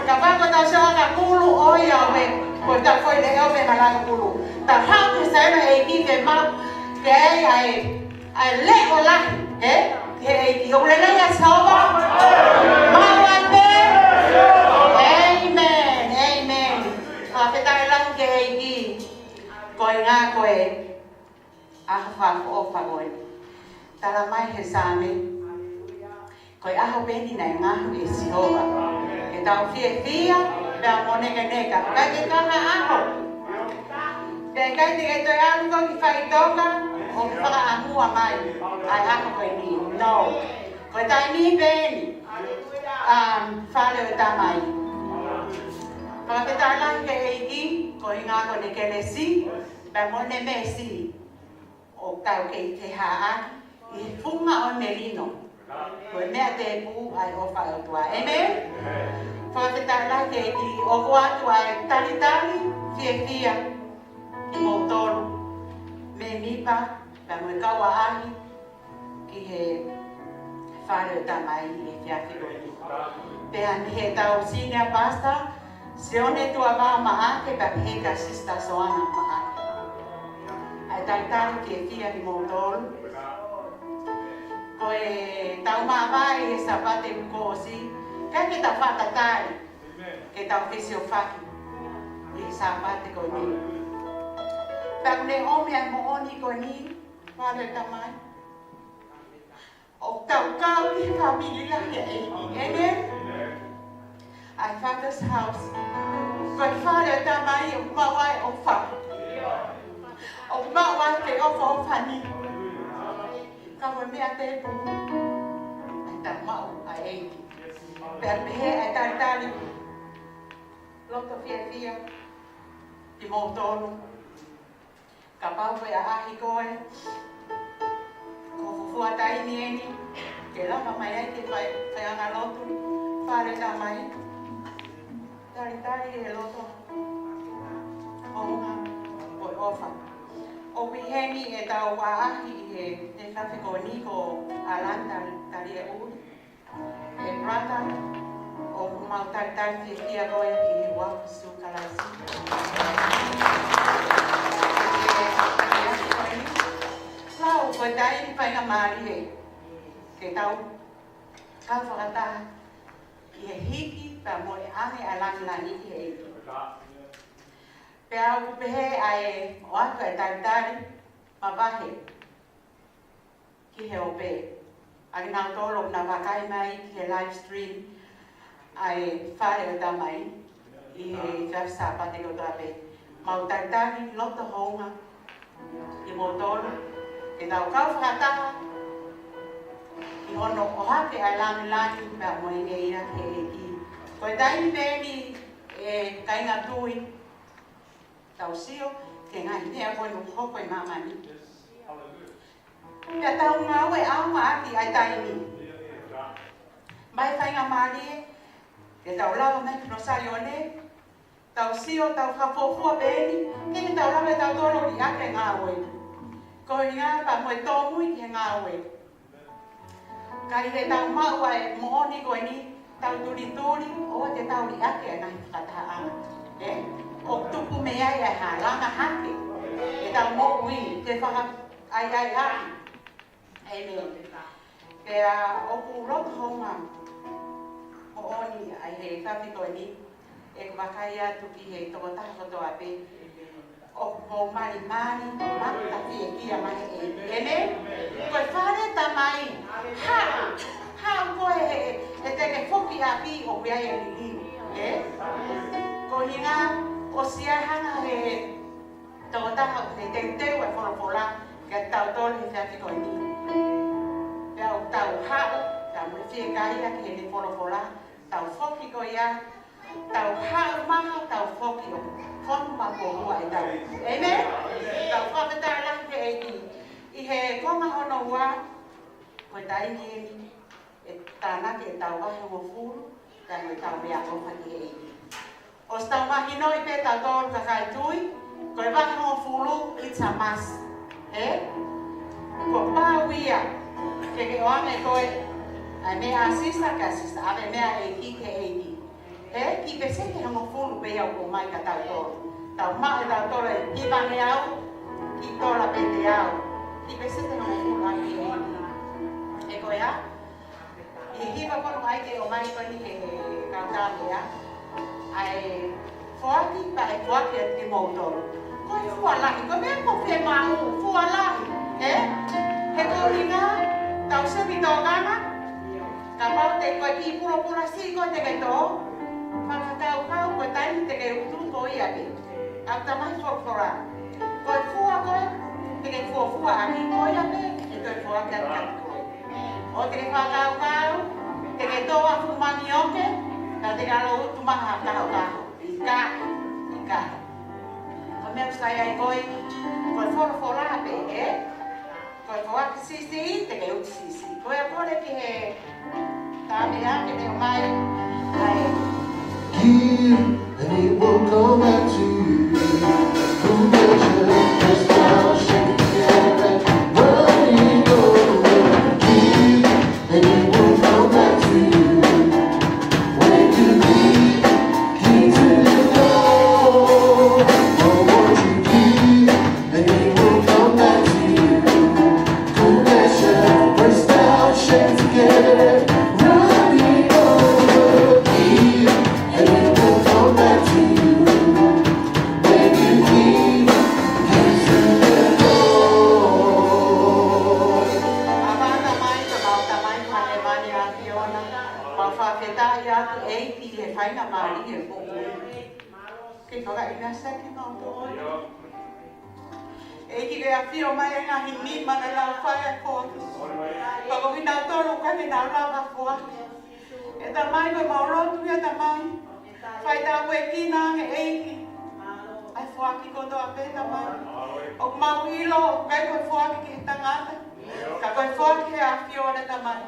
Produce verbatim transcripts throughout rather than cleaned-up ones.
Kapau ko ʻetau sio ʻa e kulu, ʻoiauē, ko ʻetau foʻi leʻo pē malanga kulu. Tau haʻu ki he sēniti ʻEiki ke mau, ke ʻai ʻa e, ʻa e leʻo lahi, ē? Ki he ʻEiki. ʻOku lelei ʻa Sihova? Maʻu ai pē? ʻĒmeni, ʻēmeni. Fakafetaʻi lahi ki he ʻEiki. Ko e ngaahi ko e ʻaho fakaʻofoʻofa ko ē. Talamai ʻe he Saame, ko e ʻaho pē eni naʻe ngaohi ʻe Sihova ke tau fiefia pea mo nekeneka. ʻIkai ke toe ʻi ai ha ʻaho. Pea ʻikai te ke toe ʻalu koe ki faʻitoka ʻo fakaʻamua mai ʻa e ʻaho ko eni. No. Ko e taimi pē eni. Um, fale ʻo e Tamai. Fakafetaʻi lahi ki he ʻEiki, ko e ʻuhinga ko ʻene kelesi pea mo ʻene meesi, ʻoku tau kei feʻaveʻaki ʻi he funga ʻo e melino. Ko e meʻa tēpū ʻa e ʻofa ʻa e ʻOtua. ʻĒmeni? Fakafetaʻi lahi ki he ʻEiki. ʻOku ʻoatu ʻa e talitali fiefia kimoutolu, mēmipa, pea mo e kau ʻaʻahi ki he fale ʻo e Tamai ʻi he efiafi ko eni. Pea mei heʻetau senior pastor, Sione Tuʻavā Maʻake, pea pehē kia Sister Soana Maʻake. ʻA e talitali fiefia kimoutolu. Ko ʻetau māvae ʻi he Sāpate kuo ʻosi, ʻikai ke tau fakatatali ke tau fesiofaki ʻi he Sāpate ko eni. Pea ʻoku ne ʻomi ʻa e moʻoni ko eni, fale ʻo e Tamai. ʻOku tau kau ʻi he fāmili lahi ʻa e ʻEiki. ʻĒmeni? ʻA e Father's house. Ko e fale ʻo e Tamai ʻoku maʻu ai ʻofa. ʻOku maʻu ai e feʻofoʻofani. Ka ko e meʻa tēpū ʻa ʻetau maʻu ʻa e ʻEiki. Pea pehē ʻa e talitali loto fiefia kimoutolu. Kapau ko e ʻaʻahi koe, ko e fuofua taimi eni ke lava mai ai ke fai, faiʻanga lotu, fale ʻo e Tamai. Talitali e loto hounga mo e ʻofa. ʻOku ʻi heni ʻetau ʻaʻahi ʻi he, he efiafi ko eni ko ʻAlani Tali, Talieʻuli. ʻE brother, ʻoku mau talitali fiefia koe ʻi he huafa ʻo Sīsū Kalaisi. ʻE, ʻe, ʻe, ʻe, lau, ko e taimi faingamālie ke tau kau fakataha ʻi he hiki pea mo e ʻoange ʻa e lāngilangi ki he ʻEiki. Pea ʻoku pehē ʻa e ʻoatu ʻa e talitali mavahe ki he ope ʻa kinautolu ʻoku na vakai mai ki he live stream ʻa e fale ʻo e Tamai ʻi he efiafi Sāpate kotoa pē. Mau talitali loto hounga kimoutolu ke tau kau fakataha ʻi hono ʻohake ʻa e lāngilangi pea mo e ngeia ki he ʻEiki. Ko e taimi pē eni ʻe kāinga tui, tau sio ki he ngaahi meʻa ko ē ʻoku hoko ʻi māmani. Pea tau ngāueʻaongaʻaki ʻa e taimi. Mai faingamālie ke tau lava mai ki hono Saione, tau sio, tau fakafuofua pē eni, ke tau lava ʻe tautolu ʻo liʻaki e ngāue. Ko e ʻuhinga pea mo e tōmui ki he ngāue. Ka ʻi heʻetau maʻu ʻa e moʻoni ko eni, tau tulituli, ʻoua te tau liʻaki ʻa e ngaahi fakatahaʻanga. Ē? ʻOku tupu mei ai ʻa e halanga hake ʻetau moʻui, ke fakaʻaiʻaiʻaki. ʻĒmeni. Pea ʻoku loto hounga moʻoni ʻa e he efiafi ko eni, ʻeku vakai atu ki he tokotaha kotoa pē ʻoku mou malimali, mata fiefia mai he ʻEiki. ʻĒmeni? Ko e fale ʻo e Tamai, haʻu, haʻu koe he, he te ke foki ʻapi ʻoku ʻi ai e liliu. Ē? Ko e ʻuhinga ʻosi ʻa e hanga he tokotaha ʻo ne teuteu e folofola kiate kitautolu he efiafi ko eni. Pea ʻoku tau haʻu, tau mo e fiekaia ki heʻene folofola, tau foki ko ia, tau haʻu maha, tau foki ʻo fonu maʻu ʻa ʻetau. ʻĒmeni? Tau fakafetaʻi lahi ki he ʻEiki. ʻI he konga hono ua, ko e taimi eni ʻe tānaki ʻetau vahehongofulu, tau mo ʻetau meʻaʻofa ki he ʻEiki. ʻOsi tau mahinoʻi pē tautolu kakai tui, ko e vahehongofulu, it's a must. Ē? Kuo pau ia, ke ke ʻoange koe ʻa e meʻa ʻa Sisa kia Sisa, ʻave meʻa ʻa e ʻEiki ki he ʻEiki. He kiʻi peseti hongofulu pē ia ʻoku ʻomai kia tautolu. Tau maʻu ʻe tautolu e hivangeau, kiʻi tola pē teau. Kiʻi peseti hongofulu ʻa e ʻEiki. Ko ia, ʻi he hiva ko eni ʻoku ʻomai ko eni he kau tāmeʻa, ʻa e foaki pea ʻe foaki atu kimoutolu. Ko e fua lahi, ko e meʻa ʻoku fiemaʻu, fua lahi, ē? He ko e ʻuhinga, tau sio ki he tokanga, kapau te ko e kiʻi pulopula siʻi ko ē te ke tō, fakakaukau ko e taimi te ke utu ko ia pē. ʻA e tamai folofola. Ko e fua ko ē, te ke fuofua ʻaki ko ia pē, ʻe toe foaki atu kiate koe. ʻO te ke fakakaukau, te ke tō ʻa e fuʻu manioke, ka te ke ʻalu ʻo utu mai ha kahokaho. ʻIkai, ʻikai. Ko e meʻa ʻoku sai ai ko ē, ko e folofola pē, ē? Ko e foaki siʻisiʻi, te ke utu siʻisiʻi. Ko ia kole ki he tāmeʻa ke ne ʻomai, ʻa e Give, and it will come back to you. Who doesn't press down, shake together, running over. Give, and it will come back to you. When you give, give to the Lord. For what you give, and it will come back to you. Good measure, pressed down, shaken together, running over, give, and it will come back to you. When you give, give to the Lord. ʻA e tamai, ko e mau tamai, mālō e mālō ʻa e ʻAfiona. Mau fakafetaʻi atu ʻEiki he faingamālie ʻoku ke fakaʻinasi kimautolu. ʻEiki, ke ʻafio mai e ngaahi nima naʻa nau fai ʻa e foaki. Pea ko kinautolu ʻoku ʻikai ke nau lava foaki. ʻE Tamai, ko e mau lotu ia Tamai. Fai tāpuekina ange ʻEiki ʻa e foaki kotoa pē Tamai. ʻOku mau ʻilo, ʻoku ʻikai ko e foaki ki he tangata. Ka ko e foaki ki he ʻAfiona Tamai.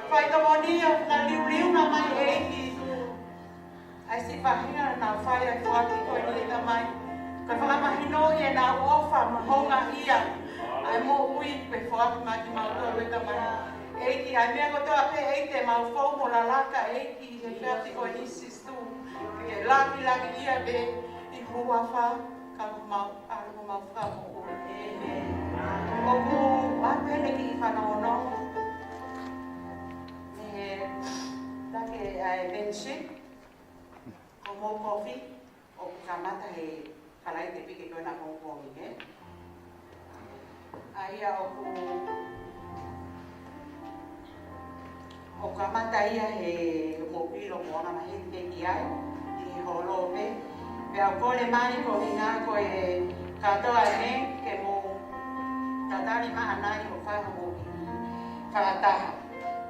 Fai tokoni ʻo fakaliuliu mai ʻEiki ʻa e siʻi faʻahinga naʻa nau fai ʻa e foaki ko eni Tamai. Ko e fakamahinoʻi ʻenau ʻofa mo houngaʻia ʻa e moʻui ko e foaki mai kimautolu ʻe Tamai. ʻEiki, ʻa e meʻa kotoa pē ʻEiki te mau fou mo lalaka ʻEiki he efiafi ko eni Sīsū. Ke lāngilangiʻia pē ʻi ho huafa ka ko homau ʻAlo mo homau Fakamoʻui. ʻĒmeni. ʻOku ʻi ai pē ʻene kiʻi fanongonongo. Mei he taki ʻa e menship. Ko hoʻomou kofi, ʻoku kamata he Falaite pē ke ko ena pongipongi, ē? ʻA ia ʻoku, ʻoku kamata ia he mōpilo mo anga maheni ke ki ai, ʻi he holo pē. Pea ʻoku kole mai ko e ʻuhinga ko e kātoa ʻeni ke mou tatali maʻanai ʻo fai hoʻomou kiʻi fakataha.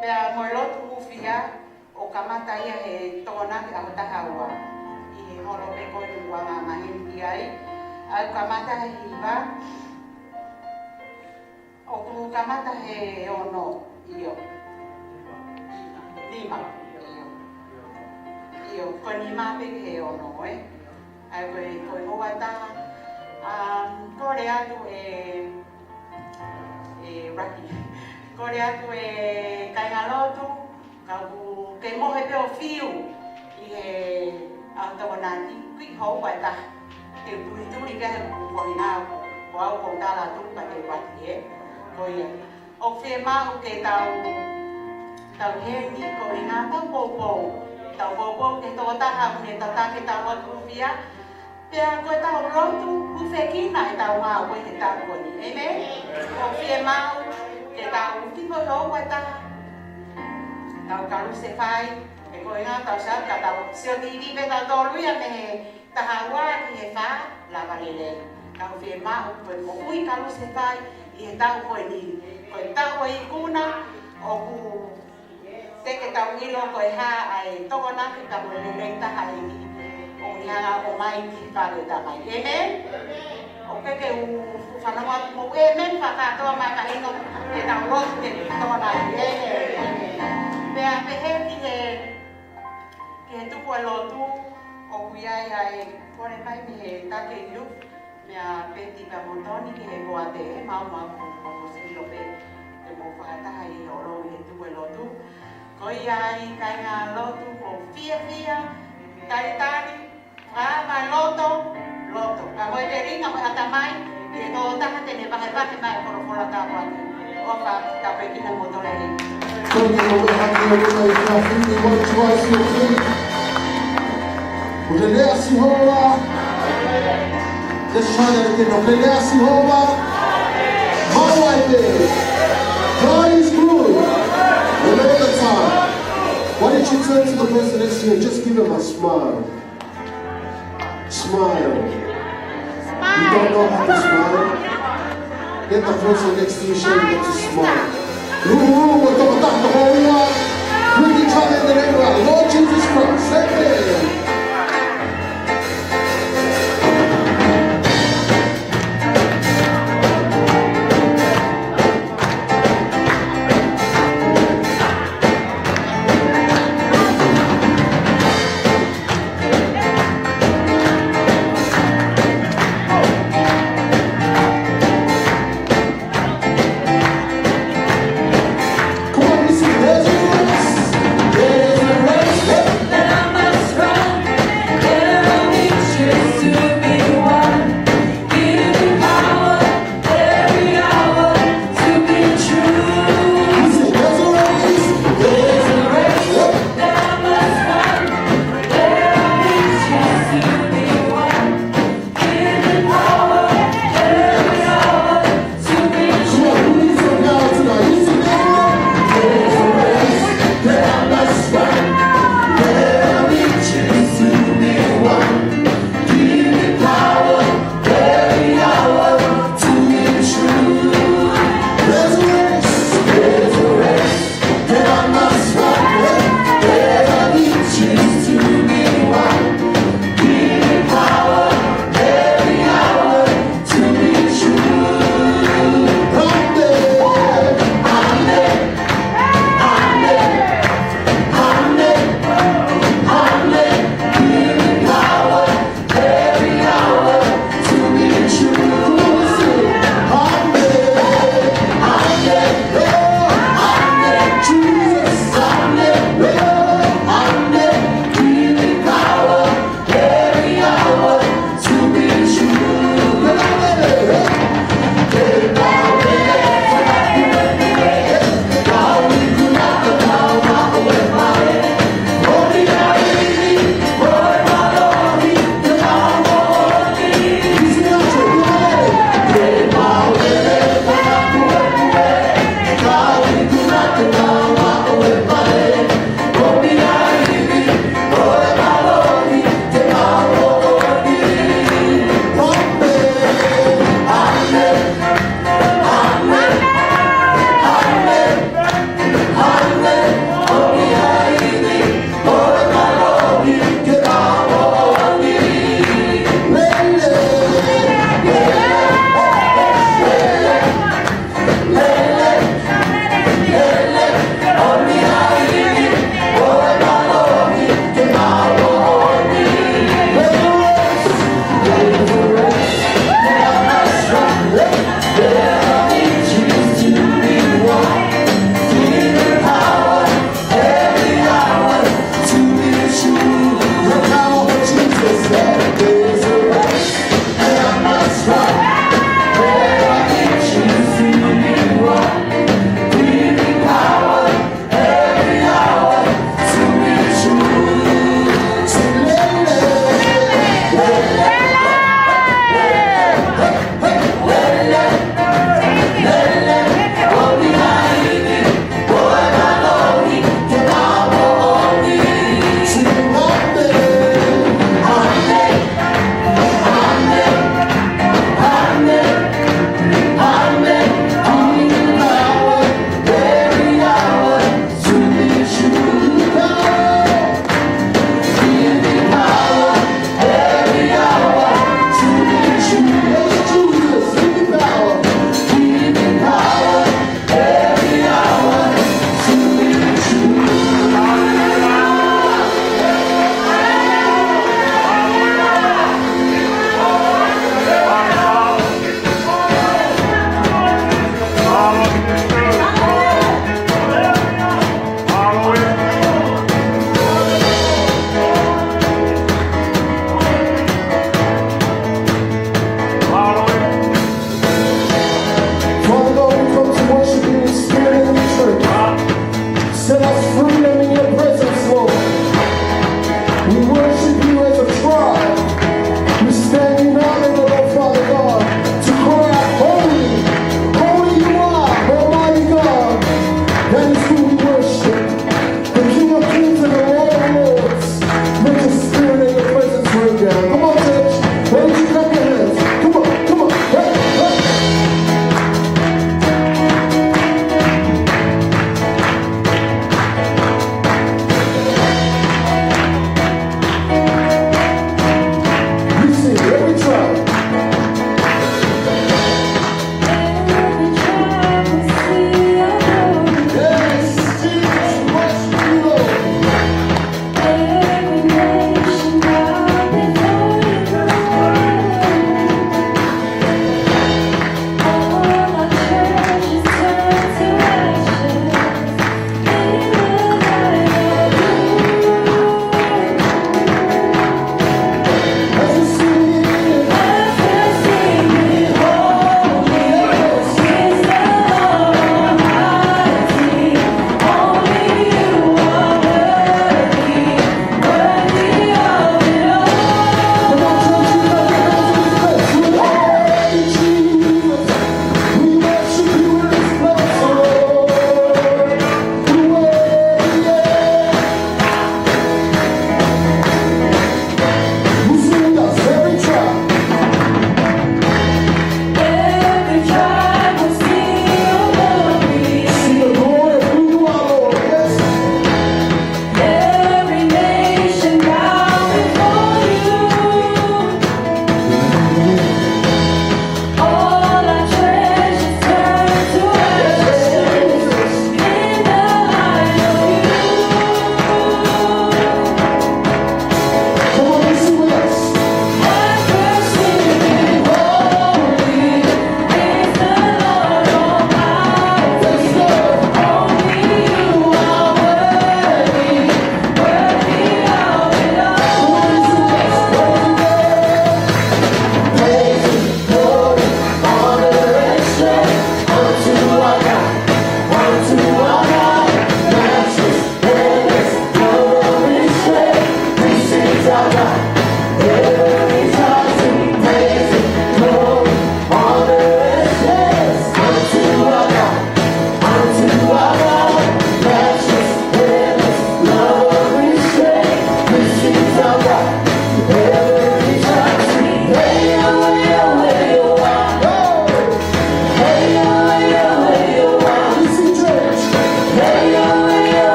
Pea mo e lotu hūfia, ʻoku kamata ia he Tokonaki ʻaho taha ua. ʻI he holo pē ko eni ʻoku anga maheni ki ai. ʻOku kamata he hiva. ʻOku kamata he ono. ʻIo. Nima. ʻIo. ʻIo. Ko e nima pē he ono, ē. ʻA ia ko e, ko e houa ʻe taha. Um, kole atu ē, ē Raki. Kole atu ē kāinga lotu. Ka ʻoku ke mohe pē ʻo fiu ʻi he ʻaho Tokonaki, kiʻi houa ʻe taha. Ke tulituli ke he kupu ko ena, ko au ko tala tu ka te wati ē. Ko ia. ʻOku fiemaʻu ke tau, tau heni ko ena tau poupou. Tau poupou ke tō taha mune tau take tau atu hūfia. Pea ko ʻetau lotu hūfekina ʻetau ngāue he taʻu ko eni. ʻĒmeni? ʻOku fiemaʻu ke tau fiko houa ʻe taha. Tau kalusefai, ʻe ko e ʻuhinga tau sio ka tau sio TV pē tautolu ia mei he taha ua ki he fā, lava lelei. Ka ʻoku fiemaʻu ko e moʻui kalusefai ʻi he taʻu ko eni. Ko e taʻu ʻo e ikuna, ʻoku te ke tau ʻilo ko e hā ʻa e Tokonaki ka mo e lelei taha ʻEiki ʻoku ne hanga ʻo ʻomai ki he fale ʻo e Tamai. ʻĒmeni? ʻOku ke u fanongo atu mo ʻēmeni fakakātoa mai ka ʻino ke tau lotu ke Tokonaki. ʻĒmeni. Pea pehē ki he, ki he tuku ʻa e lotu ʻoku ʻi ai ʻa e kole mai mei he take youth. Meʻa pē ti ka mo Toni ki he koate ē, mau mau ko, ko, ko silo pē, te mou fakataha ʻi he ʻolou ʻi he tuku ʻa e lotu. Ko ia ai kāinga lotu, mou fiefia, Talitali, ʻa, mo e loto, loto. Ka ko e telinga mo e ʻatamai, ʻi he tokotaha te ne vahevahe mai e folofola tāpuaki. ʻOfa, tāpuekina kimoutolu. Thank you, Lord. Hallelujah. If you feel the Lord, you are so free. Lelei ʻa Sihova. Let's try that again. Lelei ʻa Sihova. Maʻu ai pē. God is good. And all the time. Why don't you turn to the person next to you and just give him a smile? Smile. You don't know how to smile? Get the person next to you, show you how to smile. Ooh, ooh, ooh, ooh, ooh. Greet each other in the name of our Lord Jesus Christ. Amen. Come on, you sing. There's a race. There's a race.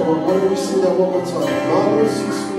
Come on, why don't we sing that one more time? Mālō Sīsū.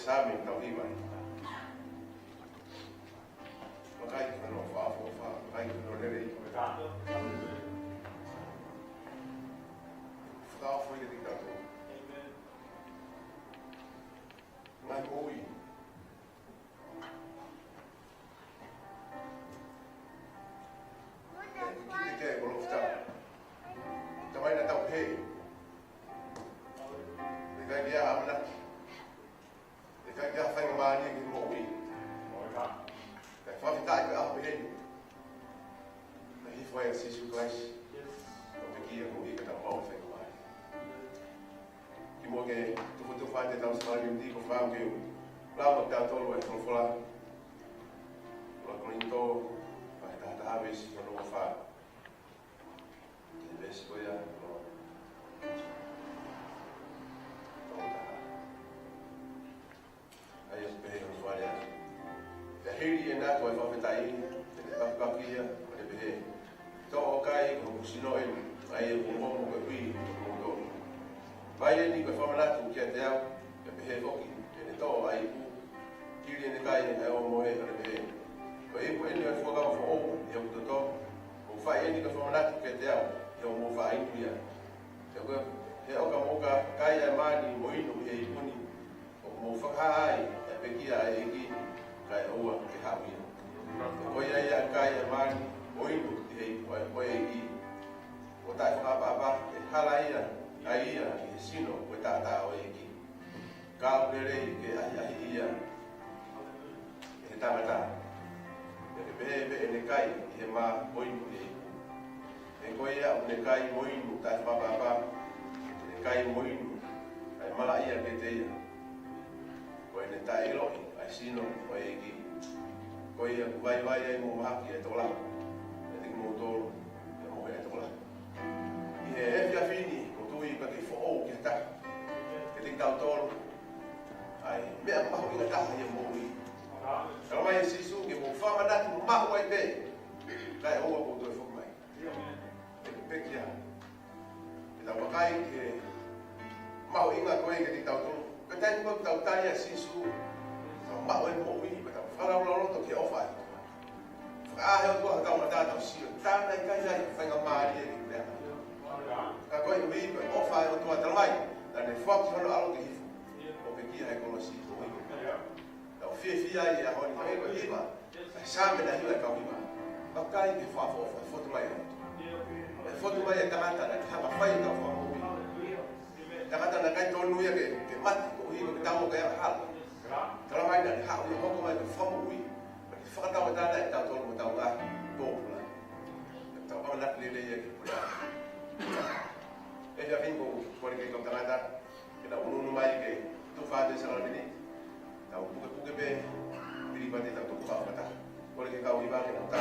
Saame ʻe taha hiva. Vakai ki hono fakaʻofoʻofa, vakai ki hono lelei. Fakaʻofoʻofa ia kiate kitautolu. Ngaahi moʻui. Kiate kitautolu. Tamai, naʻa tau pehē, ʻikai ke ʻi ai ha ʻamanaki. ʻIkai ke ʻi ai ha faingamālie ki he moʻui. Kae fakafetaʻi ko e ʻaho pehē ni naʻe hifo ai ʻa Sīsū Kalaisi ʻo pekia koeʻuhi ke tau maʻu faingamālie. Kimuʻa ke tufotufa atu ʻetau sākalamēniti, ʻoku ou fakaʻamu ke u lau maʻatautolu e folofola. ʻUluaki Kolinitō, vahe taha taha, veesi hono ua fā. Ko e veesi ko ia, ko, ko taha. ʻA ia ʻoku pehē hono fakalea: Pea hili ʻene ako ʻa e fakafetaʻi, ʻene pakipaki ia, ʻo ne pehē, Toʻo ʻo kai, ko hoku sino eni, ʻa ia ʻoku ongoongo koeʻuhi ko kimoutolu. Fai eni ko e fakamanatu kiate au. Pea pehē foki, ʻene toʻo ʻa e ipu, hili ʻene kai ʻa e ongo mohe, ʻo ne pehē, Ko e ipu eni ʻo e fuakava foʻou ʻi hoku toto, ʻoku fai eni ko e fakamanatu kiate au ʻi hoʻomou faʻa inu ia. He ko e, he ʻoka mou ka kai ʻa e maani mo inu ʻi he ipu ni, ʻoku mou fakahā ai ʻa e pekia ʻa e ʻEiki, kae ʻoua ke haʻu ia. He ko ia ia ʻe kai ʻa e maani mo inu ʻi he ipu ʻa e ʻEiki, ʻo taʻefakaʻapaʻapa, ʻe hala ia ʻa ia ʻi he sino ko e taʻataʻa ʻo e ʻEiki. Ka ʻoku lelei ke ʻahiʻahiʻi ia ʻe he tangata, pea ke pehē pē ʻene kai ʻi he mā mo inu ʻi he ipu. He ko ia ʻoku ne kai mo inu taʻefakaʻapaʻapa, ʻoku ne kai mo inu ʻa e malaʻia kiate ia. Ko ʻene taʻeʻiloʻi ʻa e sino ʻo e ʻEiki. Ko ia ʻoku vaivai ai mo mahaki ʻa e tokolahi, ʻiate kimoutolu ʻe mohe ʻa e tokolahi. ʻI he efiafi ni, ʻoku ou tui ʻoku kei foʻou ki ha taha kiate kitautolu ʻa e meʻa mahuʻinga taha ʻi he moʻui. Talamai ʻe Sīsū ke mou fakamanatu maʻu ai pē, kae ʻoua kuo toe foki mai. He pekia. Ke tau vakai ki he mahuʻinga ko ē kiate kitautolu. Ko e taimi ko ē ʻoku tau tali ʻa Sīsū, tau maʻu e moʻui, pea tau fakalaulauloto ki he ʻofa ʻa e ʻOtua. Fakaʻā ʻe he ʻOtua hotau mata, tau sio, tā naʻe ʻikai ai ha faingamālie ke pehē. Ka koeʻuhi ko e ʻofa ʻa e ʻOtua, talamai naʻa ne foaki hono ʻAlo ke hifo ʻo pekia he kolosi. Tau fiefia ai he ʻaho ni, hangē ko e hiva ʻa e Saame naʻe hiva ʻe he kau hiva. Vakai ki he fakaʻofoʻofa, fotu mai ʻa e ʻOtua. ʻE fotu mai e tangata naʻa ne hanga ʻo fai ʻetau fakamoʻui. Tangata naʻe ʻikai tonu ia ke, ke mate, koeʻuhi ko kitaua ko e angahala. Talamai naʻa ne haʻu ia ʻo hoko mai ko e fakamoʻui, pea ke fakatauʻatāinaʻi kitautolu mo hotau ngaahi pōpula. Tau ʻamanaki lelei ia ki he pōpula. Efiafi ni ʻoku ou kole ki he kau tangata ke nau ʻunuʻunu mai ke tufa atu e sākalamēniti. Tau pukepuke pē, pili pati tau tuku fakataha. Kole ki he kau hiva ke nau tā.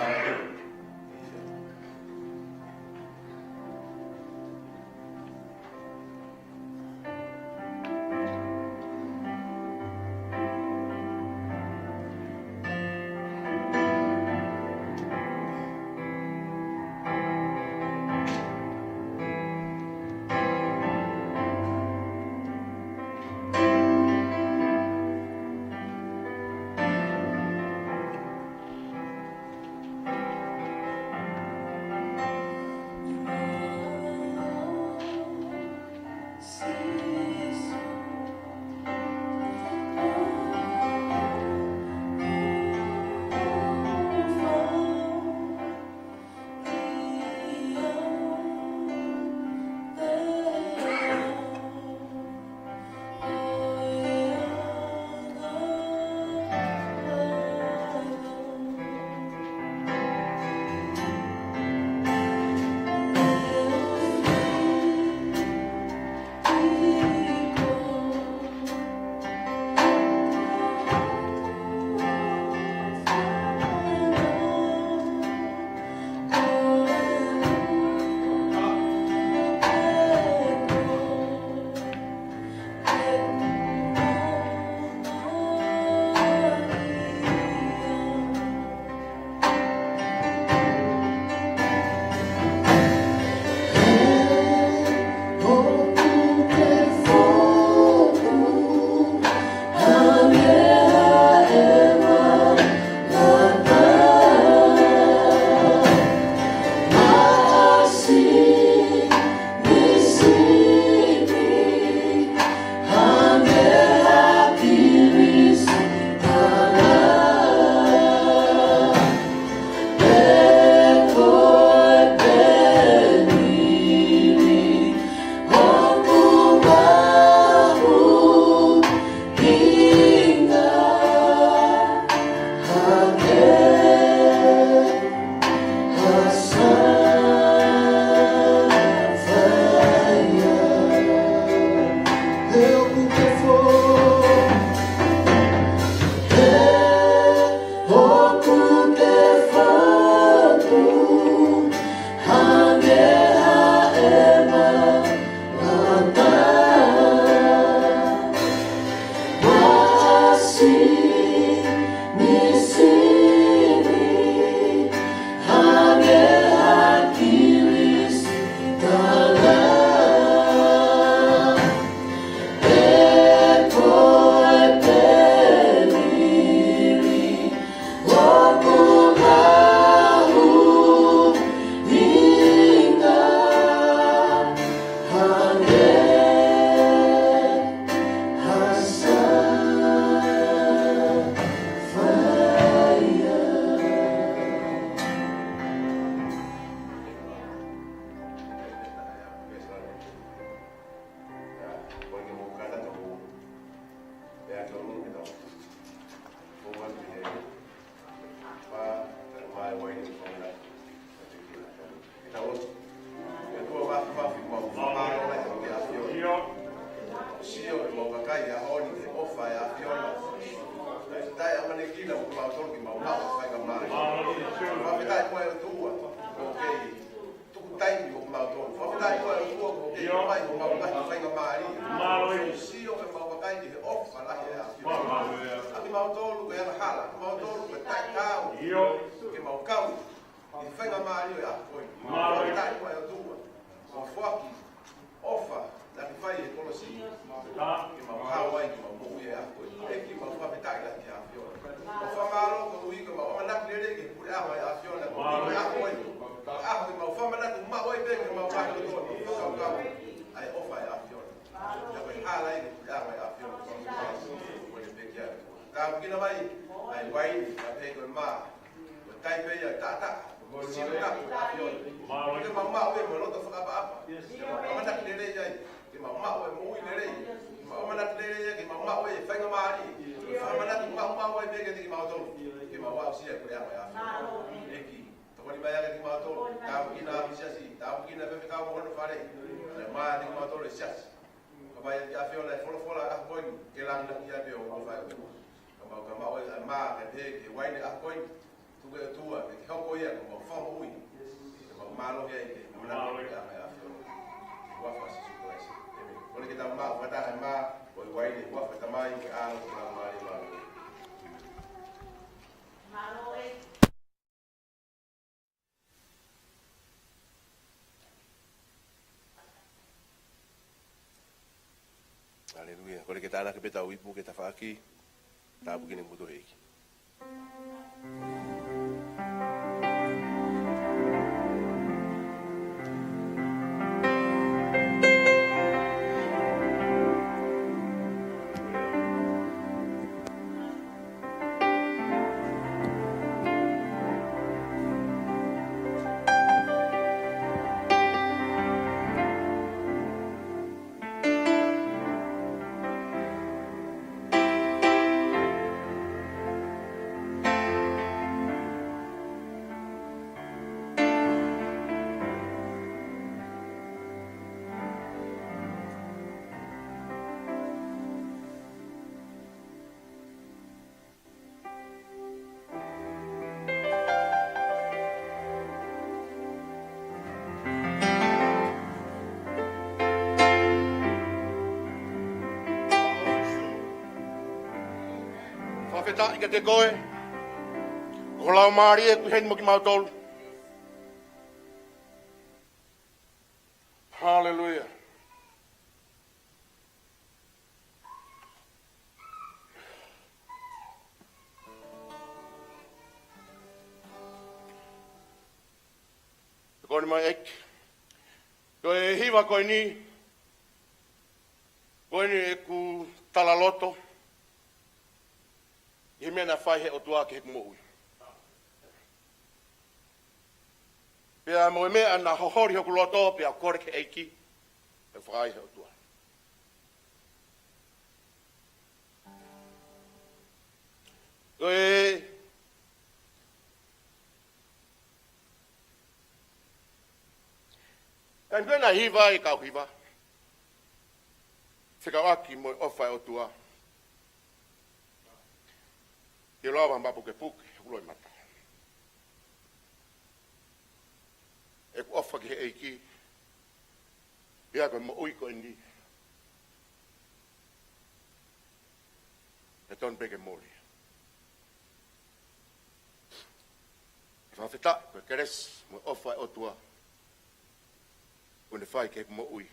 Sio ʻemau kakai ʻaho ni ki he ʻofa ʻa e ʻAfiona. Taʻeʻamanekina ʻo kimautolu ke mau maʻu e faingamālie. Fakafetaʻi ko e ʻOtua, ʻoku kei tuku taimi ʻo kimautolu. Fakafetaʻi ko e ʻOtua, ʻoku kei ʻomai homau ngaahi faingamālie. Sio ʻemau kakai ki he ʻofa lahi ʻa e ʻAfiona. ʻA kimautolu ko e angahala, ʻa kimautolu ko e taʻetaau. Ke mau kau ʻi he faingamālie ʻo e ʻaho ko eni. Fakafetaʻi ko e ʻOtua, ʻoku foaki ʻofa naʻa ke fai he kolosi. Ke mau hao ai, ke mau moʻui he ʻaho ko eni. ʻEiki, mau fakafetaʻi lahi ki he ʻAfiona. Mau fakamālō koeʻuhi ko ʻemau ʻamanaki lelei ki he puleʻanga ʻo e ʻAfiona. Ko e ʻaho ko eni, ʻaho ke mau fakamanatu maʻu ai pē ki heʻemau ngaahi loto, ke mau fakakaukau ʻa e ʻofa ʻa e ʻAfiona. Pea ko e hala ia ki he puleʻanga ʻo e ʻAfiona. Ko e pekia. Tāpuekina mai ʻa e uaine, ka pehē ko e mā. Ko e taipe ia ʻo e taʻataʻa, ko e sino tapu ʻo e ʻAfiona. Ke mau maʻu ē mo e loto fakaʻapaʻapa. Ke mau ʻamanaki lelei ai. Ke mau maʻu e moʻui lelei. Ke mau ʻamanaki lelei ai, ke mau maʻu e faingamālie. Ke mau ʻamanaki maʻu maʻu ai pē kiate kimautolu. Ke mau aʻusia e puleʻanga ʻo e ʻAfiona. ʻEiki, tokoni mai ange kiate kimautolu. Tāpuekina ʻa e siasi. Tāpuekina e faifekau mo hono fale. Kae ʻumaʻā kiate kimautolu e siasi. Ka mai ʻa e ʻAfiona e folofola ʻaho ko eni, ke langilangiʻia pē ʻo fai ʻo tuku. Ka mau ka maʻu e mā, kae pehē ki he uaine ʻaho ko eni. Tuku ʻe ʻOtua ke hoko ia ko ʻemau fakamoʻui. Ke mau mālohi ai ke ʻamanaki ki he ʻAfiona. ʻI he huafa ʻo Sīsū Kalaisi. ʻĒmeni. Kole ke tau maʻu fakataha e mā ʻo e uaine ʻi he huafa ʻo e Tamai, mo e ʻAlo, mo e Laumālie Māʻoniʻoni. Haleluia. Kole ke tānaki pē ʻetau ipu ke tafaʻaki. Tāpuekina kimoutolu ʻe he ʻEiki. Fakafetaʻi kiate koe, ko ho Laumālie ʻoku ʻi heni mo kimautolu. Haleluia. Ko eni mai ʻEiki. Ko e hiva ko eni, ko eni ʻeku talaloto ʻi he meʻa naʻe fai ʻe he ʻOtua ki heʻeku moʻui. Pea mo e meʻa naʻe hoholi hoku loto, pea kole ki he ʻEiki, ʻe fai ʻe he ʻOtua. Ko e taimi ko ē naʻe hiva ai e kau hiva, fekauʻaki mo e ʻofa ʻa e ʻOtua, ke lava mapukepuke hoku loʻimata. ʻEku ʻofa ki he ʻEiki, pea ko e moʻui ko eni. Ko Tonu pē ke mole. Fakafetaʻi, ko e kelesi mo e ʻofa ʻa e ʻOtua kuo ne fai ki heʻeku moʻui.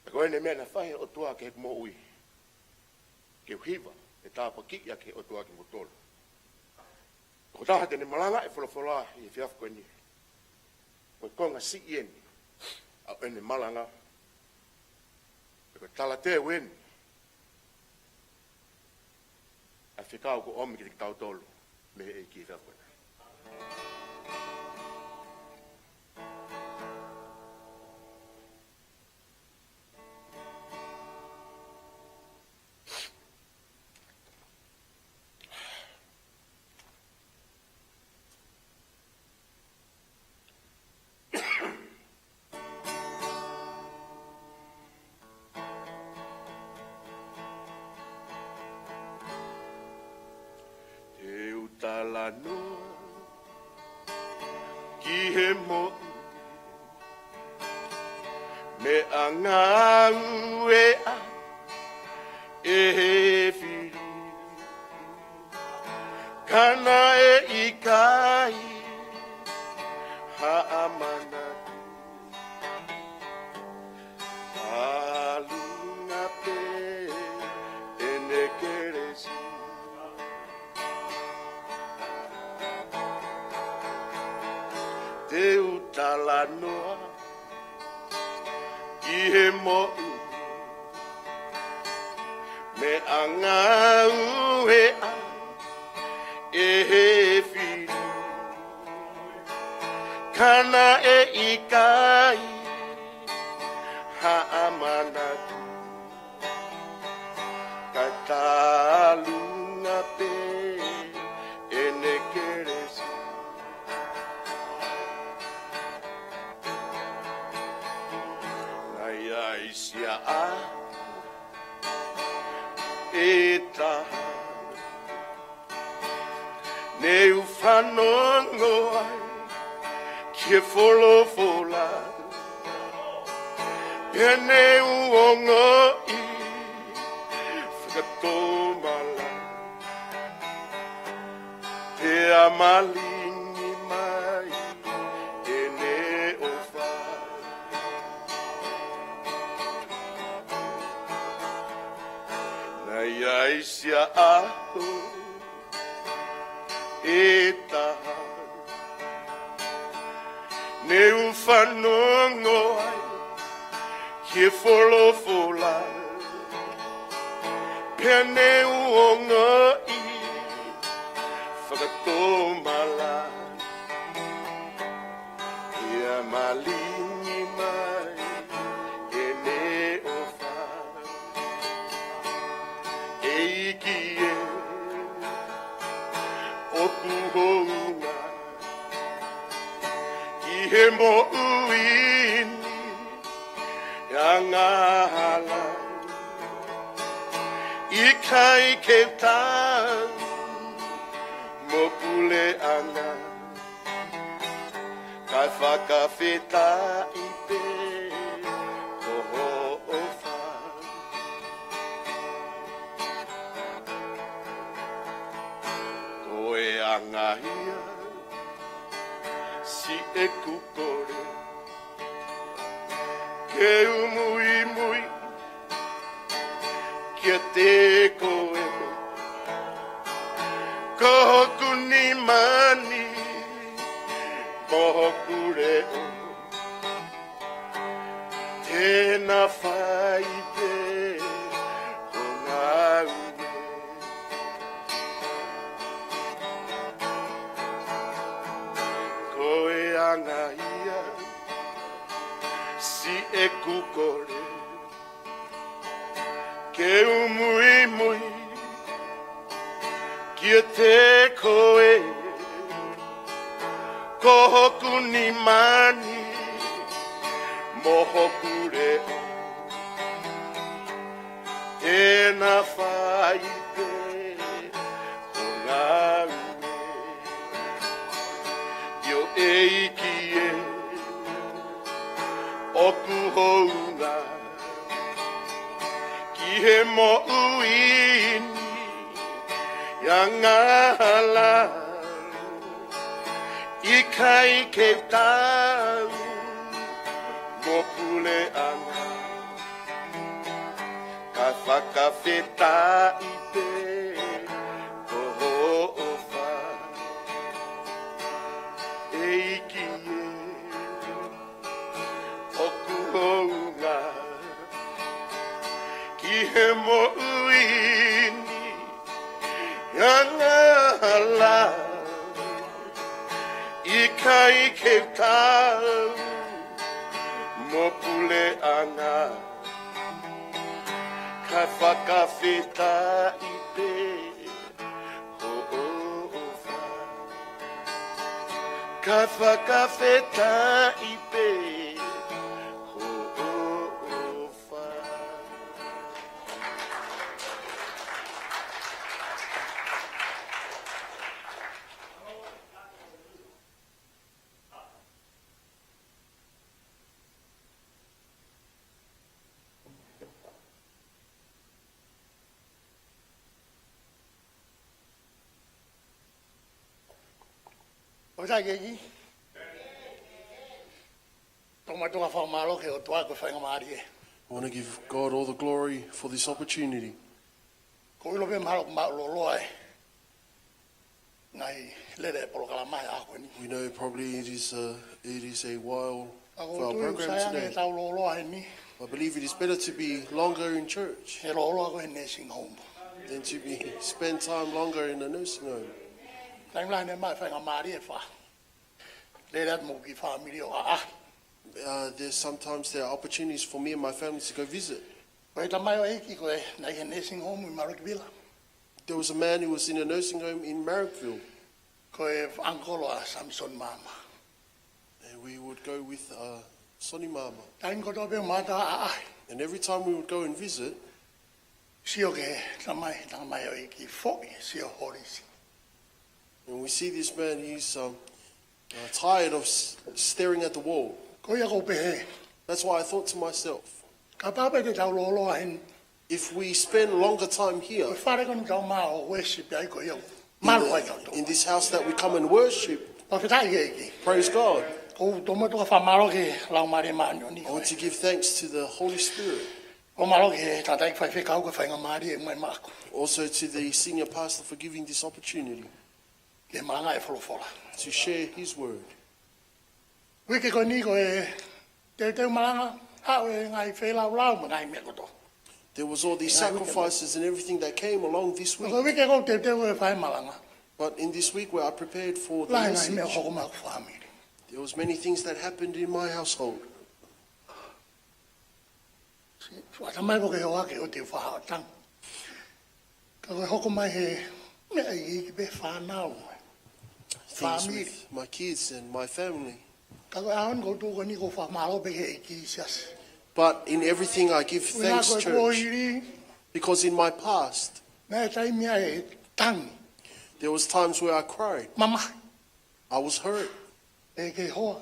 Pea ko ʻene meʻa naʻe fai ʻe he ʻOtua ki heʻeku moʻui, ke u hiva e tāpuaki ʻa e ʻOtua kiate kimoutolu. Ko e taha te ne malangaʻi e folofola ʻi he efiafi ko eni. Ko e konga siʻi eni ʻa ʻene malanga. Ko e talateu eni ʻa e fekau kuo ʻomi kiate kitautolu mei he ʻEiki he efiafi ko eni. Te u talanoa ki he moʻui meʻa ngāue ʻa e fili, ka naʻe ʻikai ha ʻamanaki. Talunga pē ʻene kelesi. Te u talanoa ki he moʻui meʻa ngāue ʻa e fili, ka naʻe ʻikai ha ʻamanaki. Ka talunga pē ʻene kelesi. Naʻe ʻi ai siʻa ʻaho ʻe taha ne u fanongo ai ki he folofola, pea ne u ongoʻi fakatomala, pea malingi mai ʻene ʻofa. Naʻe ʻi ai siʻa ʻaho ʻe taha ne u fanongo ai ki he folofola, pea ne u ongoʻi fakatomala, pea malingi mai ʻene ʻofa. ʻEiki ē, ʻoku hounga ʻi he moʻui ni e angahala, ʻikai ke u tau mo puleʻanga, kae fakafetaʻi pē ko hoʻo ʻofa. Ko e anga ia siʻeku kole ke u muimui kiate koe, ko hoku nima ni mo hoku leʻo. Te na fai pē hoʻo ngāue. Ko e anga ia siʻeku kole ke u muimui kiate koe, ko hoku nima ni mo hoku leʻo. Te na fai pē hoʻo ngāue. ʻIo ʻEiki ē, ʻoku hounga ki he moʻui ni Angahala, ʻikai ke u tau mo puleʻanga, ka fakafetaʻi pē ho ʻofa, ʻEiki ē. ʻOku hounga ki he moʻui ni, angahala, ʻikai ke u tau mo puleʻanga, ka fakafetaʻi pē ho ʻofa, ka fakafetaʻi pē ho ʻofa. ʻOku tau kei ki. Toki mātuʻaki fakamālō ki he ʻOtua ko e faingamālie. I want to give God all the glory for this opportunity. ʻOku ou ʻilo pē mahalo ʻoku mālōlō e ngaahi lele e polokalama he ʻaho ni. We know probably it is a, it is a while for our program today. Ka ʻoku ou tui ʻoku sai ange ke tau lōloa heni. I believe it is better to be longer in church. He lōloa ko e nursing home. Than to be, spend time longer in a nursing home. Taimi lahi ne maʻu e faingamālie ʻe fai. Lele atu mo e kiʻi fāmili ʻo ʻaʻahi. Uh, there's sometimes there are opportunities for me and my family to go visit. Ko e tamaioʻeiki ko ē naʻe ʻi he nursing home ʻi Marrickville. There was a man who was in a nursing home in Marrickville. Ko e uncle ʻa Samson Māmā. And we would go with, uh, Sonny Māmā. Taimi kotoa pē ʻoku ma ō atu ʻo ʻaʻahi. And every time we would go and visit, sio ki he tamai, tamaioʻeiki foʻi, sio holisi. And we see this man, he's, um, uh, tired of s-, staring at the wall. Ko ia ʻoku ou pehē. That's why I thought to myself, kapau pē te tau lōloa heni, if we spend longer time here, ko e fale ko eni ʻoku tau maʻu ʻo worship ai ko ia ʻoku malu ai kitautolu. In the, in this house that we come and worship, fakafetaʻi ki he ʻEiki. Praise God. ʻOku ou toki mātuʻaki fakamālō ki he Laumālie Māʻoniʻoni. I want to give thanks to the Holy Spirit. ʻOku mālō ki he tangataʻeiki faifekau ko e faingamālie ʻoku mai maʻaku. Also to the senior pastor for giving this opportunity ke malanga e folofola. To share his word. Uike ko eni ko e teuteu malanga, haʻu e ngaahi feilaulau mo e ngaahi meʻa kotoa. There was all these sacrifices and everything that came along this week. Ko e uike ko ē teuteu e fai malanga. But in this week where I prepared for the message, lahi e ngaahi meʻa ʻoku hoko mai ʻi he fāmili. There was many things that happened in my household. Siʻi fakatamai ko ke hoa ke ʻoua te u fakahaʻu tangi. Ka ko e hoko mai he meʻa iiki pē, fānau. Things with my kids and my family. Fāmili. Ka ko e ʻaho ni ʻoku ou tuʻu ko eni ʻoku ou fakamālō pē ki he ʻEiki, siasi. But in everything I give thanks, church. Ko e kuohili. Because in my past, naʻe taimi ia ʻe tangi. There was times where I cried. Mamahi. I was hurt. Pehē ki he hoa.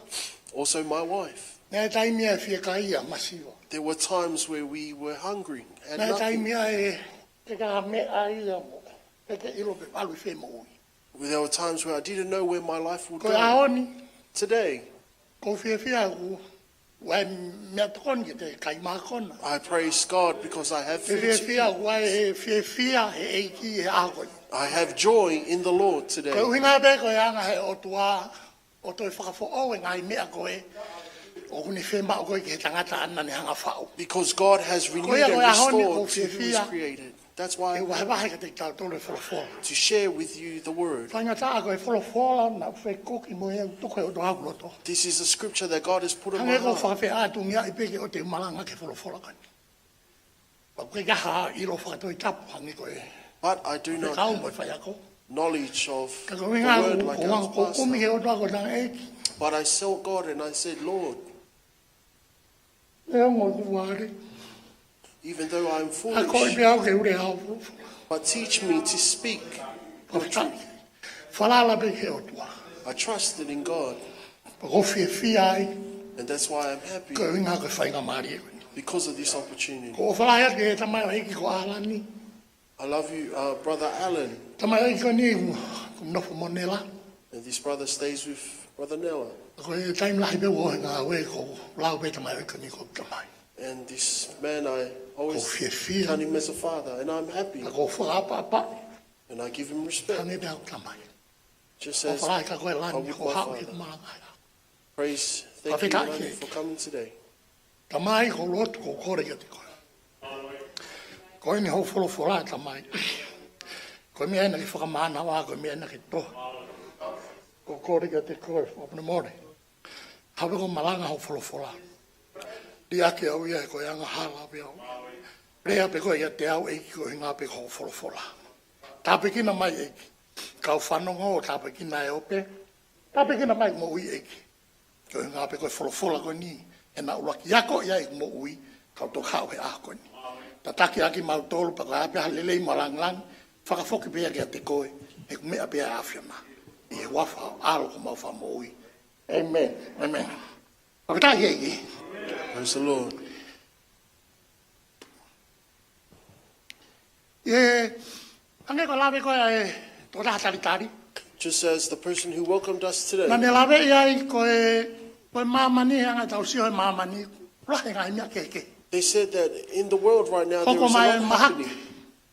Also my wife. Naʻe taimi ia ʻe fiekaia masiva. There were times where we were hungry and nothing. Naʻe taimi ia ʻe, ʻikai ha meʻa ia mo, ʻikai ke ʻilo pe ʻalu ʻi fē moʻui. There were times where I didn't know where my life would go. Ko e ʻaho ni. Today, ʻoku ou fiefia ʻoku ʻi ai e meʻatokoni ke te kai mākona. I praise God because I have food to eat. ʻOku ou fiefia ʻoku ʻi ai e fiefia he ʻEiki he ʻaho ko eni. I have joy in the Lord today. Ko e ʻuhinga pē ko e anga he ʻOtua ʻo toe fakafoʻou e ngaahi meʻa ko ē ʻoku ne fiemaʻu ko ē ki he tangata naʻa ne hanga ʻo faʻu. Because God has renewed and restored to who is created. Ko ia ko e ʻaho ni ʻoku ou fiefia. That's why I want to share with you the word. Ke u vahevahe kiate kitautolu e folofola. Faingataʻa ko e folofola naʻe fekuki mo e tuku ʻe he ʻOtua ʻi hoku loto. This is a scripture that God has put in my heart. Hangē ko e fakafeʻātungiaʻi pē ke ʻoua te u malanga ki he folofola ko eni. Pea ʻoku ʻikai ha ʻilo fakatoʻitapu hangē ko e fekau mo e faiako. But I do not have knowledge of the word like I was pastor. Ka ko e ʻuhinga ʻoku ou kumi ki he ʻOtua ko e tangataʻeiki. But I sought God and I said, Lord, ʻE ongo tuale. Even though I am foolish, akoʻi pē au ke u lea ʻo folofola. But teach me to speak the truth. Fakafetaʻi. Falala pē ki he ʻOtua. I trusted in God. Pea ʻoku ou fiefia ai. And that's why I'm happy. Ko e ʻuhinga ko e faingamālie ko eni. Because of this opportunity. ʻOku ou ʻofa lahi atu ki he tamaioʻeiki ko ʻAlani. I love you, uh, Brother Alan. Tamaiki ko eni ʻoku nofo mo Nela. And this brother stays with Brother Nela. Ko e taimi lahi pē ʻoku ou ngāue ʻoku ou lau pē tamaiki ko eni ko e tamai. And this man, I always count him as a father, and I'm happy. ʻOku ou fiefia. ʻOku ou fakaʻapaʻapaʻi. And I give him respect. Hangē pē ʻoku ou tamai. Just as ʻOku ou fakaʻapaʻapaʻi ka ko e lani ʻoku ou haʻu ki he malanga. Praise, thank you, Lani, for coming today. Tamai, ʻoku ou lotu, ʻoku ou kole kiate koe. Ko eni hoʻo folofola, Tamai. Ko e meʻa ena ke fakamānava, ko e meʻa ena ke tohi. ʻOku ou kole kiate koe, fakamolemole. Haʻu pē ʻo malanga hoʻo folofola. Liʻaki au ia he ko e angahala pē au. Lea pē koe kiate au, ʻEiki, ko e ʻuhinga pē ko hoʻo folofola. Tāpuekina mai, ʻEiki. Kau fanongo, tāpuekina e ope. Tāpuekina mai moʻui, ʻEiki. Ko e ʻuhinga pē ko e folofola ko eni, ʻena ʻuluaki ako ia ʻi moʻui, kau toki haʻu he ʻaho ko eni. Tataki ʻaki kimautolu pea ko e ʻai pē ha lelei mo e lāngilangi, fakafoki pē ia kiate koe, he ko e meʻa pē ia ʻa e ʻAfiona. ʻI he huafa ho ʻAlo ko homau Fakamoʻui. ʻĒmeni. ʻĒmeni. Fakafetaʻi ki he ʻEiki. Praise the Lord. ʻE, hangē ko e lave ko ē ʻa e tokotaha talitali. Just as the person who welcomed us today. Naʻá ne lave ʻi ai ko e, ko e māmani, hangē ʻoku tau sio he māmani, lahi e ngaahi meʻa kehekehe. They said that in the world right now, there is a lot happening. Hoko mai e mahaki.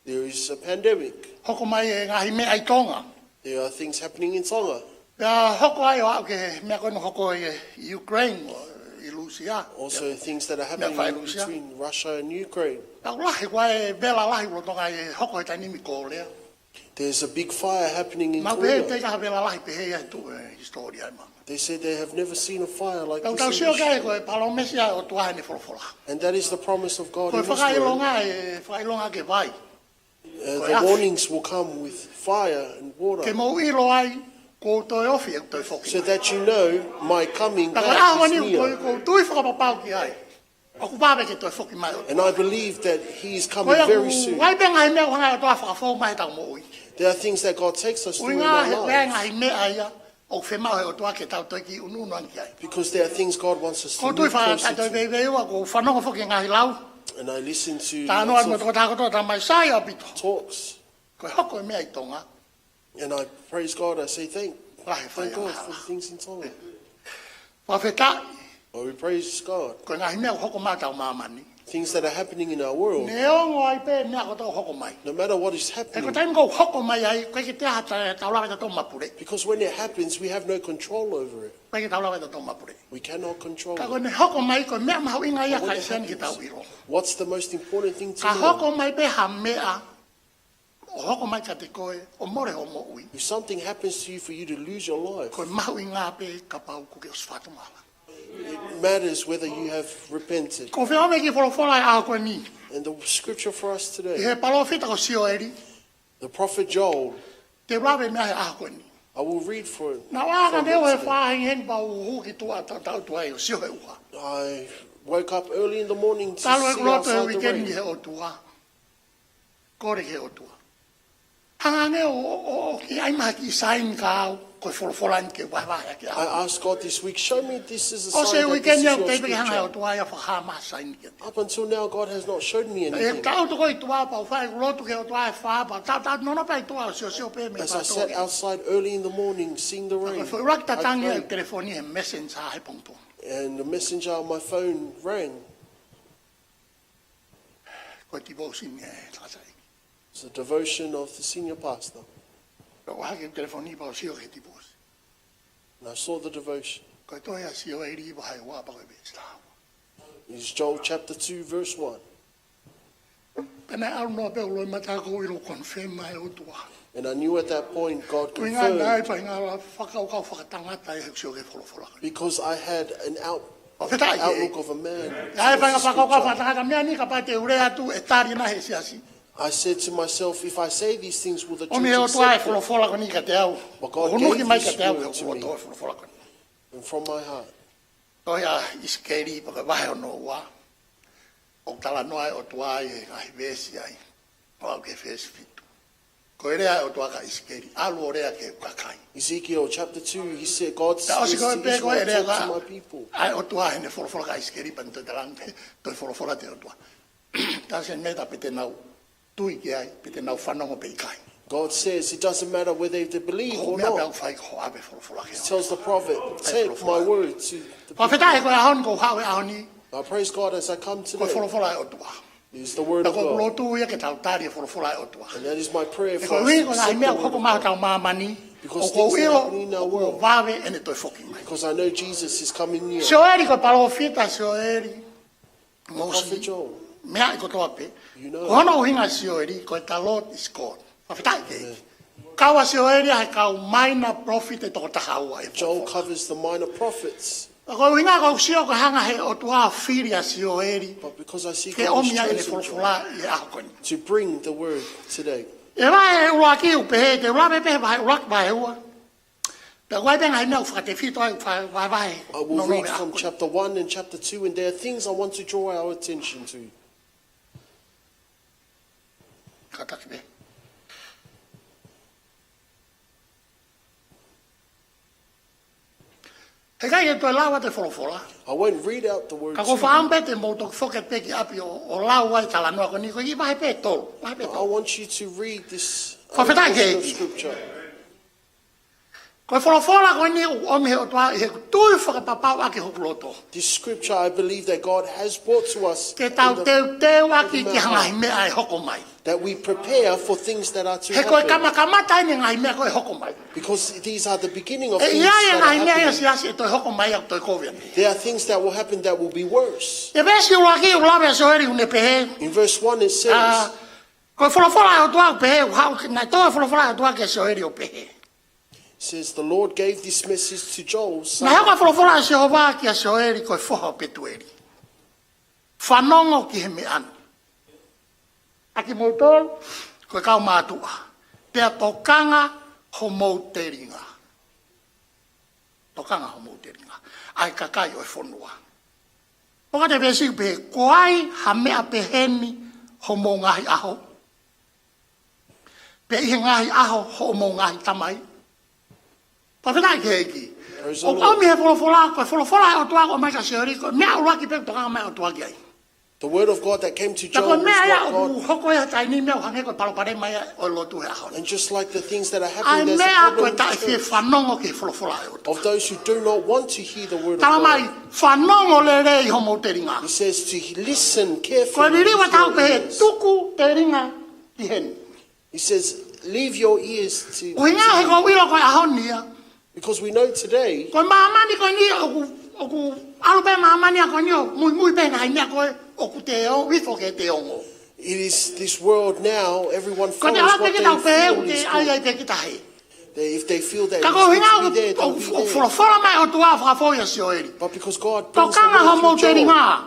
There is a pandemic. Hoko mai e ngaahi meʻa ʻi Tonga. There are things happening in Tonga. Pea hoko ai ʻo aʻu ki he meʻa ko eni ʻoku hoko ʻi Ukraine, ʻi Lūsia. Also, things that are happening between Russia and Ukraine. Pea ʻoku lahi, ʻoku ʻi ai e vela lahi lolotonga ʻi he hoko he taimi ni ʻi Kōlea. There's a big fire happening in Korea. Naʻe pehē ʻe ha vela lahi pehē ia he tuʻu ʻi he hisitōlia ʻi māmani. They said they have never seen a fire like this in history. Pea ʻoku tau sio ki ai ko e palōmesi ʻa e ʻOtua heʻene folofola. And that is the promise of God in His word. Ko e fakaʻilonga, e fakaʻilonga ki he vai. Uh, the warnings will come with fire and water. Ko e afi. Ke mou ʻilo ai, kuo u toe ofi, ʻeku toe foki. So that you know my coming back is near. Ka ko e ʻaho ni ʻoku ou tui fakapapau ki ai. ʻOku vave ke toe foki mai. And I believe that He is coming very soon. Ko ia ʻoku ʻi ai pē ngaahi meʻa ʻoku hanga ʻe he ʻOtua ʻo fakafou mai heʻetau moʻui. There are things that God takes us through in our lives. ʻUhinga he ʻoku ʻi ai e ngaahi meʻa ia ʻoku fiemaʻu ʻe he ʻOtua ke tau toe kiʻi ʻunuʻunu ange ki ai. Because there are things God wants us to move closer to. ʻOku ou tui fakataha ʻi he veiveiua, ʻoku ou fanongo foki ki he ngaahi lau. And I listen to lots of talks. Talanoa mo e tokotaha kotoa, tamai, sai ʻaupito. Ko e hoko e meʻa ʻi Tonga. And I praise God, I say thank, thank God for the things in Tonga. Fakafetaʻi. Oh, we praise God. Ko e ngaahi meʻa ʻoku hoko mai ʻi hotau māmani. Things that are happening in our world. Neongo ai pē meʻa kotoa ʻoku hoko mai. No matter what is happening. He ko e taimi ʻoku hoko mai ai, ʻoku ʻikai ke toe ʻi ai ha taha ʻe tau lava ʻo tau mapule. Because when it happens, we have no control over it. ʻOku ʻikai ke tau lava ʻo tau mapule. We cannot control it. Ka ko ʻene hoko mai ko e meʻa mahuʻinga ia Christian ke tau ʻilo. But when it happens, what's the most important thing to know? Ka hoko mai pē ha meʻa, ʻo hoko mai kiate koe, ʻo mole hoʻo moʻui. If something happens to you for you to lose your life, Ko e mahuʻinga pē kapau kuo ke ʻosi fakatomala. It matters whether you have repented. ʻOku ou fie ʻomai e kiʻi folofola he ʻaho ko eni. And the scripture for us today, ʻI he palōfita ko Sioeli. The prophet Joel, Te u lave mei ai he ʻaho ko eni. I will read for, from it today. Naʻá ku anga ange he faʻahinga heni pea u hū ki tuʻa ʻo tautau tuai ʻo sio he ʻuha. I woke up early in the morning to see outside the rain. Talu ʻeku lotu he uike ni ki he ʻOtua. Kole ki he ʻOtua. Hanga ange ʻo, ʻo, ʻo, ʻo ke ʻai mai ha kiʻi saini kia au, ko e folofola eni ke vahevahe ʻaki ʻe au. I asked God this week, "Show me this is a sign that this is your scripture." ʻOsi e uike ni ʻoku teʻeki ke hanga ʻe he ʻOtua ia ʻo fakahā mai ha saini kiate au. Up until now, God has not shown me anything. ʻI heʻeku tau tuʻu ko ē ʻi tuʻa pea u fai ʻeku lotu ki he ʻOtua he fā, pea u tautau nono pē ʻi tuʻa ʻo siosio pē mei he pātoke. As I sat outside early in the morning, seeing the rain, I prayed. Pea ko e foʻi ʻuluaki tatangi ʻa e telefoni he messenger he pongipongi. And the messenger on my phone rang. Ko e devotion ʻa e tangataʻeiki. It's a devotion of the senior pastor. Pea u ʻalu hake ʻo telefoni pea u sio ki he devotion. And I saw the devotion. Ko e tohi ʻa Sioeli vahe ua pea ko e veesi taha ua. It's Joel chapter two, verse one. Pea naʻe ʻalu noa pē hoku loʻimata ʻo ʻilo confirm mai ʻe he ʻOtua. And I knew at that point God confirmed. Ko e ʻuhinga naʻe ʻi ai e faʻahinga fakakaukau fakatangata ʻi heʻeku sio ki he folofola. Because I had an out-, outlook of a man towards the scripture. Fakafetaʻi ki he ʻEiki. Naʻe ʻi ai e faʻahinga fakakaukau fakatangata, meʻa ni kapau te u lea atu ʻe tali nai ʻe he siasi. I said to myself, "If I say these things, will the church accept it?" ʻOmi ʻe he ʻOtua e folofola ko eni kiate au. But God gave this word to me. ʻOku hunuki mai kiate au ʻe he ʻOtua e folofola ko eni. And from my heart. Tohi ʻa ʻIsikeli pea ko e vahe hono ua. ʻOku talanoa e ʻOtua ʻi he ngaahi veesi ʻe ua ki he veesi fitu. Ko e lea ʻa e ʻOtua kia ʻIsikeli, ʻalu ʻo lea ki he kakai. Ezekiel chapter two, he said, God says to Israel, "Talk to my people." Pea ʻosi ko ē pē ko e lea ʻa e ʻOtua heʻene folofola kia ʻIsikeli pea ne toe talaange, toe folofola atu e ʻOtua. Doesn't matter pe te nau tui ki ai, pe te nau fanongo pe ʻikai. God says it doesn't matter whether they believe or not. Ko e meʻa pē ʻoku fai ko e ʻave folofola ki ai. He tells the prophet, "Take my word to the people." Fakafetaʻi he ko e ʻaho ni ʻoku ou haʻu he ʻaho ni. I praise God as I come today. Ko e folofola ʻa e ʻOtua. It is the word of God. Pea ko ʻeku lotu ia ke tau tali e folofola ʻa e ʻOtua. And that is my prayer for us to accept the word of God. He ko e ʻuhinga ko e ngaahi meʻa ʻoku hoko mai ʻi hotau māmani, because things happen in our world. ʻOku ou ʻilo ʻoku vave ʻene toe foki mai. Because I know Jesus is coming near. Sioeli, ko e palōfita Sioeli. Mou sio. Prophet Joel. Meʻa ʻi kotoa pē. You know. Ko hono ʻuhinga Sioeli, ko e the Lord is God. Fakafetaʻi ki he ʻEiki. Amen. Kau ʻa Sioeli ʻa e kau minor prophet ʻe toko taha ua ʻi he folofola. Joel covers the minor prophets. Ko e ʻuhinga ʻoku ou sio ko e hanga he ʻOtua ʻo fili ʻa Sioeli. But because I see God has chosen Joel. Ke ʻomi ai ʻene folofola ʻi he ʻaho ko eni. To bring the word today. ʻI he vahe ʻuluaki ʻoku pehē, te u lave pē he vahe ʻuluaki, vahe ua. Pea ʻoku ʻi ai pē ngaahi meʻa ʻoku fakatefito ai, fa-, fa-, vahe. I will read from chapter one and chapter two, and there are things I want to draw our attention to. Kātaki pē. Heʻikai ke toe lau atu e folofola. I won't read out the word to you. Ka ʻoku ou fakaʻamu pē te mou toki foki pē ki ʻapi ʻo, ʻo lau ai e talanoa ko eni, ko e kiʻi vahe pē ʻe tolu, vahe pē ʻe tolu. But I want you to read this, uh, portion of scripture. Fakafetaʻi ki he ʻEiki. Ko e folofola ko eni ʻoku ʻomi he ʻOtua ʻi heʻeku tui fakapapau ʻaki hoku loto. This scripture I believe that God has brought to us in the, in the mouth. Ke tau teuteuʻaki ki he ngaahi meʻa ʻe hoko mai. That we prepare for things that are to happen. He ko e kamakamata eni e ngaahi meʻa ko ē ʻe hoko mai. Because these are the beginning of things that are happening. ʻE ʻi ai e ngaahi meʻa ia siasi ʻe toe hoko mai ʻoku toe kovi ange. There are things that will happen that will be worse. ʻI he veesi ʻuluaki ʻoku lave ʻa Sioeli ʻo ne pehē. In verse one it says, ʻa, ko e folofola ʻa e ʻOtua ʻoku pehē, ʻoku haʻu ke, naʻe tō e folofola ʻa e ʻOtua kia Sioeli ʻo pehē. Says, "The Lord gave this message to Joel, son of" Naʻe hoko e folofola ʻa Sihova kia Sioeli ko e foha ʻo Petueli. Fanongo ki he meʻa ni, ʻa kimoutolu ko e kau mātuʻa, pea tokanga homou telinga. Tokanga homou telinga, ʻa e kakai ʻo e fonua. ʻOku ʻi ai e veesi ʻoku pehē, ko ai ha meʻa peheni homou ngaahi ʻaho, pe ʻi he ngaahi ʻaho hoʻomou ngaahi tamai? Fakafetaʻi ki he ʻEiki. Praise the Lord. ʻOku ʻomi he folofola, ko e folofola ʻa e ʻOtua ʻoku ʻomai kia Sioeli, ko e meʻa ʻuluaki pē ʻoku tokanga mai e ʻOtua ki ai. The word of God that came to Joel was what God. Ka ko e meʻa ia ʻoku hoko ia he taimi ni ʻoku hangē ko e palopalema ia ʻo e lotu he ʻaho ni. And just like the things that are happening, there's a problem in the church. ʻA e meʻa ko e taʻefie fanongo ki he folofola ʻa e ʻOtua. Of those who do not want to hear the word of God. Talamai, fanongo lelei homou telinga. He says to listen carefully with your ears. Ko e liliu ʻa e tau pehē tuku telinga ki heni. He says, "Leave your ears to, to me." ʻUhinga he ʻoku ou ʻilo ko e ʻaho ni ia. Because we know today, ko e māmani ko eni ʻoku, ʻoku ʻalu pē māmani ko eni ʻo muimui pē ngaahi meʻa ko ē ʻoku te o, ifo ke te ongo. It is this world now, everyone follows what they feel is good. Ko e te ala pē ke tau pehē, ʻoku te ʻai ai pē kita hē. They, if they feel that it's good to be there, they'll be there. Ka ko e ʻuhinga ʻoku, ʻoku folofola mai e ʻOtua ʻo fakafou kia Sioeli. But because God brings the word through Joel, tokanga homou telinga.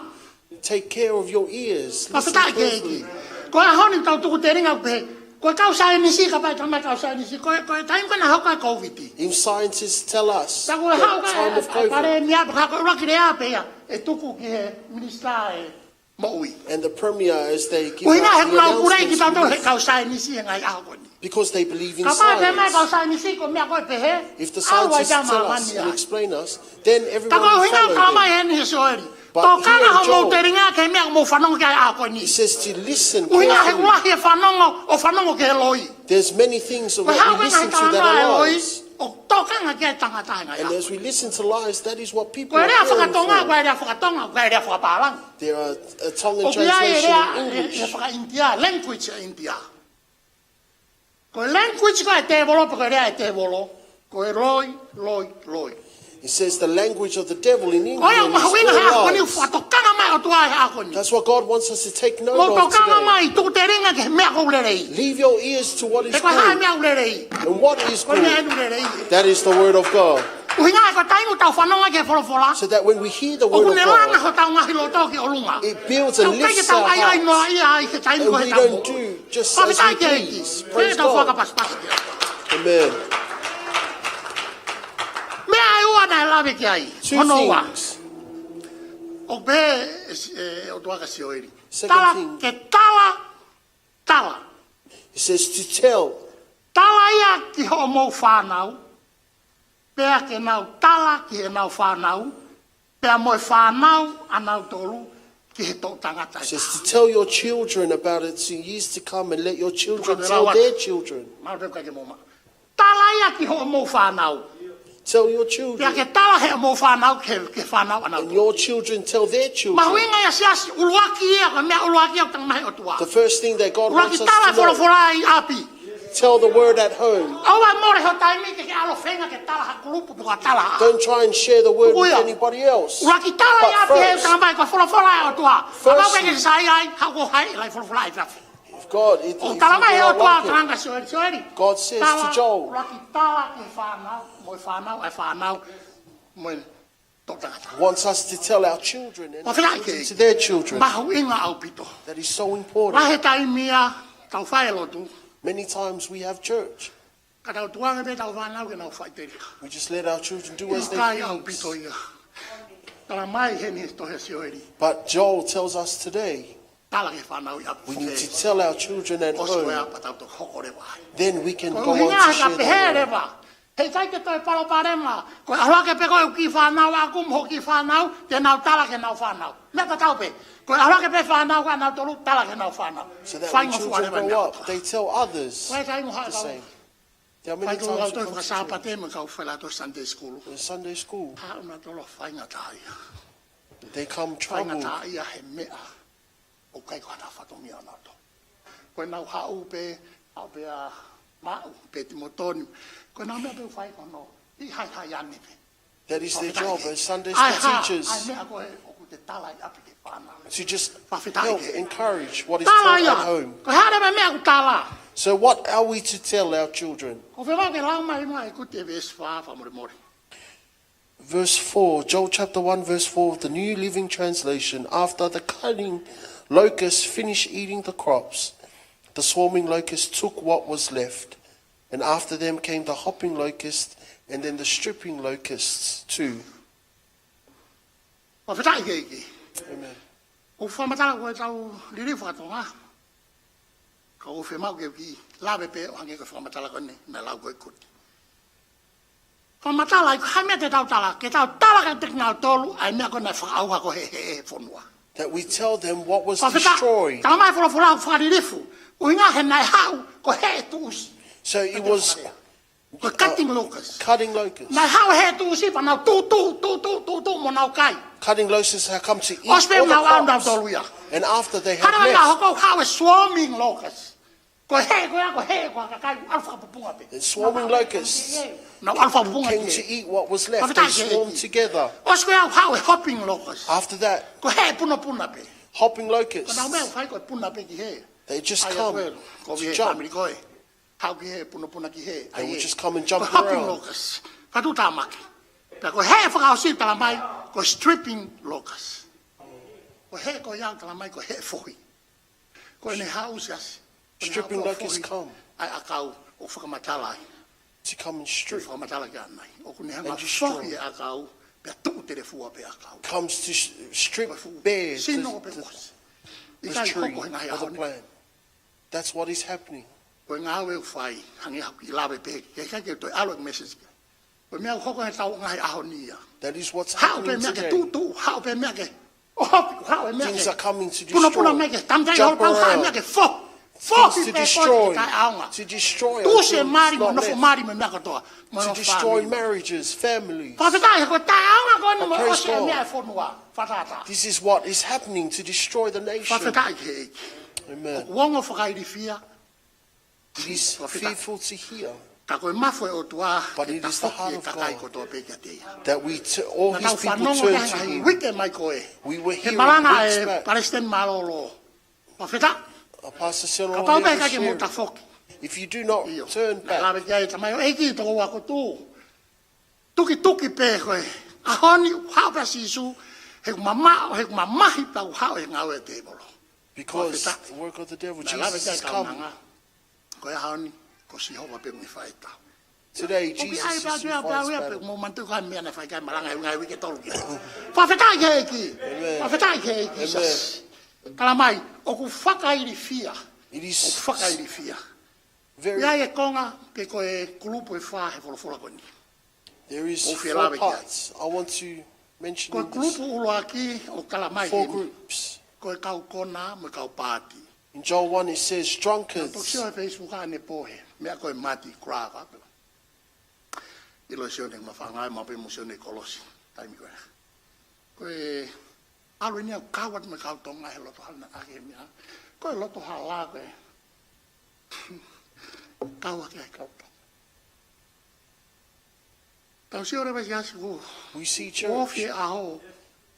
Take care of your ears. Listen carefully. Fakafetaʻi ki he ʻEiki. Ko e ʻaho ni tau tuku telinga ʻo pehē, ko e kau saienisi, kapau ʻe talamai kau saienisi, ko e, ko e taimi ko ē naʻe hoko ai e COVID. If scientists tell us that time of COVID. Pea ko e haʻu ʻa e, ʻa e palēmia, pea ko e ʻuluaki lea pē ia ʻe tuku ki he minisitā ʻo e moʻui. And the premier, as they give out the announcements, we listen. ʻUhinga he ʻoku nau puleʻi kitautolu he kau saienisi he ngaahi ʻaho ko eni. Because they believe in science. Kapau ʻe pehē mai e kau saienisi ko e meʻa ko ē ʻoku pehē, ʻalu ai pē māmani ia. If the scientists tell us and explain us, then everyone will follow them. Ka ko e ʻuhinga ʻoku talamai heni ʻe Sioeli. But here in Joel, tokanga homou telinga ki he meʻa ʻoku mou fanongo ki ai he ʻaho ko eni. It says to listen carefully. ʻUhinga he ʻoku lahi e fanongo, ʻo fanongo ki he loi. There's many things that we listen to that are lies. Ko e hā e ngaahi talanoa ʻa e loi, ʻoku tokanga ki ai e tangata he ngaahi ʻaho. And as we listen to lies, that is what people are caring for. Ko e lea fakatonga, ko e lea fakatonga, ko e lea fakapālangi. There are, uh, Tongan translation in English. ʻOku ʻi ai e lea, e, e faka-India, language ʻa e ʻIndia. Ko e language ko ē ʻa e tēvolo, pe ko e lea ʻa e tēvolo, ko e loi, loi, loi. It says the language of the devil in England is all lies. Ko ia ʻoku mahuʻinga he ʻaho ni, fakatokanga mai e ʻOtua he ʻaho ni. That's what God wants us to take note of today. Mou tokanga mai, tuku telinga ki he meʻa ʻoku lelei. Leave your ears to what is good. He ko e hā e meʻa ʻoku lelei? And what is good? Ko e meʻa ʻoku lelei. That is the word of God. ʻUhinga he ko e taimi ʻoku tau fanongo ai ki he folofola, so that when we hear the word of God, ʻoku ne langa hotau ngaahi loto ki ʻolunga. It builds and lifts our hearts. ʻOku ʻikai ke tau ʻai ʻai noa ia ai he taimi ko ē ʻoku tau moʻui. And we don't do just as we please. Fakafetaʻi ki he ʻEiki. Praise God. Pea tau fakapasipasi ki ai. Amen. Meʻa ʻe ua naʻe lave ki ai. Two things. Hono ua. ʻOku pehē ʻe, ʻe ʻOtua kia Sioeli. Second thing. Tala, ke tala, tala. He says to tell. Tala ia ki hoʻomou fānau, pea ke nau tala ki heʻenau fānau, pea mo e fānau ʻanautolu, ki he toʻutangata ʻe taha. Says to tell your children about it in years to come and let your children tell their children. Mau teu kai ke mou ma. Tala ia ki hoʻomou fānau. Tell your children. Pea ke tala heʻemou fānau ki he, ki he fānau ʻanautolu. And your children tell their children. Mahuʻinga ia siasi, ʻuluaki ia, ko e meʻa ʻuluaki ia ʻoku tala mai he ʻOtua. The first thing that God wants us to know. ʻUluaki tala e folofola ʻi ʻapi. Tell the word at home. ʻOua ʻe mole ho taimi ke ke ʻalu ʻo feinga ke tala ha kulupu pe ko e tala ha. Don't try and share the word with anybody else. ʻUluaki tala ʻi ʻapi he tala mai ko e folofola ʻa e ʻOtua. Kapau ʻoku ʻikai ke ke saiʻia ai, haʻu ʻo haʻi e folofola ʻi ʻapi. If God, if, if you do not like it, God says to Joel, ʻUluaki tala mai he ʻOtua, talanga Sioeli. Tala, ʻuluaki tala ki he fānau, mo e fānau, ʻa e fānau, mo e toʻutangata. Wants us to tell our children and to their children. Mahuʻinga ʻaupito. That is so important. Lahi e taimi ia, tau fai e lotu. Many times we have church. Ka tau tukuange pē ʻetau fānau ke nau faʻiteliha. We just let our children do as they please. ʻIkai ʻaupito ia. Tala mai heni he tohi ʻa Sioeli. But Joel tells us today, Tala ki he fānau ʻi ʻapi. We need to tell our children at home. ʻOsi ko ia pea tau toki hoko leva ai. Then we can go on to share the word. Ko e ʻuhinga he ka pehē leva. Heʻikai ke toe palopalema. Ko e ʻalu hake pē ko e kiʻi fānau ʻaʻaku mo hoʻo kiʻi fānau, te nau tala ki heʻenau fānau. Meʻa tatau pē. Ko e ʻalu hake pē fānau ʻanautolu, tala ki heʻenau fānau. So that when children grow up, they tell others the same. Faingofua leva e ʻaho ni. There are many times we come to church. Fai ko e kau toe fakasāpate mo e kau failautohi Sunday school. In Sunday school, Haʻu ʻanautolu ʻo faingataʻaʻia. They come troubled. Faingataʻaʻia he meʻa ʻoku ʻikai ko hano fatongia ʻanautolu. Ko ʻenau haʻu pē, haʻu pē ʻa Maʻu, pe Timotoni. Ko ʻenau meʻa pē ʻoku fai ko hono ʻi haihai ane pē. That is their job as Sunday school teachers. Fakafetaʻi. ʻAi ha, ʻai meʻa ko ē ʻoku te tala ʻi ʻapi ki he fānau. To just help encourage what is taught at home. Fakafetaʻi. Tala ia. Ko e hā leva e meʻa ʻoku tala? So what are we to tell our children? ʻOku ou fie lau mai muʻa ʻeku te veesi fā fakamolemole. Verse four, Joel chapter one, verse four, the New Living Translation. After the cutting locusts finished eating the crops, the swarming locusts took what was left, and after them came the hopping locusts, and then the stripping locusts too. Fakafetaʻi ki he ʻEiki. Amen. ʻOku fakamatala ko ʻetau liliu faka-Tonga. Ka ʻoku ou fie maʻu ke u kiʻi lave pē ʻo hangē ko e fakamatala ko eni naʻe lau ko ē ʻe Kuti. Fakamatala, ʻi he hā e meʻa te tau tala, ke tau tala kiate kinautolu ʻa e meʻa ko ē naʻe fakaʻauha ko ē he, he, he fonua. That we tell them what was destroyed. Fakafetaʻi. Tala mai e folofola fakalilifu. ʻUhinga he naʻe haʻu ko e heʻe tuʻusi. So it was Ko e cutting locusts. Cutting locusts. Naʻe haʻu e heʻe tuʻusi pea nau tuʻu, tuʻu, tuʻu, tuʻu, tuʻu, tuʻu mo nau kai. Cutting locusts have come to eat all the crops. ʻOsi pē naʻa nau ʻalu ʻanautolu ia. And after they have left. Hana naʻa hoko haʻu e swarming locusts. Ko e heʻe ko ia, ko e heʻe ko ia ʻa e kakai ʻalu fakapupunga pē. The swarming locusts came to eat what was left. Nau ʻalu fakapupunga pē. Fakafetaʻi ki he ʻEiki. They swarmed together. ʻOsi ko ia haʻu e hopping locusts. After that, Ko e heʻe punapuna pē. Hopping locusts. Ko ʻenau meʻa ʻoku fai ko e puna pē ki hē. They just come to jump. ʻAi atu ē, ko e fāmili ko ē. Haʻu ki hē, punapuna ki hē. They will just come and jump around. Ko e hopping locusts. Fakatātā mai. Pea ko e heʻe fakaʻosi tala mai, ko e stripping locusts. Ko e heʻe ko ia tala mai, ko e heʻe fohi. Ko ʻene haʻu siasi. Ko ʻene haʻu ʻo fohi. Stripping locusts come. ʻAi ʻakau ʻo fakamatala ai. To come and strip and destroy. Fakamatala ki ai. ʻOku ne hanga fohi e ʻakau, pea tuʻu telefua pē ʻakau. Comes to sh-, strip bare the, the, the tree or the plant. Ko e fuʻu sino pē ʻosi. ʻIkai hoko he ngaahi ʻaho ni. That's what is happening. Ko e ngāue ʻoku fai, hangē haʻaku kiʻi lave pē, ke ʻikai ke toe ʻalu e message. Ko e meʻa ʻoku hoko he tau ngaahi ʻaho ni ia. That is what's happening today. Haʻu pē meʻa ke tuʻutuʻu, haʻu pē meʻa ke ʻohofi, haʻu e meʻa ke punapuna mai ke tamtai holo pau, haʻu e meʻa ke fo-, fohi pē ko e taʻeʻaonga. Things to destroy, to destroy until it's not left. Tuʻusi e mali mo e nofo mali mo e meʻa kotoa. To destroy marriages, families. Fakafetaʻi, ko e taʻeʻaonga ko eni mo e ʻosi e meʻa e fonua. Fakatātā. This is what is happening to destroy the nation. Fakafetaʻi ki he ʻEiki. Amen. ʻOku ongo fakailifia. It is fearful to hear. Ka ko e mafu e ʻOtua ke tafoki e kakai kotoa pē kiate ia. But it is the heart of God that we t-, all his people turn to him. Naʻa tau fanongo ki ai he uike mai ko ē. We were hearing weeks back. He malanga e Palesiteni Mālōlō. Fakafetaʻi. Pastor Selomi sharing. Kapau pē ʻikai ke mou tafoki. If you do not turn back. ʻIo. Naʻe lave ki ai e tamaioʻeiki, toko ua kuo tuʻu. Tukituki pē ko e ʻaho ni, haʻu pē ʻa Sīsū, he ʻoku mamaʻo, he ʻoku mamahi pea ʻoku haʻu e ngāue ʻa e tēvolo. Because the work of the devil, Jesus is coming. Fakafetaʻi. Naʻe lave ki ai e kaunanga. Ko e ʻaho ni, ko Sihova pē ʻoku ne fai e tau. Today, Jesus is who fights battle. ʻOku ʻi ai e pē ʻa e ʻapi ʻa e ʻapi ʻa e ʻapi, ʻoku mou manatuʻi e meʻa naʻe fai ki ai e malanga he ngaahi uike ʻe tolu ki ai. Fakafetaʻi ki he ʻEiki. Amen. Fakafetaʻi ki he ʻEiki. Amen. Siasi. Tala mai, ʻoku fakailifia. It is. ʻOku fakailifia. Very. ʻI ai e konga, pe ko e kulupu ʻe fā he folofola ko eni. There is four parts I want to mention in this. ʻOku ou fie lave ki ai. Ko e kulupu ʻuluaki ʻoku tala mai heni. Four groups. ko e kau kona mo e kau pāti. In Joel one it says, "Drunkards." Naʻa ku toki sio he Facebook ʻanepō he meʻa ko e Mardi Gras ka pela. ʻIlo Sione Mafangaʻi maʻu pē mo Sione Kolosi. Taimi ko ē. Ko e ʻalu eni ʻo kau atu mo e kau Tonga he loto hala naʻa ke meʻa. Ko e loto hala ko ē. Kau ake ai kau Tonga. Tau sio leva ki he ʻaho. We see, church, kuo ofi e ʻaho.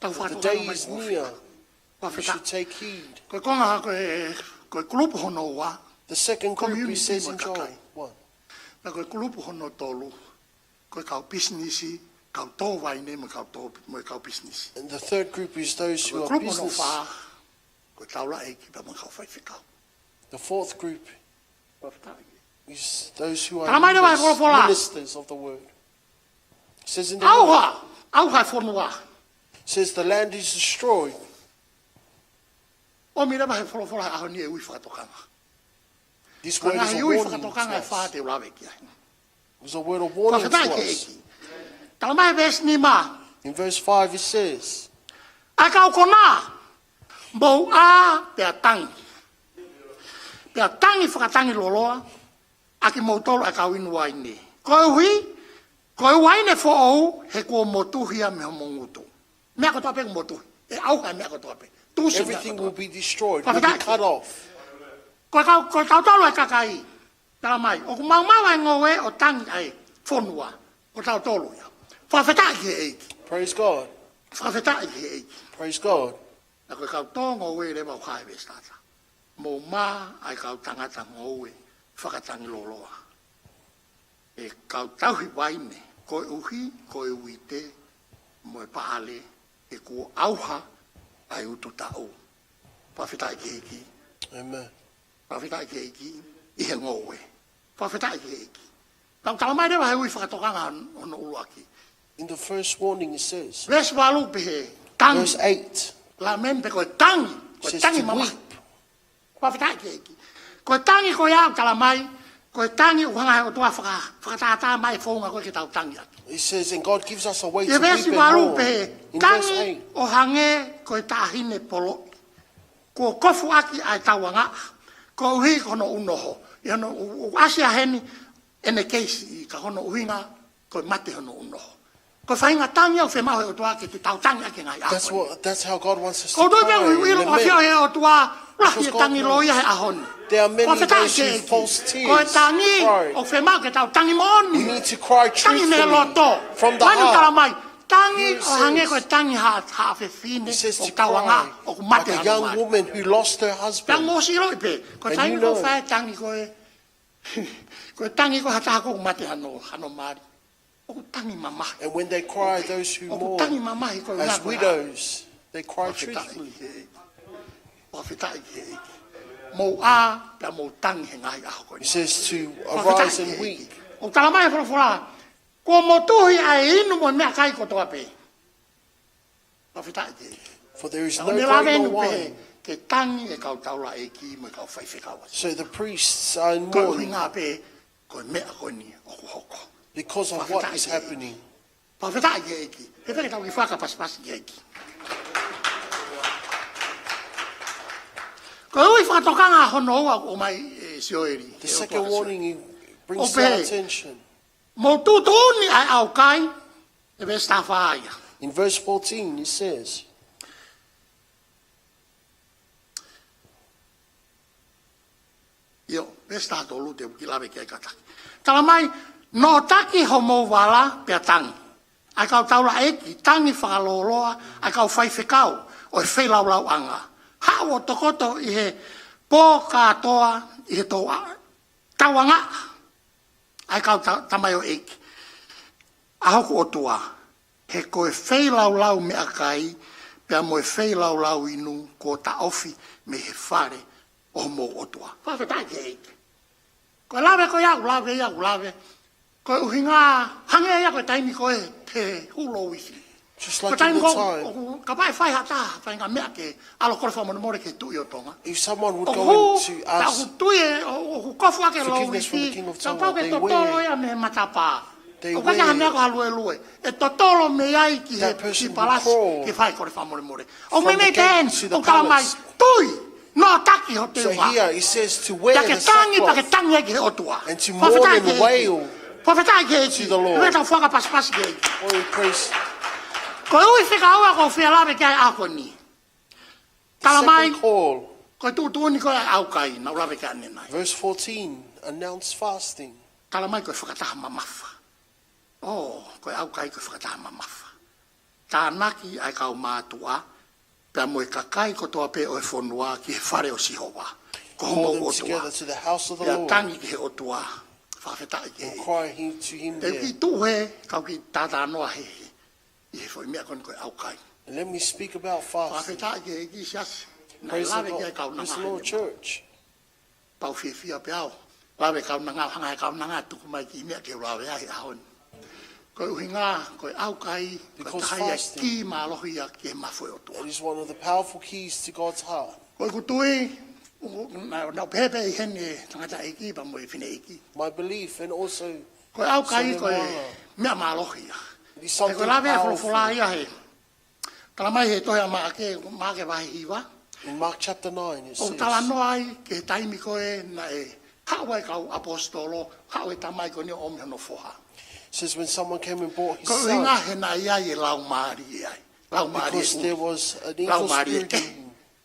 Tau that the day is near. We should take heed. Ko e konga ko e, ko e kulupu hono ua. The second group, community, he says in Joel one. Pea ko e kulupu hono tolu, ko e kau pisinisi, kau tō vaine mo e kau tō, mo e kau pisinisi. And the third group is those who are business. Ko e kulupu hono fā, ko e taulaʻeiki pea mo e kau faifekau. The fourth group is those who are leaders, ministers of the word. Tala mai leva he folofola. Says in the word. ʻAuha, ʻauha e fonua. Says the land is destroyed. ʻOmi leva he folofola he ʻaho ni e ui fakatokanga. This word is a warning to us. Ko e ngaahi ui fakatokanga ʻe fā te u lave ki ai. It was a word of warning to us. Fakafetaʻi ki he ʻEiki. Tala mai he veesi nima. In verse five it says, ʻA e kau kona, mou ʻā pea tangi. Pea tangi fakatangiloa, ʻa kimoutolu ʻa e kau inu uaine. Koeʻuhi, ko e uaine foʻou, he kuo motuhi ia mei homou ngutu. Meʻa kotoa pē kuo motuhi. ʻE ʻauha e meʻa kotoa pē. Tusi e meʻa kotoa. Everything will be destroyed, will be cut off. Fakafetaʻi. Ko e kau, ko kitautolu e kakai. Tala mai, ʻoku maumau ʻa e ngoue ʻo tangi ʻa e fonua. Ko kitautolu ia. Fakafetaʻi ki he ʻEiki. Praise God. Fakafetaʻi ki he ʻEiki. Praise God. Naʻa ko e kau tō ngoue leva ʻoku hā he veesi taha taha. Mou mā ʻa e kau tangata ngoue fakatangiloa. ʻE kau tauhi vaine, koeʻuhi ko e uite mo e paʻale, he kuo ʻauha ʻa e ututaʻu. Fakafetaʻi ki he ʻEiki. Amen. Fakafetaʻi ki he ʻEiki, ʻi he ngoue. Fakafetaʻi ki he ʻEiki. Tau tala mai leva he ui fakatokanga hono ʻuluaki. In the first warning it says, veesi valu pehē, tangi. Verse eight. Lament pē ko e tangi, ko e tangi mamahi. Says to weep. Fakafetaʻi ki he ʻEiki. Ko e tangi ko ia ʻoku tala mai, ko e tangi ʻoku hanga he ʻOtua faka-, fakatātā mai e founga ko ē ke tau tangi ʻaki. It says, "And God gives us a way to weep and mourn." ʻI he veesi valu pehē, in verse eight, tangi ʻo hangē ko e taʻahine poloʻi. Kuo kofu ʻaki ʻa e tauangaʻa, koeʻuhi ko hono ʻunoho. ʻI hono ʻu-, ʻu-, ʻasi ʻa heni, ʻene kei siʻi, ka hono ʻuhinga, ko e mate hono ʻunoho. Ko e faʻahinga tangi ʻoku fiemaʻu he ʻOtua ke te tau tangi ʻaki he ngaahi ʻaho ko ē. That's what, that's how God wants us to cry and lament. Ko u tui pē ʻoku ʻilo ʻoku ʻafio he ʻOtua, lahi e tangi lōia he ʻaho ni. Because God knows there are many those who false tears cry. Fakafetaʻi ki he ʻEiki. Ko e tangi ʻoku fiemaʻu ke tau tangi moʻoni. We need to cry truthfully from the heart. Tangi mei he loto. He says, tangi ʻo hangē ko e tangi ha, ha fefine ʻoku tauangaʻa, ʻoku mate hono mali. He says to cry like a young woman who lost her husband. Pea mou ʻosi ʻilo pē, ko e tangi ko ē, ko e tangi ko ē ha taha ʻoku mate hono, hono mali. ʻOku tangi mamahi. And when they cry, those who mourn as widows, they cry truthfully. ʻOku tangi mamahi ko e ʻuhinga ko ia. Fakafetaʻi ki he ʻEiki. Fakafetaʻi ki he ʻEiki. Mou ʻā, pea mou tangi he ngaahi ʻaho ko eni. He says to arise and weep. Fakafetaʻi ki he ʻEiki. ʻOku tala mai he folofola, kuo motuhi ʻa e inu mo e meʻakai kotoa pē. Fakafetaʻi ki he ʻEiki. For there is no greater wine. Naʻa ne lave ʻo pehē, ke tangi e kau taulaʻeiki mo e kau faifekau. So the priests are in mourning. Ko e ʻuhinga pē, ko e meʻa ko eni ʻoku hoko. Because of what is happening. Fakafetaʻi ki he ʻEiki. Fakafetaʻi ki he ʻEiki. He fekau ki fakapasipasi ki he ʻEiki. Ko e ui fakatokanga hono ua ʻoku ʻomai ʻe Sioeli. The second warning he brings to our attention. ʻOku pehē, mou tuʻutuʻuni ʻa e ʻaukai, ʻi he veesi taha fā ia. In verse fourteen it says, ʻIo, veesi taha tolu te u kiʻi lave ki ai kātaki. Tala mai, nō taki homou vala pea tangi. ʻA e kau taulaʻeiki, tangi fakalōloa, ʻa e kau faifekau, ʻo e feilaulau ʻanga. Haʻu ʻo tokoto ʻi he pō kātoa, ʻi he tō a-, tauangaʻa. ʻA e kau ta-, tamaioʻeiki ʻa hoku ʻOtua, he ko e feilaulau meʻakai, pea mo e feilaulau inu, kuo taʻofi mei he fale ʻo homou ʻOtua. Fakafetaʻi ki he ʻEiki. Ko e lave ko ia, ʻoku lave ia, ʻoku lave. Ko e ʻuhinga, hangē ia ko e taimi ko ē, he hū lou ifi. Just like in the time. Ko e taimi ko ē, ʻoku kapau ʻe fai ha taha, fai ha meʻa ke ʻalu ʻo kole fakamolemole ki he Tuʻi ʻo Tonga. If someone would go in to ask forgiveness from the King of Kings, ʻoku hū, pea ʻoku tui e, ʻo, ʻoku kofu ake lou ifi, kapau ke totolo ia mei he matapā. They ʻOku ʻikai ke ʻi ai ha meʻa wear ko ha luelue. ʻE totolo mei ai ki he that person will sipalasi crawl ke fai kole fakamolemole. ʻOku from the meimei gate peheni, to the ʻoku tala mai, palace. Tui, nō taki ho So teunga. Here it says to wear Pea ke the tangi, pea ke sackcloth tangi ai ki he ʻOtua. and to mourn Fakafetaʻi and ki he ʻEiki. wail Fakafetaʻi ki he ʻEiki. to the Lord. Pea tau fakapasipasi ki he ʻEiki. Oh, praise. Ko e ui fika ua ʻoku ou fie lave ki ai he ʻaho ni. The Tala mai, second call, ko e tuʻutuʻuni ko ē ʻa e ʻaukai, naʻa ku lave ki ai ʻanenai. Verse fourteen, announce fasting. Tala mai ko e fakataha mamafa. ʻŌ, ko e ʻaukai ko e fakataha mamafa. Tānaki ʻa e kau mātuʻa, pea mo e kakai kotoa pē ʻo e fonua ki he fale ʻo Sihova. Ko hoʻomou ʻOtua. Call them together to the house of the Lord. Pea tangi ki he ʻOtua. Fakafetaʻi ki he ʻEiki. And cry him, to him there. Te u kiʻi tuʻu hē, kau kiʻi talanoa hē, ʻi he foʻi meʻa ko eni ko e ʻaukai. And let me speak about fasting. Fakafetaʻi ki he ʻEiki siasi. Naʻe lave ki ai e kaunanga heni. Praise the Lord, church. Pea u fiefia pē au. Lave kaunanga, hanga he kaunanga tuku mai kiʻi meʻa ke u lave ai he ʻaho ni. Ko e ʻuhinga, ko e ʻaukai, ko e taha ia e kī mālohi ia ki he mafu ʻo e ʻOtua. Because fasting, it is one of the powerful keys to God's heart. Ko ʻeku tui, u-, naʻa, naʻa ku pehē pē ʻi heni e tangataʻeiki pea mo e fineʻeiki. My belief and also Ko e ʻaukai, ko e meʻa mālohi ia. It is something powerful. He ko e lave ʻa e folofola ia he Tala mai he tohi ʻa Maʻake, Maʻake vahe hiva. In Mark chapter nine, it says, ʻoku talanoa ai ki he taimi ko ē naʻe haʻu ai e kau ʻaposetolo, haʻu e tamai ko eni ʻo ʻomi hono foha. Says when someone came and brought his son. Ko e ʻuhinga he naʻe ʻi ai e laumālie ai. Laumālie ʻuli. Because there was an evil spirit in him. Laumālie kehe.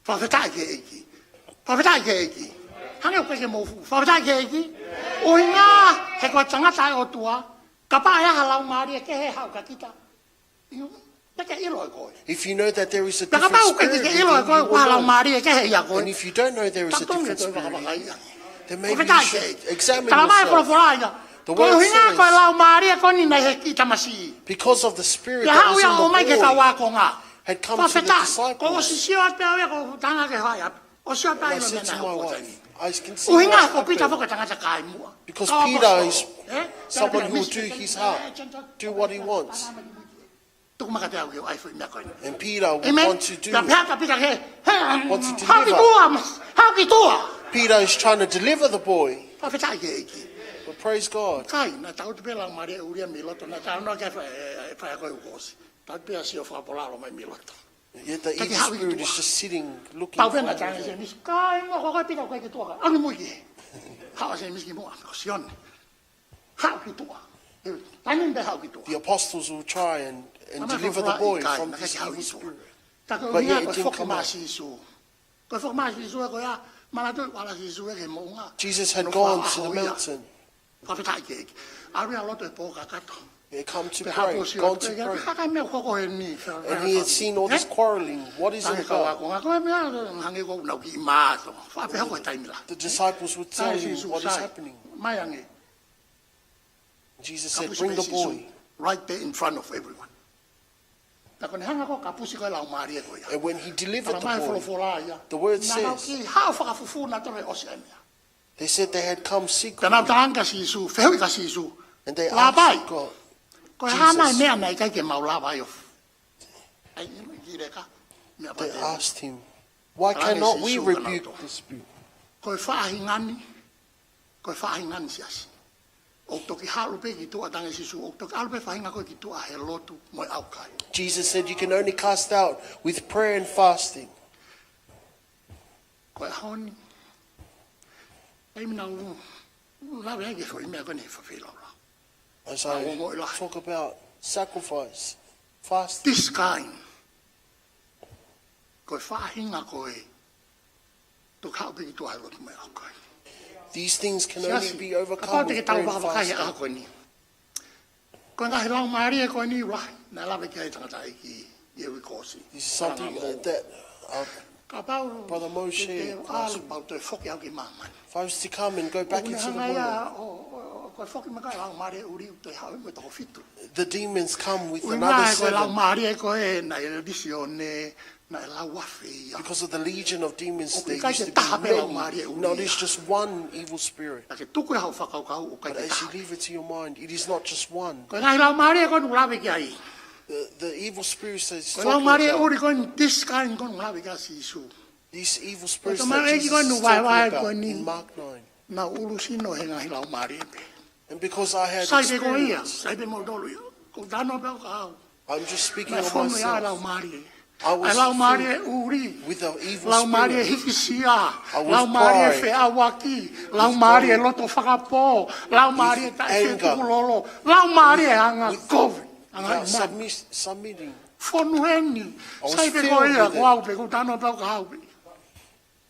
Fakafetaʻi ki he ʻEiki. Fakafetaʻi ki he ʻEiki. Hangē ʻoku ʻikai ke mou fuʻu. Fakafetaʻi ki he ʻEiki. ʻUhinga he ko e tangata ʻa e ʻOtua. Kapau ʻe ʻi ai ha laumālie kehe haʻu kia kita. Pea ke ʻilo ʻe koe. If you know that there is a different spirit within you, you will know. Pea kapau ʻoku ʻikai ke ʻilo ʻe koe ʻoku ʻi ai ha laumālie kehe ʻiate koe. And if you don't know there is a different spirit in you, then maybe you should examine yourself. Fakafetaʻi ki he ʻEiki. Tala mai e folofola ia. The word says, ko e ʻuhinga ko e laumālie ko eni naʻe ʻi he kiʻi tamasiʻi. Because of the spirit that was in the boy had come to the disciples. Pea haʻu ia ʻo ʻomai ki he kau ākonga. Fakafetaʻi. Ko u sio atu pē au ia ko e tangata ke haʻu ai. ʻO sio pē au ʻi he meʻa naʻe hoko atu. And I said to my wife, I can see what's happening. ʻUhinga ko Pita foki ko e tangata kāimuʻa. Because Peter is someone who will do his heart, do what he wants. Tuku mai kiate au ke u ʻai e foʻi meʻa ko eni. And Peter would want to do, wanted to deliver. ʻĒmeni. Pea pehē atu ʻa Pita ki he, he, haʻu ki tuʻa, haʻu ki tuʻa. Peter is trying to deliver the boy. Fakafetaʻi ki he ʻEiki. But praise God. ʻIkai, naʻe tangutu pē laumālie ʻuli ia mei loto, naʻe talanoa ki ai e fai, e, e, faiako ʻoku ʻosi. Tangutu pē ʻo sio fakapōlalo mai mei loto. Yet the evil spirit is just sitting, looking for him. Pau pē naʻe talaange ʻe Sēmisi, kāinga, ko koe Pita, ʻoku ʻikai ke tuʻa ka. Angi muʻa ki hē. Haʻu ʻa Sēmisi ki muʻa, ko Sione. Haʻu ki tuʻa. Taimi pē haʻu ki tuʻa. The apostles will try and, and deliver the boy from this evil spirit. But yet it didn't come out. Ka ko e ʻuhinga ko e foki mai ʻa Sīsū. Ko e foki mai ʻa Sīsū ē ko ia, manatuʻi ʻalu ʻa Sīsū ia ki he moʻunga. Jesus had gone to the mountain. Fakafetaʻi ki he ʻEiki. ʻAlu ia ʻo lotu he pō kakato. He come to pray, gone to pray. Pea haʻu ʻo sio atu pē, ka ko e hā e meʻa ʻoku hoko heni. And he had seen all this quarreling. What is it about? Hangē ko e ʻakonga, ko e meʻa, hangē ko ʻenau kiʻi mātō. Pea hoko he taimi lahi. The disciples would tell him what is happening. Mai ange. Jesus said, "Bring the boy." Kapusi pē Sīsū right there in front of everyone. Pea ko ʻene hanga ko ē ʻo kapusi ko ē e laumālie ko ia. And when he delivered the boy, the word says, tala mai e folofola ia, naʻa nau kiʻi haʻu fakafufū nautolu he ʻosi ʻa e meʻa. They said they had come secretly. Pea nau talaange kia Sīsū, fehuʻi kia Sīsū, and they asked God, Lāpai, ko e hā nai e meʻa naʻe ʻikai ke mau lava ai ʻo, ʻai, ʻi leka, meʻa pē. They asked him, "Why cannot we rebuke the spirit?" Talaange ʻe Sīsū kia nautolu, ko e faʻahinga ni, ko e faʻahinga ni siasi. ʻOku toki ʻalu pē ki tuʻa, talaange ʻe Sīsū, ʻoku toki ʻalu pē faʻahinga ko ē ki tuʻa he lotu mo e ʻaukai. Jesus said, "You can only cast out with prayer and fasting." Ko e ʻaho ni, taimi naʻa ku lave ai ki he foʻi meʻa ko eni he fefeilaulau. As I talk about sacrifice, fasting. This kind. Ko e faʻahinga ko ē, toki haʻu pē ki tuʻa he lotu mo e ʻaukai. These things can only be overcome with prayer and fasting. Siasi, kapau te ke tau vakavakaiʻi he ʻaho ko eni. Ko e ngaahi laumālie ko eni ʻoku lahi, naʻe lave ki ai e tangataʻeiki ʻi he uike kuo ʻosi. This is something that, uh, Brother Mo shared last week. Kapau te u ʻalu, pea u toe foki au ki māmani. If I was to come and go back into the world, ʻoku ne hanga ia ʻo, ʻo, ʻo, ko e foki mai ko ē e laumālie ʻuli ʻoku toe haʻu mo e toko fitu. The demons come with another seven. ʻUhinga he ko e laumālie ko ē naʻe lisione, naʻe lau afe ia. Because of the legion of demons, there used to be many. ʻOku ʻikai ke taha pē laumālie ʻuli ia. Now there's just one evil spirit. Ka ke tuku ia ki hoʻo fakakaukau, ʻoku ʻikai ke taha. But as you leave it to your mind, it is not just one. Ko e ngaahi laumālie ko eni ʻoku lave ki ai. The, the evil spirits that he's talking about. Ko e laumālie ʻuli ko eni, this kind ko eni ʻoku lave ki ai ʻa Sīsū. These evil spirits that Jesus is talking about in Mark nine. Ko e tamaiki ko eni ʻoku vahevahe ko eni, naʻa nau ʻulusino he ngaahi laumālie pē. And because I had Sai pē ko ia, experience, sai pē mo tolu ia. Ko tano pē ka au. I'm just speaking of myself. Naʻe fonu ia ʻa e laumālie. I was filled with the evil spirit. Laumālie ʻuli. Laumālie hikisia. I was pride. Laumālie feʻauaki. With pride. Laumālie loto fakapō. Laumālie taʻefetukulolo. With anger. Laumālie anga kovi. Anga imani. Without submis-, submitting. Fonu eni. I was filled with it. Sai pē ko ia, ko au pē, ko tano pē ka au pē.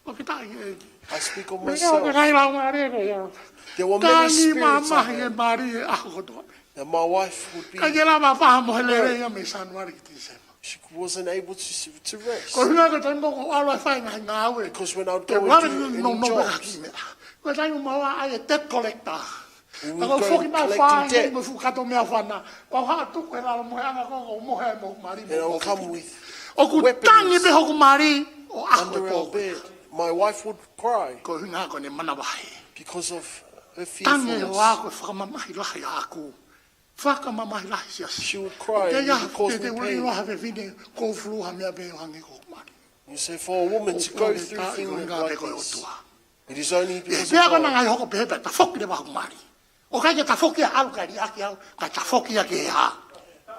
Fakafetaʻi ʻEiki. I speak of myself. Meʻa ʻoku ʻi ai e laumālie ko ia. There were many spirits I had. Tangi mamahi e mali he ʻaho kotoa. And my wife would be hurt. ʻIkai ke lava ʻo fakamohe lelei ia mei Sānuali ki Tīsema. She wasn't able to s-, to rest. Ko e ʻuhinga ko e taimi ko ē ʻoku ou ʻalu ʻo fai e ngaahi ngāue. Because when I would go and do any jobs, ʻoku ou lava ʻo nounou pē ha kiʻi meʻa. Ko e taimi ʻoku mau ō ai e debt collector. We would go collecting debt. Ka ʻoku ou foki mai ʻo fai e ngaahi fuʻu kato meʻa fana. Pea u haʻu ʻo tuku he lalo mo e anga ko ē ʻoku ou mohe ai mo hoku mali mo hoku ʻofefine. And I'll come with weapons under our bed. ʻOku tangi pē hoku mali ʻo ʻaho e pō ko ia. My wife would cry. Ko e ʻuhinga ko ʻene manavahē. Because of her fearfulness. Tangi ʻoku fakamamahi lahi ʻaʻaku. Fakamamahi lahi siasi. She would cry and she would cause me pain. ʻOku ʻikai ke ʻi ai ha fefine ʻoku ou fulu ha meʻa pē ʻo hangē ko hoku mali. You say for a woman to go through things like this, it is only because of God. ʻOku ou ʻoatu ʻa e ʻuhinga pē ko e ʻOtua. ʻI he meʻa ko ē naʻe ʻi ai hoku pehē pē, tafoki leva hoku mali. ʻOku ʻikai ke tafoki ʻa e ʻalu kae liʻaki au, kae tafoki ʻa e hā.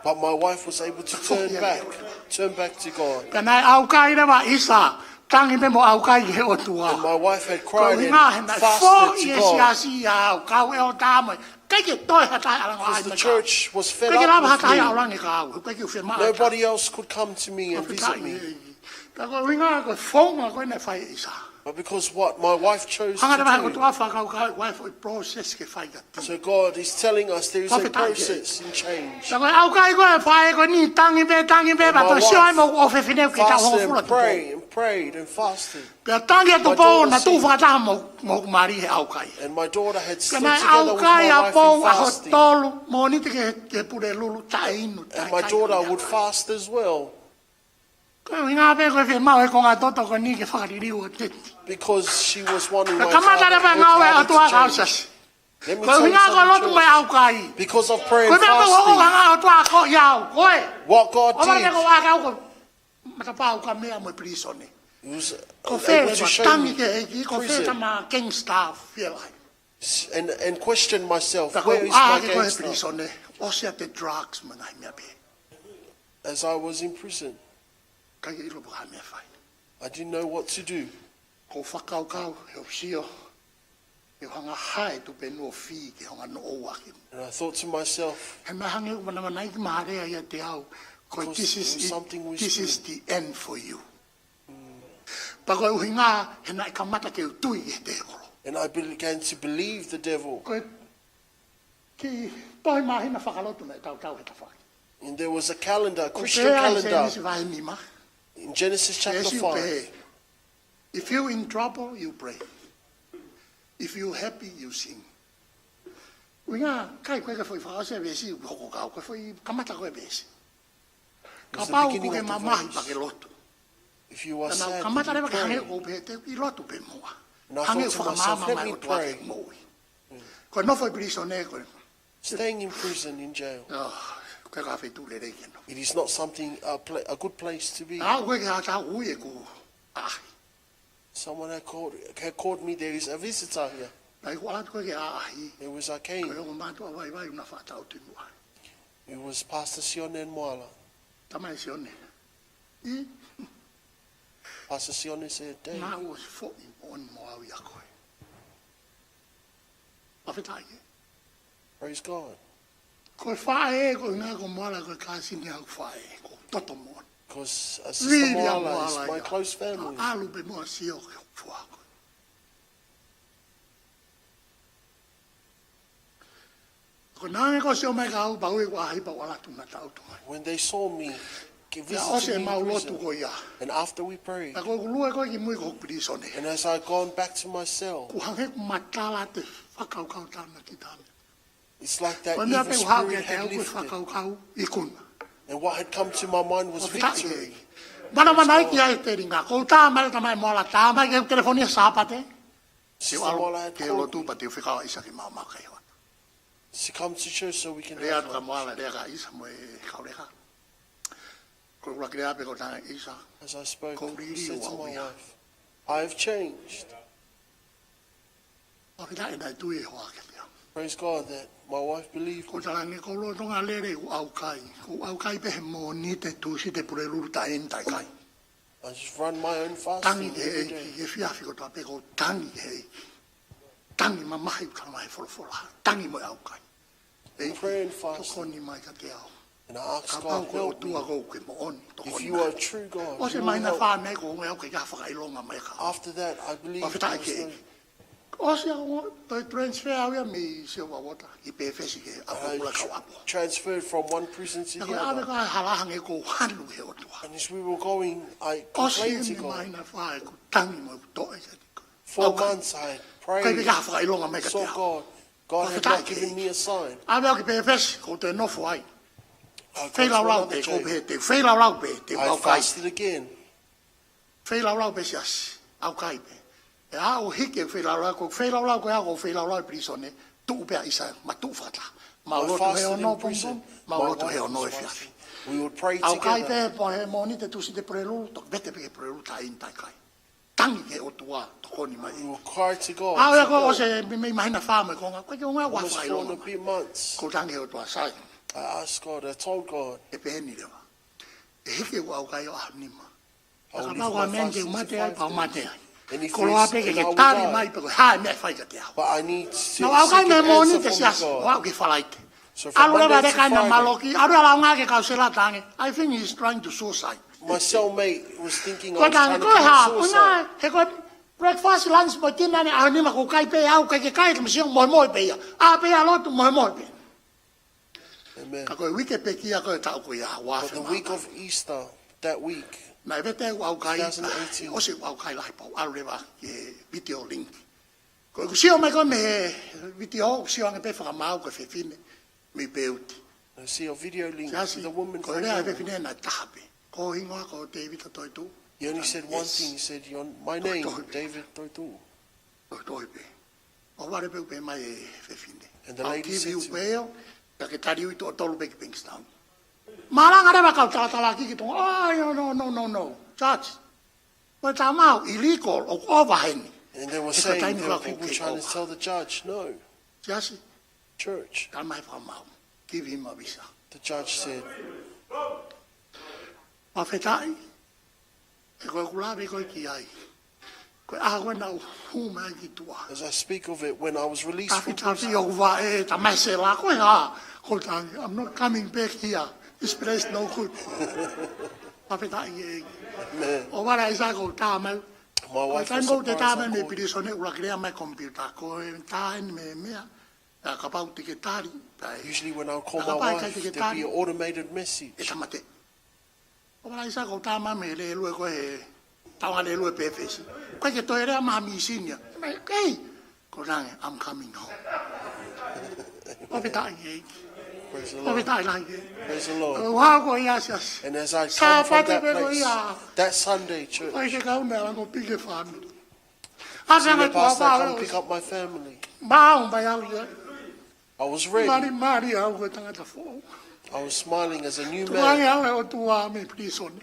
But my wife was able to turn back, turn back to God. Tafoki ʻa e ʻOtua. Pea naʻe ʻaukai leva ʻa ʻIsa, tangi pē mo ʻaukai ki he ʻOtua. And my wife had cried and fasted to God. Ko e ʻuhinga he naʻe foʻi e siasi ia au, kau e ʻota mo e, ʻikai ke toe ha taha ʻalu ʻo ʻai mai ka. Because the church was fed up with me. ʻIkai ke lava ha taha ia ʻo ʻalu ange kia au, ʻikai ke u fiemaʻu. Nobody else could come to me and visit me. Fakafetaʻi ʻEiki. Pea ko e ʻuhinga ko e founga ko ē naʻe fai ʻe ʻIsa. But because what my wife chose to do. Hanga leva he ʻOtua ʻo fakakaukau, ʻoku ʻi ai e foʻi process ke fai ka ti. So God is telling us there is a process in change. Fakafetaʻi ʻEiki. Pea ko e ʻaukai ko ē ʻe fai ko eni, tangi pē, tangi pē, pea toe sio ai mo hoku ʻofefine ʻoku kei taʻu hongofulu atu pē. And my wife fasted and prayed and prayed and fasted. Pea tangi atu pē, naʻa tuʻu fakataha mo, mo hoku mali he ʻaukai. And my daughter had stood together with my wife in fasting. Pea naʻe ʻaukai ʻa Pou ʻaho tolu, Mōnite ki he, ki he Pulelulu, taʻe inu, taʻe kai. And my daughter would fast as well. Ko e ʻuhinga pē ko e fiemaʻu e konga toto ko eni ke fakaliliu ʻo teti. Because she was wanting my father and her to change. Ka kamata leva e ngāue ʻa e ʻOtua kau siasi. Let me tell you something, church. Ko e ʻuhinga ko e lotu mo e ʻaukai. Because of prayer and fasting, ko e meʻa ko ē ʻoku hanga ʻe he ʻOtua ʻo ako ia au, ko e. What God did. ʻO vale ko ʻaka au ko e matapā ʻoku meʻa mo e pilīsone. It was able to show me prison. Ko fē leva tangi ki he ʻEiki, ko fē tama gangster fie lahi. S-, and, and question myself, where is my gangster? Pea ko e ʻaho ko ē he pilīsone, ʻosi ʻa e drugs mo e ngaahi meʻa pehē. As I was in prison, ʻikai ke ʻilo pe ko e hā e meʻa ʻe fai. I didn't know what to do. ʻOku ou fakakaukau, he ʻoku ou sio, he ʻoku hanga ʻe he tupe noa fī ke hanga ʻo noʻou ʻaki. And I thought to myself, he naʻe hangē ʻoku manamanaʻi ki he mahalea ʻiate au, ko e, this is it, this is the end for you. Because there was something within me. Pea ko e ʻuhinga, he naʻe kamata ke u tui ki he tēvolo. And I began to believe the devil. Ko e kiʻi tohi māhina fakalotu naʻe tautau he tafaʻaki. And there was a calendar, a Christian calendar. ʻOku pehē ʻi Sēnesi vahe nima. In Genesis chapter five. Veesi ʻoku pehē, "If you in trouble, you pray. If you happy, you sing." ʻUhinga, ʻikai ko e ke foʻi fakaʻosi e veesi ʻoku hoko kau, ko e foʻi kamata ko ē veesi. Kapau ʻoku ke mamahi, pea ke lotu. It was the beginning of the verse. If you are sad, then you pray. Pea naʻa ku kamata leva ke hangē ʻoku ou pehē te u kiʻi lotu pē muʻa. And I thought to myself, "Let me pray." Hangē ʻoku fakamāmā mai e ʻOtua kiate koe. Ko e nofo ʻi he pilīsone ko e. Staying in prison, in jail. ʻIkai ko ha feituʻu lelei ke nofo. It is not something, a pla-, a good place to be. Naʻe ʻi ai ha taha ʻoku ui ʻeku ʻaʻahi. Someone had called, had called me, "There is a visitor here." Naʻe ʻi ai ʻeku ʻalu atu ko ē ki he ʻaʻahi. It was, I came. Ko e ongo mātuʻa vaivai ʻoku na fātau tui muʻa. It was Pastor Sione and Moala. Tamai Sione. ʻI. Pastor Sione said, "Dave." Naʻa ku ʻosi foʻi moʻoni mo au ʻia koe. Fakafetaʻi ē. Praise God. Ko e faʻē, ko e ʻuhinga ko Moala ko e kāsini ʻa hoku faʻē, ʻoku ou toto moʻoni. 'Cause, uh, Sister Moala is my close family. Vili ʻa Moala ia. Naʻa ku ʻalu pē mo au ʻo sio ki hoku foha ko ē. Ko ʻena hangē ko e sio mai kia au, pea ui ʻeku ʻaʻahi pea u ʻalu atu naʻa tau ʻatu mai. When they saw me visiting in prison, and after we prayed, pea ʻosi ʻemau lotu ko ia. Pea ko ʻeku lue ko ē ki mui ki hoku pilīsone. And as I gone back to my cell, ʻoku hangē ʻoku matala atu e fakakaukau tāna ki he meʻa. It's like that evil spirit had lifted. Ko e meʻa pē ʻoku haʻu kiate au ko e fakakaukau ikuna. And what had come to my mind was victory. Fakafetaʻi ē. Manamanaʻi ki ai e telinga. Ko e tā mai, tā mai Moala, tā mai ke telefoni he Sāpate. Sister Moala had called me. Te u ʻalu ki he lotu pea te u fekau ʻa ʻIsa ke maʻu maʻu kai hota. She come to church so we can have lunch. Lea atu kia Moala, lea kia ʻIsa mo e kau leka. Ko e ʻuluaki lea pē ko ena kia ʻIsa. As I spoke, I said to my wife, "I have changed." Ko e liliu au ia. Fakafetaʻi naʻe tui e hoa kiate au. Praise God that my wife believed. Ko e talange ko e lolotonga lele ʻeku ʻaukai. Ko e ʻaukai pē he Mōnite, Tūsite, Pulelulu, taʻe ʻi ai ha taʻekai. I just run my own fast. Tangi ki he ʻEiki, he efiafi kotoa pē ʻoku ou tangi ki he ʻEiki. Tangi mamahi ʻoku tala mai he folofola. Tangi mo e ʻaukai. ʻEiki, pray and fast, tokoni mai kiate au. And I ask God, kapau ko e ʻOtua koe ʻoku ke moʻoni, tokoni mai. If you are a true God, you will help. ʻOsi mai na fā mei ai ko e ʻuhinga ʻoku ʻikai ke fakalonga mai ka. After that, I believe. Fakafetaʻi ki he ʻEiki. ʻOsi au, toe transfer au ia mei Silverwater ki Pēfesi ke ʻalu ʻo kau ʻapo. I transferred from one prison to the other. Naʻe ʻave ka hala hangē ʻoku ou hanu he ʻOtua. And as we were going, I complained to God. ʻOsi mai na fā ʻeku tangi mo ʻeku toʻe kiate koe. Four months I prayed, sought God. God had not given me a sign. ʻAve au ki Pēfesi, ʻoku ou toe nofo ai. I go to another church. Feilaulau pē, ʻoku ou pehē, te u feilaulau pē, te u ʻaukai. I fasted again. Feilaulau pē siasi, ʻaukai pē. ʻE au hiki e feilaulau, ko e feilaulau ko ia, ko e feilaulau e pilīsone, tuʻu pē ʻa ʻisa, ma tuʻu fakataha. Ma lotu he ono pongipongi, ma lotu he ono efiafi. I fasted in prison. My wife was fasting. We would pray together. ʻAukai pē he Mōnite, Tūsite, Pulelulu, toki vete pē ki he Pulelulu, taʻe ʻi ai ha taʻekai. Tangi ki he ʻOtua, tokoni mai. We will cry to God for help. ʻAve au ko e ʻosi mei, mei māhina fā mo e konga, ko e konga ua fai longa. Almost four and a bit months. ʻOku ou tangi ki he ʻOtua, sai. I asked God, I told God. ʻE pehē ni leva. ʻE hiki ʻeku ʻaukai ʻo ʻaho nima. I will lift my fast until five thirty. Kapau ko e meʻa te u mate ai, pea u mate ai. And if it's, and I will die. Koloa pē ke ke tali mai pe ko e hā e meʻa ʻe fai kiate au. But I need to seek an answer from God. Naʻa ku ʻaukai mei he Mōnite, siasi, ʻo aʻu ki he Falaite. So from Monday to Friday. ʻAlu leva e leka ʻena maloki, ʻalu e launga ke kau sela tange. I think he's trying to suicide. My cellmate was thinking I was trying to commit suicide. Ko e tangi, ko e hā, ʻuhinga, he ko e breakfast, lunch, mo e dinner ni, ʻaho nima ʻoku kai pē au, kai ke kai, te masiʻo moemoe pē ia. ʻAlu pē ia ʻo lotu, moemoe pē. Amen. Ka ko e uike pekia ko e taʻu ko ia, ua afe mā. But the week of Easter, that week, naʻe vete ʻeku ʻaukai, two thousand eighteen. ʻOsi ʻeku ʻaukai lahi pea u ʻalu leva ki he video link. Ko ʻeku sio mai ko ē mei he video, ʻoku sio ange pē fakamaau ko e fefine mei Peuti. I see a video link with a woman from Melbourne. Siasi, ko e lea ʻa e fefine naʻe taha pē. Ko hoʻo hingoa ko David Toetuʻu? He only said one thing. Yes. He said, "Your, my name, David Toetuʻu." Tohi, tohi pē. ʻO vale pē ʻoku pehē mai e fefine. And the lady said to me, "I'll give you bail, ka ke tali ui tuʻo tolu pē ki Bankstown." Malanga leva kau talatalaaki ki Tonga. "Oh, no, no, no, no, no. Judge, ko e tama ʻoku illegal, ʻoku ova heni." And they were saying, there were people trying to tell the judge, "No." Siasi. Church. Tala mai fakamaau. "Give him a visa." The judge said, Fakafetaʻi. He ko ʻeku lave ko ē ki ai, ko e ʻaho ko ē naʻa ku hū mai ki tuʻa. As I speak of it, when I was released from prison. Tafi, tafi ʻoku vaʻe, tala mai sela ko e hā, ʻoku ou tangi, "I'm not coming back here. This place no good." Fakafetaʻi ki he ʻEiki. Amen. ʻO vale ʻa ʻisa ʻoku tala mai. My wife was surprised I called. Ko e taimi ʻoku te tala mai mei pilīsone, ʻuluaki lea mai computer, ko e taimi mei meʻa, ʻa kapau te ke tali, tae. Usually when I call my wife, there'd be an automated message. ʻE tamate. ʻO vale ʻa ʻisa ʻoku tala mai mei he lēlue ko ē, taonga lēlue Pēfesi. Ko e ke toe lea mai mei sinia. Mai, "Hey!" ʻOku ou tangi, "I'm coming home." Fakafetaʻi ki he ʻEiki. Praise the Lord. Fakafetaʻi lahi ki he ʻEiki. Praise the Lord. Ko e ʻaho ko ia, siasi. And as I come from that place, Sāpate pē ko ia, that Sunday, church, ʻikai ke kau meʻa lango piki family. Senior pastor, come pick up my family. Mau mai au ia. I was ready. Mali, mali au ko e tangata foʻou. I was smiling as a new man. Tukuange au ʻe he ʻOtua mei pilīsone.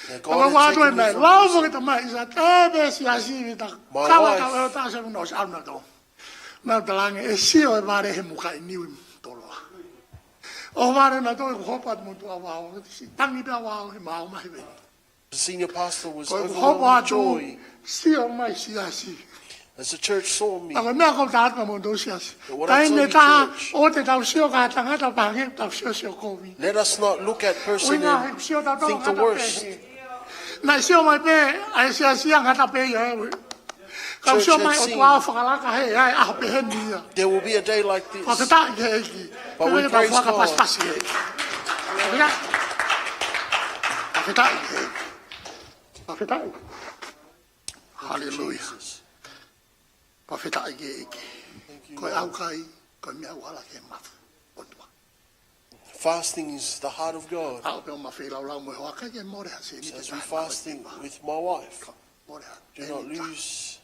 That God had taken me from prison. Lau mo ke tamai sa te pe si asi vita. My wife. Kala ka leo ta se no sa na to. Na talange e sio e vale he muka i niu toloa. ʻO vale na to ko hopa mo tu avao. Si tangi pe avao he mau mai ve. The senior pastor was overwhelmed with joy. Ko e hopo atu, sio mai siasi. As the church saw me, ʻa ko e meʻa ʻoku ou tala atu kia moutolu siasi. That what I told you, church. Taimi tatau, ʻoua te tau sio ki ha tangata pea hangē ʻoku tau sio, sio kovi. Let us not look at person and think the worst. ʻUhinga he sio tatau ngata pē. Naʻe sio mai pē ʻa e siasi ia ngata pē ia ē. Ka sio mai ʻOtua ʻo fakalaka he ʻe ʻi ai e ʻaho pehē ni ia. There will be a day like this. Fakafetaʻi ki he ʻEiki. But we praise God. Fakapasipasi ki he ʻEiki. Fakafetaʻi. Fakafetaʻi ki he ʻEiki. Fakafetaʻi. Hallelujah. Thank you, Jesus. Fakafetaʻi ki he ʻEiki. Thank you, Lord. Ko e ʻaukai, ko e meʻa ʻoku ala ki he mafu ʻo e ʻOtua. Fasting is the heart of God. ʻAho pē ʻoku ma feilaulau mo e hoa, ʻikai ke mole ha sēniti. So as we fasting with my wife, do not lose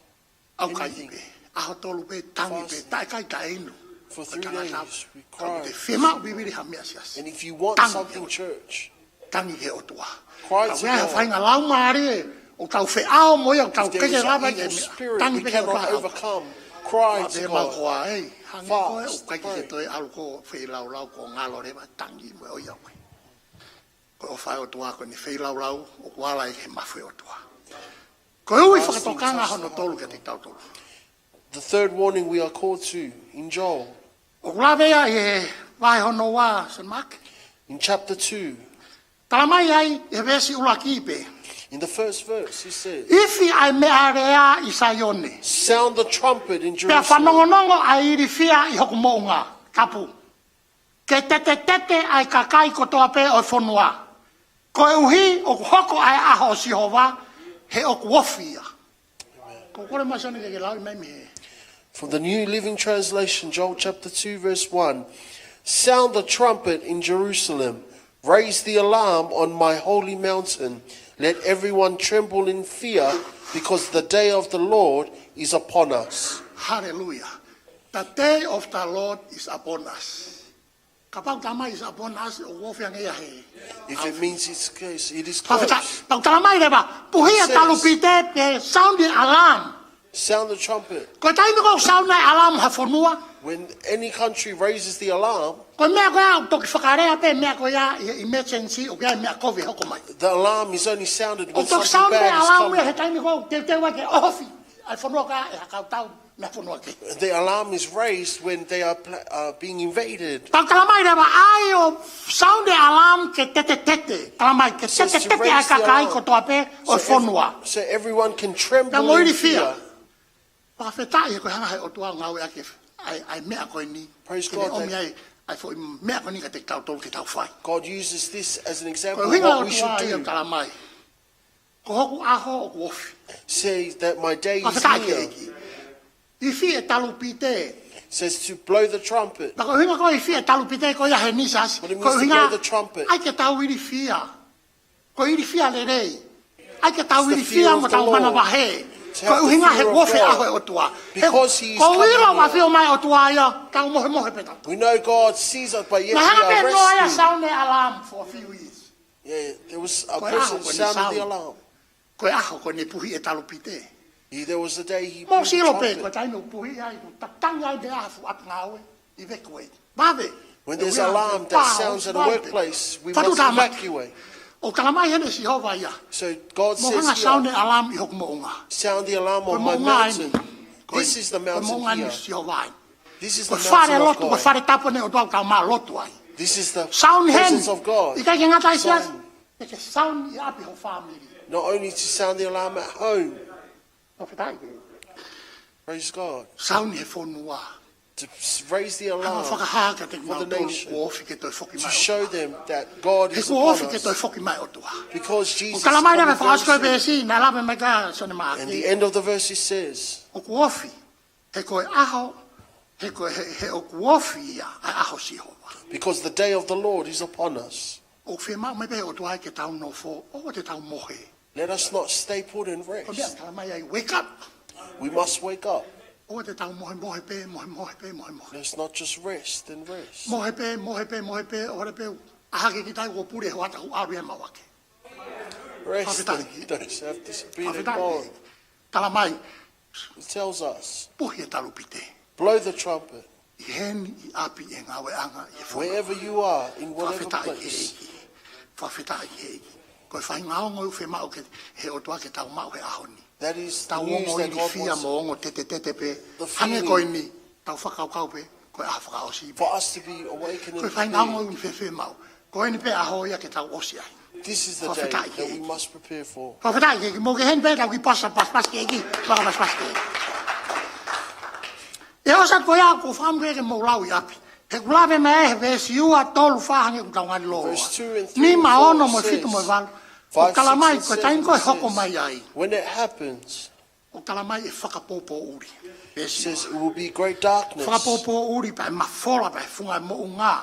anything. ʻAukai pē, ʻaho tolu pē, tangi pē, taʻe kai taʻe inu. Fasting for three days, we cried. Ka te fiemaʻu vivili ha meʻa siasi. And if you want something, church, tangi ki he ʻOtua. Cry to God. Ka ʻi ai ha faʻahinga laumālie ʻoku tau feʻao mo ia, ʻoku tau keke lava ki he meʻa. If there is an evil spirit we cannot overcome, tangi pē ki he ʻOtua. Cry to God. Ko ā, ei, hangē ko ē, Fast, ʻoku ʻikai ke pray. Toe ʻalu koe ʻo feilaulau, ko e ngalo leva e tangi mo e ʻoiauē. Ko e ʻofa ʻa e ʻOtua ko eni, feilaulau, ʻoku ala ia he mafu ʻo e ʻOtua. Ko e ui fakatokanga hono tolu kiate kitautolu. The third warning we are called to in Joel. ʻOku lave ia ʻi he vahe hono ua, Sēnimaki. In chapter two, Tala mai ai, ʻi he veesi ʻuluaki pē. in the first verse, he says, Ifi ʻa e meʻalea ʻi Saione. Sound the trumpet in Pea Jerusalem. fanongonongo ʻa e ilifia ʻi hoku moʻunga. Tapu. Ke tetetete ʻa e kakai kotoa pē ʻo e fonua. Koeʻuhi ʻoku hoko ʻa e ʻaho ʻo Sihova, he ʻoku ofi ia. Ko e kole mai Sione ke ke lau mai mei he. From the New Living Translation, Joel chapter two, verse one. Sound the trumpet in Jerusalem. Raise the alarm on my holy mountain. Let everyone tremble in fear, because the day of the Lord is upon us. Hallelujah. The day of the Lord is upon us. Kapau tala mai is upon us, ʻoku ofi ange ia he. If it means it's close, it is Fakafetaʻi. close. Pau tala mai leva, puhia It says, talupite pe sound the alarm. Sound the trumpet. Ko e taimi ko ē ʻoku sound ai alarm ha fonua, When any country raises the alarm, ko e meʻa ko ia ʻoku toki fakalea pē meʻa ko ia ʻi he emergency, ʻoku ʻi ai e meʻa kovi ʻe hoko mai. the alarm is only sounded when ʻOku toki something sound ai bad is alarm ia he coming. taimi ko ē ʻoku teuteu ai ke ofi ʻa e fonua ko ē ʻe ha kau tau mei he fonua kehe. The alarm is raised when they are pla- uh, being invaded. Pau tala mai leva, ʻai ʻo sound the alarm ke tetetete. Tala mai ke Says to tetetete ʻa e raise the kakai alarm. Kotoa pē ʻo e So ev- fonua. so everyone can tremble Pea mo in ilifia. fear. Fakafetaʻi he ko e hanga he ʻOtua ʻo ngāueʻaki ʻa e, ʻa e meʻa ko eni. Praise Ke ne God ʻomi that- ai ʻa e foʻi meʻa ko eni kiate kitautolu ke tau fai. God uses this as an Ko example e of ʻuhinga ʻo what e we ʻOtua should ia do. Tala mai. Ko hoku ʻaho ʻoku ofi. Say that my day is Fakafetaʻi ki he near. ʻEiki. Ifi e talupite. Says to blow the trumpet. Pea ko e ʻuhinga ko e ifi e talupite ko ia he Nisasi. What it Ko e means to ʻuhinga blow the trumpet. ʻai ke tau ilifia. Ko e ilifia lelei. ʻAi ke tau It's the ilifia fear of mo the tau Lord. manavahē. To Ko e have the ʻuhinga he fear of ʻoku ofi e God. ʻaho ʻo e ʻOtua. He Because he is ko e ʻilo coming ʻoku near. ʻafio mai e ʻOtua ia, tau mohemohe pē tautolu. We know God sees us, but yet we Naʻe hanga are pē ʻo noa ia resting. Sound e alarm for a few years. Yeah, there was a Ko e ʻaho person ko eni sounded the Sound. Alarm. Ko e ʻaho ko eni puhi e talupite. He, there was a day he Mo blew the silo pē, ko e trumpet. Taimi ʻoku puhi ai, ʻoku tatangi ai pē ʻa e fuʻu ʻapi ngāue, evacuate. Vave. When there's ʻOku ʻi ai alarm e that pā, sounds at a ʻoku ʻi ai workplace, we Fatu must tama. Evacuate. ʻOku tala mai heni Sihova ia. So God Mo says hanga sound e here, alarm ʻi hoku moʻunga. Sound the alarm Ko e on my moʻunga eni. mountain. Ko e, This is the ko e moʻunga mountain eni here. Sihova eni. This is Ko the e fale mountain of lotu, ko e God. fale tapu eni ʻOtua ʻoku tau maʻu lotu ai. This is the Sound heni. presence of God. ʻIkai ke ngata ai sia. Sound. Te ke sound ʻi ʻapi ho family. Not only to sound the alarm at home. Fakafetaʻi. Praise God. Sound he fonua. To s- raise the Hanga alarm fakahā kiate for the kinautolu nation. ʻoku ofi ke toe foki To mai. show them that God He is kuo upon ofi ke toe us. Foki mai ʻOtua. Because Jesus ʻOku tala mai coming leva fakaʻosi ko e very soon. veesi, naʻe lave mai ka Sione Maʻake. And the end of the verse it says, ʻOku ofi, he ko e ʻaho, he ko e, he, he ʻoku ofi ia, ʻa e ʻaho Sihova. Because the day of the Lord is upon us. ʻOku fiemaʻu mai pē ʻOtua ke tau nofo, ʻoua te tau mohe. Let us not stay put and Ko e meʻa rest. tala mai ai, wake up. We must wake up. ʻOua te tau mohe, mohe pē, mohe, mohe pē, mohe, mohe. Let's not just rest and rest. Mohe pē, mohe pē, mohe pē, ʻoua pē, ʻa hake kita ʻoku pule ho ata ʻoku ʻalu ia maʻu ake. Rest Fakafetaʻi. and don't have discipline in Fakafetaʻi. God. Tala mai, It tells us, puhi e talupite. Blow the trumpet. ʻI heni ʻi ʻapi ʻi he ngāueʻanga ʻi he fonua. Wherever you are, in whatever Fakafetaʻi ki he place. ʻEiki. Fakafetaʻi ki he ʻEiki. Ko e faʻahinga ongo ʻoku fiemaʻu ke, he ʻOtua ke tau maʻu he ʻaho ni. That is the Tau news ongo that God ilifia wants. mo ongo tetetete pē. The Hangē ko feeling. Eni, tau fakakaukau pē, ko e ʻaho fakaʻosi pē. For us to be awakened Ko e in faʻahinga ongo fear. ʻoku fiemaʻu. Ko eni pē ʻaho ia ke tau ʻosi ai. This is the day Fakafetaʻi ki that he we ʻEiki. Must prepare for. Fakafetaʻi ki he ʻEiki, mou kei heni pē tau kiʻi pasipasi, pasipasi ki he ʻEiki, fakapasipasi ki he ʻEiki. ʻE ʻosi atu ko ia, ʻoku ou fakaʻamu ke mou lau ʻi ʻapi. He ʻoku lave mai he veesi ua, tolu, fā hangē ʻoku tau ngani lōloa. Verse two and three and Nima, four ono mo e fitu mo e says, valu. five, ʻOku tala mai, six, ko e and taimi seven ko ē ʻoku hoko says, mai ai. When it happens, ʻOku tala mai ʻe fakapoupouʻi. it says it will be great darkness. Fakapoupouʻi pea ʻe mafola pea ʻe funga e moʻunga.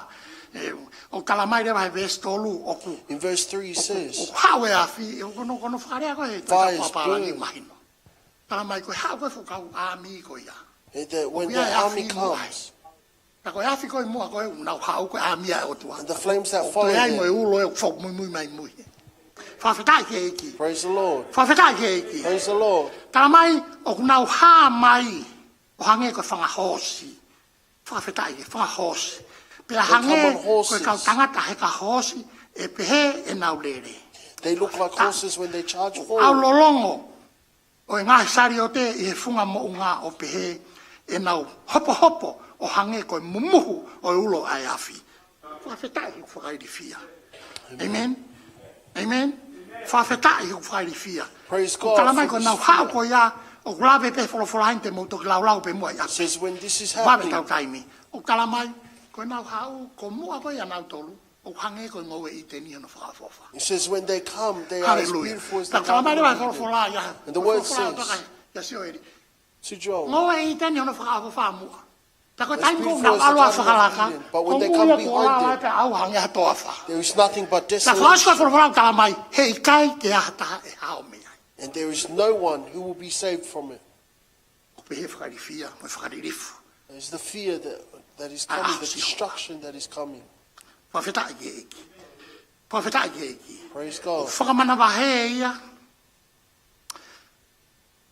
ʻE, ʻoku tala mai leva he veesi tolu ʻoku. In verse three it ʻOku, says, ʻoku haʻu e afi, ʻoku, ʻoku, ʻoku fakalea ko ē, Fires ko e pālangi burn. Mahino. Tala mai ko e haʻu ko ē fuʻu kau ʻāmi ko ia. And that when ʻOku the ʻi ai e army afi muʻa. Comes, Ka ko e afi ko ē muʻa ko ē ʻoku nau haʻu ko e ʻāmi ʻa e ʻOtua. and the flames that ʻOku follow ʻi ai mo e them. Ulo ē ʻoku fakamuimui mai mui. Fakafetaʻi ki he ʻEiki. Praise the Lord. Fakafetaʻi ki he ʻEiki. Praise the Lord. Tala mai, ʻoku nau hā mai. ʻo hangē ko e fanga hoosi. Fakafetaʻi, fanga hoosi. Pea hangē ko e kau tangata he ka hoosi, ʻe pehē ʻenau lele. They look like horses when they charge forward. ʻAu lolongo ʻo e ngaahi saliote ʻi he funga moʻunga ʻo pehē ʻenau hopohopo ʻo hangē ko e mumuhu ʻo e ulo ʻa e afi. Fakafetaʻi hoku fakailifia. Amen. Amen. Fakafetaʻi hoku fakailifia. Praise God. ʻOku tala mai ko ʻenau haʻu ko ia, ʻoku lave pē folofola heni te mou toki laulau pē muʻa ia. Says when this is happening. Vave tau taimi. ʻOku tala mai ko ʻenau haʻu, ko muʻa ko ia nautolu ʻoku hangē ko e ngoue ʻĪteni hono fakaʻofoʻofa. He says when they come, they are as beautiful as the garden of Eden. Hallelujah. Tala mai leva folofola ia. And the word says, ia Sioeli. To Joel. Ngoue ʻĪteni hono fakaʻofoʻofa muʻa. Pea ko e taimi ko ʻenau ʻalu ʻo fakalaka, but when they come behind them, ʻoku ʻi ai pē ʻa e ʻauha ange ha toafa. There is nothing but desolation. Pea fakaʻosi ko e folofola ʻoku tala mai, heʻikai ke ʻi ai ha taha ʻe hao mei ai. And there is no one who will be saved from it. ʻOku pehē fakailifia, mo e fakalilifu. It's the fear that, that is coming, the destruction that is coming. Fakafetaʻi ki he ʻEiki. Fakafetaʻi ki he ʻEiki. Praise God. ʻOku fakamanavahē ia.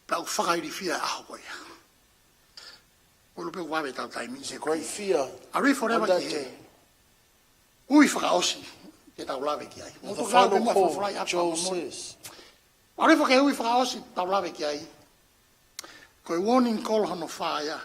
Pea ʻoku fakailifia ʻaho ko ia. ʻOku pē ʻoku vave tau taimi. It's a great fear. ʻAlu hifo leva ki he ui fakaʻosi ke tau lave ki ai. The final call, Joel says. ʻAlu hifo ki he ui fakaʻosi tau lave ki ai. Ko e warning call hono fā ia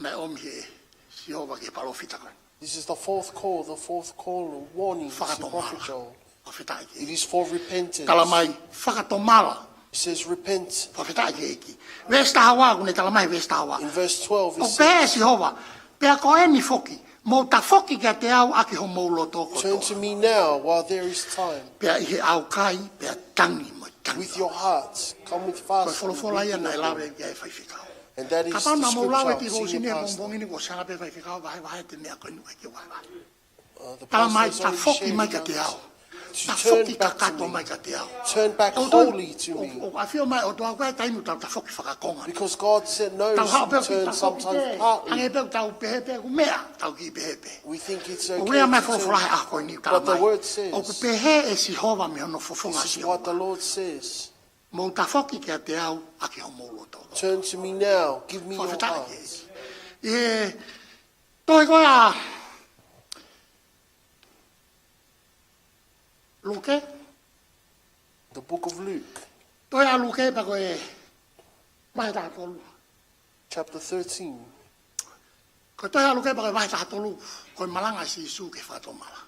naʻe ʻomi he Sihova ki he palōfita ko eni. This is the fourth call, the fourth call of warning to Prophet Joel. Fakatomala. Fakafetaʻi ki he ʻEiki. It is for repentance. Tala mai, fakatomala. It says repent. Fakafetaʻi ki he ʻEiki. Veesi taha ua, ʻoku ne tala mai veesi taha ua. In verse twelve, it says, ʻOku pehē ʻe Sihova, pea ko eni foki, mou tafoki kiate au ʻaki homou loto kotoa. Turn to me now while there is time. Pea ʻi he ʻaukai, pea tangi mo e tangi. With your hearts, come with fasting and weeping. Ko e folofola ia naʻe lave ki ai e faifekau. And that is the scripture, senior pastor. Kapau naʻa mou lau e tifosini he pongipongi ni, kuo ʻosi hanga pē e faifekau ʻo vahevahe e meʻa ko eni ʻoku ʻikai ke vahevahe. Uh, the pastor has already shared enough to turn back to me. Tala mai, tafoki mai kiate au. Turn back wholly to me. ʻOku, ʻoku, ʻoku ʻafio mai ʻOtua ʻoku ʻi ai e taimi ʻoku tau tafoki fakakongá. Because God said no, turn sometimes partly. Tau haʻu pē ʻo tafoki pē, hangē pē ʻoku tau pehē pē ʻoku meʻa, tau kiʻi pehē pē. We think it's okay to turn, but the word says, ʻOku pehē ʻe Sihova mei hono fofonga ʻa Sione. This is what the Lord says. Mou tafoki kiate au ʻaki homou loto. Turn to me now, give me your heart. Fakafetaʻi ki he ʻEiki. ʻI he tohi ko ia ʻa Luke. The book of Luke. Tohi ʻa Luke pea ko e vahe taha tolu. Chapter thirteen. Ko e tohi ʻa Luke pea ko e vahe taha tolu, ko e malanga ʻa Sīsū ki he fakatomala.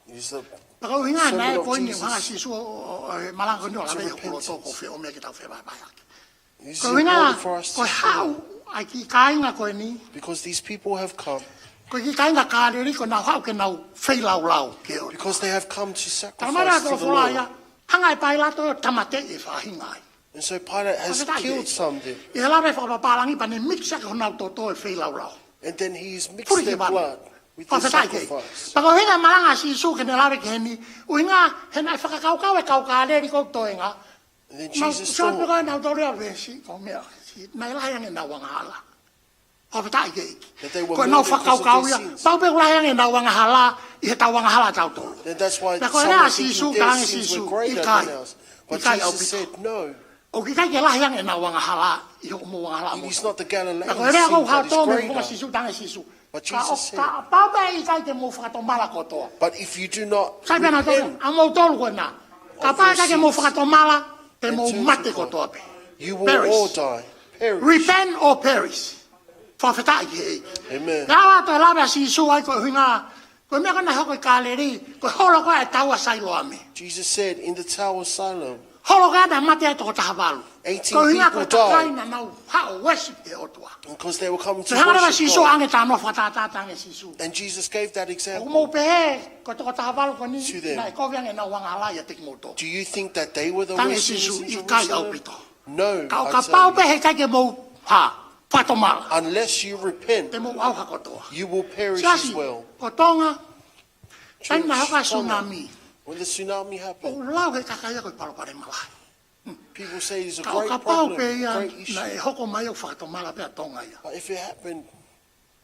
It is the sermon of Jesus. Pea ko e ʻuhinga naʻe ko eni ʻoku hanga ʻe Sīsū ʻo, ʻo, ʻo, ʻo malanga ko eni ʻo lave ki he houalotu ko e feʻomiʻaki tau fevahevaheʻaki. It is important for us to follow. Ko e ʻuhinga, ko e haʻu ʻa e kiʻi kāinga ko eni. Because these people have come. Ko e kiʻi kāinga Kāleli ko ʻenau haʻu ke nau feilaulau ki he ʻOtua. Because they have come to sacrifice to the Lord. Tala mai leva e folofola ia, hanga ʻe Pailato ʻo tāmateʻi e faʻahinga ia. And so Pilate has killed some there. Fakafetaʻi ki he ʻEiki. ʻI he lave fakapapālangi pea ne mix ʻaki honau toto e feilaulau. And then he's mixed their blood with the sacrifice. Puli ki vanu. Fakafetaʻi ki he ʻEiki. Pea ko e ʻuhinga e malanga ʻa Sīsū ke ne lave ki heni, ʻuhinga he naʻe fakakaukau e kau Kāleli ko e toenga. And then Jesus thought, naʻa nau sio pē ko ē nautolu ia veesi, ko e meʻa, naʻe lahi ange ʻenau angahala. Fakafetaʻi ki he ʻEiki. That they were murdered because of their sins. Ko ʻenau fakakaukau ia, pau pē ʻoku lahi ange ʻenau angahala ʻi heʻetau angahala ʻatautolu. Then that's why some were thinking their sins were greater than ours. Pea ko e lea ʻa Sīsū, tala ange ʻe Sīsū, ʻikai. But Jesus said, no. ʻIkai ʻaupito. ʻOku ʻikai ke lahi ange ʻenau angahala ʻi hoʻomou angahala ʻamoutolu. It is not the Galatian sin that is greater. Pea ko e lea ko ē ʻoku hā tonu mei he fofonga ʻa Sīsū, tala ange ʻe Sīsū. But Jesus said, kapau pē ʻe ʻikai te mou fakatomala kotoa. But if you do not repent, ʻomoutolu ko ena. Kapau ʻe ʻikai te mou fakatomala, te mou mate kotoa pē. You will all die. Perish. Repent or perish. Fakafetaʻi ki he ʻEiki. Amen. Lava ʻo toe lave ʻa Sīsū ai ko e ʻuhinga, ko e meʻa ko ē naʻe hoko ʻi Kāleli, ko e holo ko ē ʻa e taua Sailoame. Jesus said, in the tower of Siloam, holo ko ē naʻe mate ai e toko taha valu. Eighteen people died. Ko e ʻuhinga ko e kakai naʻa nau haʻu ʻo worship ki he ʻOtua. Because they were coming to worship God. Pea hanga leva ʻe Sīsū ʻo ʻoange e talanoa fakatātā, tala ange ʻe Sīsū. And Jesus gave that example. ʻOku mou pehē, ko e toko taha valu ko eni, to them, naʻe kovi ange ʻenau angahala ʻiate kimoutolu. Do you think that they were the worst sinners in Jerusalem? Tala ange ʻe Sīsū, ʻikai ʻaupito. No, I tell you. Ka ʻo kapau pē he ʻikai ke mou, hā, fakatomala. Unless you repent, you will perish as well. Te mou ʻauha kotoa. Siasi, ko Tonga, taimi naʻe hoko ai e tsunami. Church, Tonga, when the tsunami happened, ʻoku lau ʻe he kakai ia ko e palopalema lahi. People say it's a great problem, great issue. Ka ʻo kapau pē ia naʻe hoko mai ʻo fakatomala pē ʻa Tonga ia. But if it happened,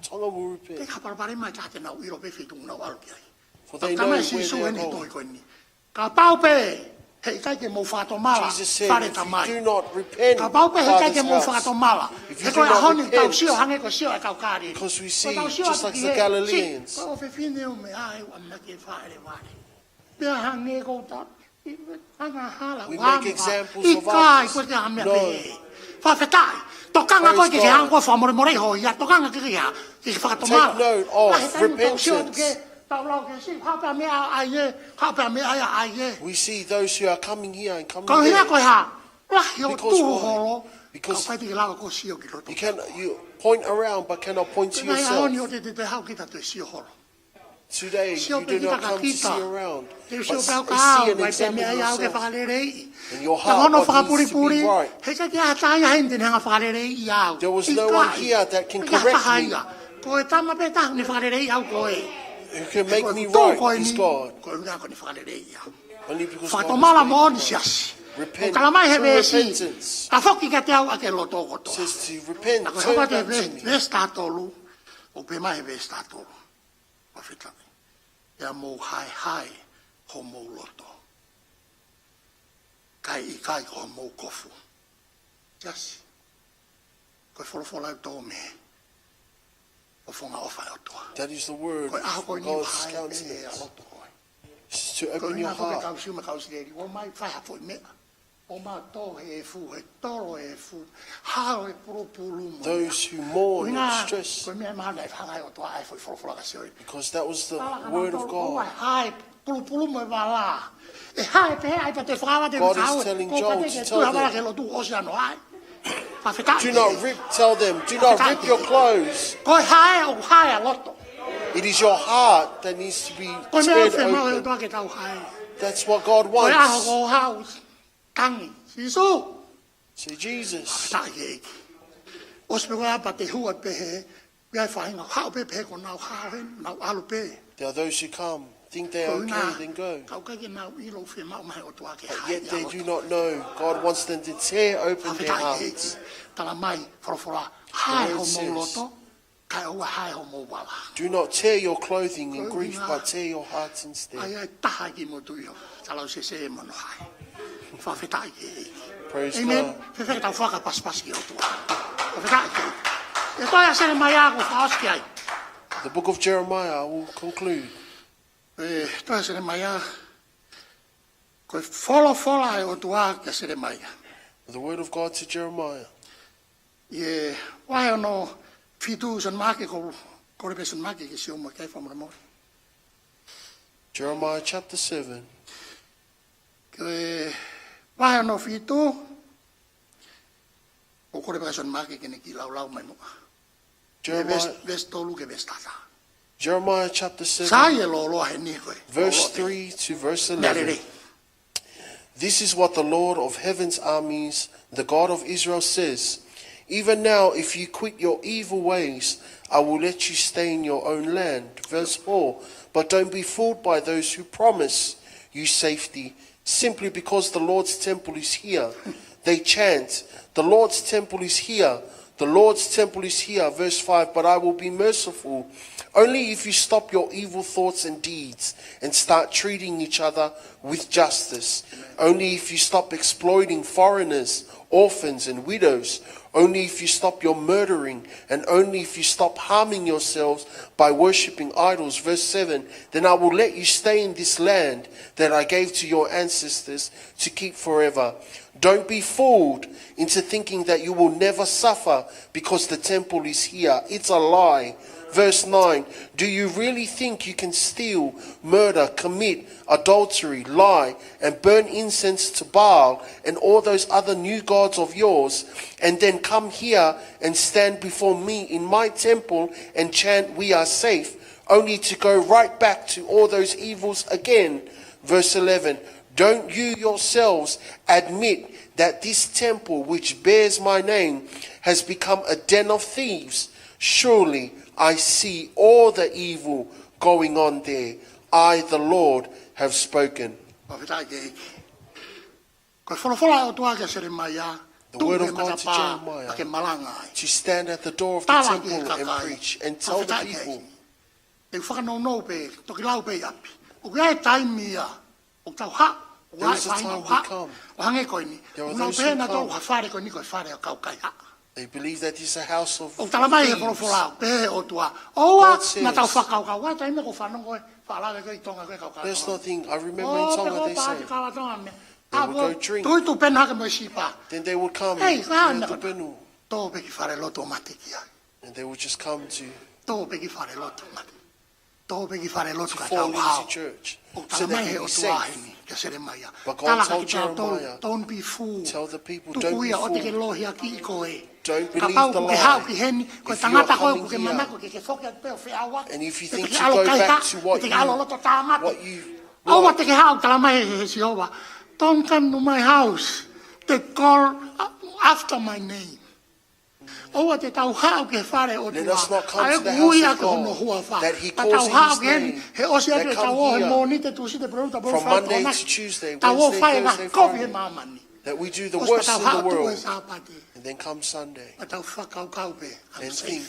Tonga will repent. Pea ko e palopalema ia te nau ʻilo pē feituʻu ʻoku nau ʻalu ki ai. For they know where they are going. Tala mai ʻe Sīsū heni he tohi ko eni. Kapau pē He ʻikai ke mou fakatomala, Jesus said, "If you do not repent, Father's house." Kapau pē he ʻikai ke mou fakatomala, he ko e ʻaho ni tau sio hangē ko e sio ʻa e kau Kāleli. Because we see, just like the Galileans, ko e fefine ʻo meʻa ai ua maki e fale vale. Pea hangē ko ta, angahala, we make examples of others. ʻIkai, ko e te hamea pē. Fakafetaʻi. Tokanga koe ke ke hanga ko e fakamolemole ho ia, tokanga ke ke ha, ke ke fakatomala. Take note of repentance. Tau lau ke si, hape a meʻa ai e, hape a meʻa ai e. We see those who are coming here and coming there. Ko e hā? Lahi ʻo tuhu holo. Because why? Because you can, you point around but cannot point to yourself. Ko e hā ʻaho ni ʻo te te te hau kita te sio holo. Today, you do not come to see around, but s-, see an example yourself. And your heart, what needs to be right. He ʻikai ke ʻi ai ha taha ia heni te ne hanga fakaleleiʻi au. There was no one here that can correct me. Ko e tama pē taha ne fakaleleiʻi au ko e. Who can make me right is God. Ko e ʻuhinga ko ʻene fakaleleiʻi au. Only because God is making. Fakatomala moʻoni siasi. Repent, true repentance. ʻOku tala mai he veesi, tafoki kiate au ʻa e loto kotoa. Says to repent, turn back to me. Ko e hā pē te veesi, veesi taha tolu. ʻOku pehē mai he veesi taha tolu. Fakafetaʻi. Pea mou haehae homou loto, kae ʻikai ko homou kofu. Siasi. Ko e folofola ʻoku tō mei he fofonga ʻofa ʻa e ʻOtua. That is the word of God's countenance. Ko e ʻaho ko eni ʻoku hae pē ʻa e loto ko ē. It's to open your heart. Ko e ʻuhinga ko e kau Siu mo e kau ʻIsileli, ʻomai fai ha foʻi meʻa. ʻOmai tō he efu, he tolo he efu, hao he pulupulu mo ia. Those who mourn and stress. Ko e meʻa mahalo naʻe fai ʻe he ʻOtua ʻa e foʻi folofola kia Sioeli. Because that was the word of God. Tala kia nautolu, ʻoua ʻe hae pulupulu mo e vala. ʻE hae pē ai pea te fakaava te fakaava. God is telling Joel to tell them, ko pate ke tui ha vala ke lotu ʻosi ʻa e noa ai. Fakafetaʻi. Do not rip, tell them, do not rip your clothes. Ko e hae ʻoku hae ʻa e loto. It is your heart that needs to be spared open. Ko e meʻa ʻoku fiemaʻu ʻe he ʻOtua ke tau hae. That's what God wants. Ko e ʻaho ko e hao. Tangi, Sīsū. Say, "Jesus." Fakafetaʻi ki he ʻEiki. ʻOsi pē ko ia pea te hua pē he, pea faʻahinga haʻu pē pē he ko ʻenau hao heni, nau ʻalu pē. There are those who come, think they are okay, then go. Ko e ʻuhinga, ka ʻoku ʻikai ke nau ʻilo ʻoku fiemaʻu mai ʻe he ʻOtua ke hae ʻa e loto. But yet they do not know God wants them to tear open their hearts. Fakafetaʻi ki he ʻEiki. Tala mai, folofola, hae homou loto. The word says, kae ʻoua ʻe hae homou vala. Do not tear your clothing in grief, but tear your heart instead. Ko e ʻuhinga, ʻa ia ʻe taha ki motu ʻio, talau sese mo hono hae. Fakafetaʻi ki he ʻEiki. Praise God. Amen. Fēfē ke tau fakapasipasi ki he ʻOtua? Fakafetaʻi ki he ʻEiki. ʻE toe ʻa Selemaia kuo fakaʻosi ki ai. The book of Jeremiah, I will conclude. ʻE toe ʻa Selemaia, ko e folofola ʻa e ʻOtua kia Selemaia. The word of God to Jeremiah. ʻI he vahe hono fitu, Sione Maʻake, ko, kole pē Sione Maʻake ke sio mai ki ai fakamolemole. Jeremiah chapter seven. Ko e vahe hono fitu, ʻoku kole pē Sione Maʻake ke ne kiʻi laulau mai muʻa. Jeremiah, veesi, veesi tolu ki he veesi taha taha. Jeremiah chapter seven, sai e lōloa heni ko e, verse three to verse eleven. Meʻa lelei. This is what the Lord of heaven's armies, the God of Israel, says, "Even now, if you quit your evil ways, I will let you stay in your own land." Verse four, "But don't be fooled by those who promise you safety simply because the Lord's temple is here." They chant, "The Lord's temple is here. The Lord's temple is here." Verse five, "But I will be merciful only if you stop your evil thoughts and deeds and start treating each other with justice. Only if you stop exploiting foreigners, orphans, and widows. Only if you stop your murdering, and only if you stop harming yourselves by worshipping idols." Verse seven, "Then I will let you stay in this land that I gave to your ancestors to keep forever." Don't be fooled into thinking that you will never suffer because the temple is here. It's a lie. Verse nine, "Do you really think you can steal, murder, commit adultery, lie, and burn incense to Baal and all those other new gods of yours, and then come here and stand before me in my temple and chant, 'We are safe,' only to go right back to all those evils again?" Verse eleven, "Don't you yourselves admit that this temple which bears my name has become a den of thieves? Surely I see all the evil going on there. I, the Lord, have spoken." Fakafetaʻi ki he ʻEiki. Ko e folofola ʻa e ʻOtua kia Selemaia, tuʻu he matapā, ʻa ke malanga ai. The word of God to Jeremiah, to stand at the door of the temple and preach and tell the people. Tala ki he kakai. Fakafetaʻi ki he ʻEiki. ʻE fakanounou pē, toki lau pē ʻi ʻapi. ʻOku ʻi ai e taimi ia ʻoku tau haʻu, There is a time will come. ʻO hangē ko eni. There are those who come. ʻOku nau pehē nautolu ha fale ko eni ko e fale ʻo e kau kaihaʻa. They believe that it's a house of thieves. ʻOku talamai ʻe he folofola, pehē ʻe he ʻOtua, ʻoua naʻa tau fakakaukau. God says, ʻI he taimi ko ē ʻoku fanongo ai, faʻa lave ko ē ʻi Tonga ko ē kau kaihaʻa. There's nothing. I remember in Tonga they say, they would go drink. Tui tupenu hake mo e sipa. Then they would come to the tupenu. Tō pē ki falelotu ʻo mate ki ai. And they would just come to Tō pē ki falelotu ʻo mate. Tō pē ki falelotu ka tau hao. Fall into church, so they can be safe. ʻOku talamai ʻe he ʻOtua heni kia Selemaia. But God told Jeremiah, tell the people, "Don't be fooled." Tala ki kinautolu, "Don't be fooled. Tuku ia ʻoua te ke lohiakiʻi koe." Kapau ʻoku ke haʻu ki heni, ko e tangata ko ē ʻoku ke manako ke ke foki atu pē ʻo feʻauaki, ʻete ke ʻalu ʻo kaihaʻa, ʻete ke ʻalu ʻo loto tāmate. Don't believe the lie. If you are coming here, you, you want what you want. ʻOua te ke haʻu, talamai ʻe he Sihova. "Don't come to my house that call after my name." ʻOua te tau haʻu ki he fale ʻo e ʻOtua ʻa ia ʻoku ui ʻaki hono huafa. Let us not come to the house of God that he calls in his name, that come here from Monday to Tuesday, Wednesday to Friday, that tau haʻu ki heni he ʻosi atu e tau ō he Mōnite, Tūsite, Pōtalota, Pōfalatoʻonaki. Tau ō ʻo fai e ngaahi kovi he māmani. That we do the worst in the world. ʻOsi pea tau haʻu atu he Sāpate. And then come Sunday, pea tau fakakaukau pē, "I'm safe." And think,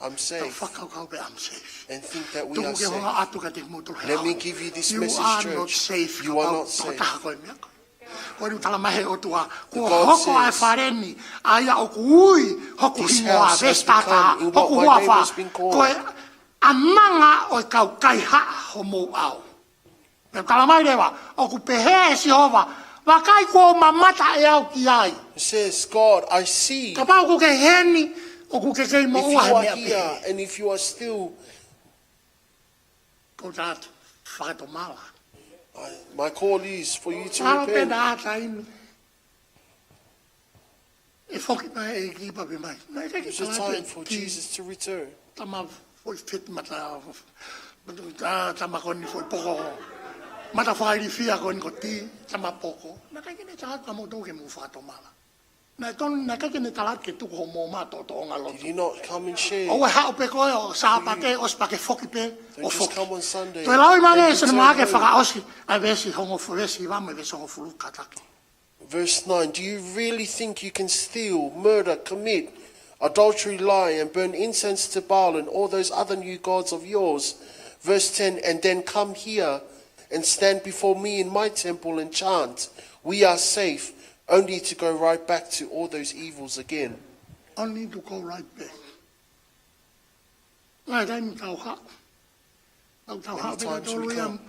"I'm safe." Tau fakakaukau pē, "I'm safe." And think that we are safe. Tuku ke u hanga atu kiate kimoutolu he ʻaho ni. Let me give you this message, church. You are not safe. You are not safe. Kapau ʻoku fakataha koe e meʻa ko ē. Ko eni ʻoku talamai ʻe he ʻOtua, kuo hoko ʻa e fale ni, ʻa ia ʻoku ui hoku hingoa, veesi taha taha, hoku huafa, ko e ʻamanga ʻo e kau kaihaʻa homou ʻao. Pea talamai leva, ʻoku pehē ʻe Sihova, "Vakai kuo u mamata ʻe au ki ai." It says, "God, I see." Kapau ʻoku ke heni, ʻoku ke kei moʻua he meʻa pehē. If you are here and if you are still Ko tatu fakatomala. I, my call is for you to repent. Alo pena ata ini. ʻE foki mai e ʻEiki pea pehē mai. Naʻe ʻikai ke tala atu e T. It's a time for Jesus to return. Tama foʻi feti mata, ta-, tama ko eni foʻi poko. Mata fakailifia ko eni ko T, tama poko. Naʻe ʻikai ke ne tala atu kia moutolu ke mou fakatomala. Naʻe tonu, naʻe ʻikai ke ne tala atu ke tuku hoʻomou toʻotoʻonga lotu. Did he not come and share? ʻOua ʻe haʻu pē koe ʻo Sāpate, ʻosi pea ke foki pē, ʻo foki. Don't just come on Sunday and return home. Toe lau mai ʻe Sione Maʻake fakaʻosi, ʻa e veesi hongofulu, veesi hiva mo e veesi hongofulu kātaki. Verse nine, "Do you really think you can steal, murder, commit adultery, lie, and burn incense to Baal and all those other new gods of yours?" Verse ten, "And then come here and stand before me in my temple and chant, 'We are safe,' only to go right back to all those evils again." Only to go right back. Ngaahi taimi ʻoku tau haʻu. Many times we come. ʻOku tau haʻu pē tautolu ia,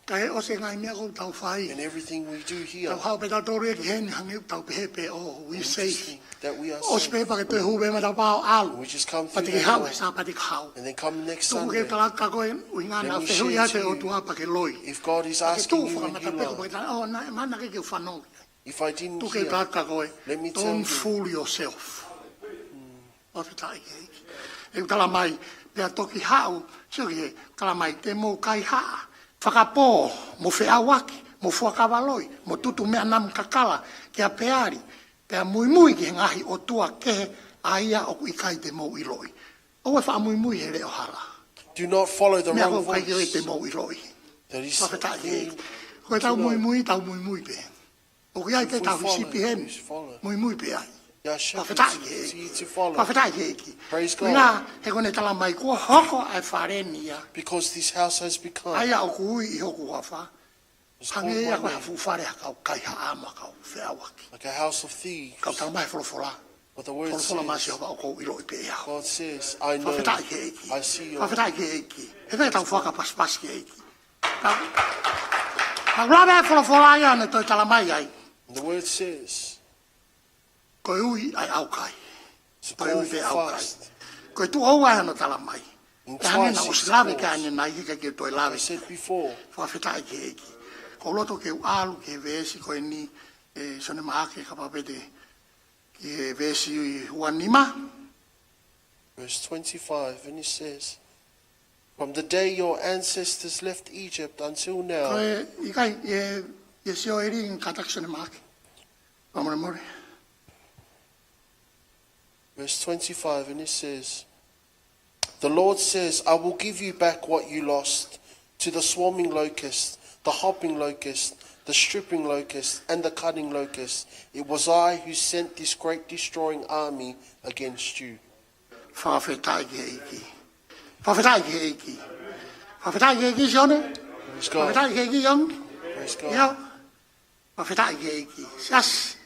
kae ʻosi e ngaahi meʻa ʻoku tau fai. And everything we do here, tau haʻu pē tautolu ia ki heni hangē ʻoku tau pehē pē, "Oh, we safe." And we just think that we are safe. ʻOsi pē pea ke toe hū pē matapā ʻo ʻalu. And we just come through the door. Pea te ke haʻu he Sāpate kahaʻu. And then come next Sunday. Tuku ke u tala atu kia koe, ʻuhinga naʻa fehuʻi atu e ʻOtua pea ke loi. Let me share to you, if God is asking you and you love. Pea ke tuʻu fakamatapā pē, pea ke tala, "Oh, naʻe, naʻe ʻikai ke u fanongo." If I didn't hear, let me tell you. Tuku ke u tala atu kia koe, "Don't fool yourself." Fakafetaʻi ki he ʻEiki. ʻOku talamai, pea toki haʻu, sio ki he, talamai, "Te mou kaihaʻa fakapō, mo feʻauaki, mo fuakava loi, mo tutu meʻa namu kakala kia Peali, pea muimui ki he ngaahi ʻotua kehe ʻa ia ʻoku ʻikai te mou ʻiloʻi." ʻOua ʻe faʻa muimui he leʻo hala. Do not follow the wrong voice. Meʻa ʻoku ʻikai te mou ʻiloʻi. That is, fakafetaʻi ki he ʻEiki. Ko ʻetau muimui, tau muimui pē. ʻOku ʻi ai pē ʻetau sipi heni. If we follow, we follow. Muimui pē ai. There are shepherds for you to follow. Fakafetaʻi ki he ʻEiki. Fakafetaʻi ki he ʻEiki. Praise God. ʻUhinga he ko ʻene talamai kuo hoko ʻa e fale ni ia. Because this house has become, ʻa ia ʻoku ui ʻi hoku huafa. It's called by name. Hangē ia ko ha fuʻu fale ha kau kaihaʻa mo ha kau feʻauaki. Like a house of thieves. Ka ʻoku talamai ʻe he folofola. But the word says, folofola mai ʻe Sihova, "ʻOku ou ʻiloʻi pē au." God says, "I know. Fakafetaʻi ki he ʻEiki." I see you. Fakafetaʻi ki he ʻEiki. He fai ʻetau fakapasipasi ki he ʻEiki. Ka, ka ʻoku lave ʻa e folofola ia ʻo ne toe talamai ai. And the word says, ko e ui ʻa e ʻaukai. It's a call for fast. Ko e ui pē ʻaukai. Ko e tuʻo ua ʻa hono talamai. In twice he's called. Pea hangē naʻa ku ʻosi lave ki ai ʻanenai, he ʻikai ke u toe lave. Like I said before. Fakafetaʻi ki he ʻEiki. ʻOku ou loto ke u ʻalu ki he veesi ko eni, ʻe Sione Maʻake, kapau pē te, ki he veesi ua nima. Verse twenty-five, and it says, "From the day your ancestors left Egypt until now." Ko e, ʻikai, ʻe, ʻe Sioeli, kātaki Sione Maʻake. Fakamolemole. Verse twenty-five, and it says, "The Lord says, I will give you back what you lost to the swarming locust, the hopping locust, the stripping locust, and the cutting locust. It was I who sent this great destroying army against you." Fakafetaʻi ki he ʻEiki. Fakafetaʻi ki he ʻEiki. Fakafetaʻi ki he ʻEiki, Sione. Praise God. Fakafetaʻi ki he ʻEiki, Iomi. Praise God. ʻIo. Fakafetaʻi ki he ʻEiki. Siasi.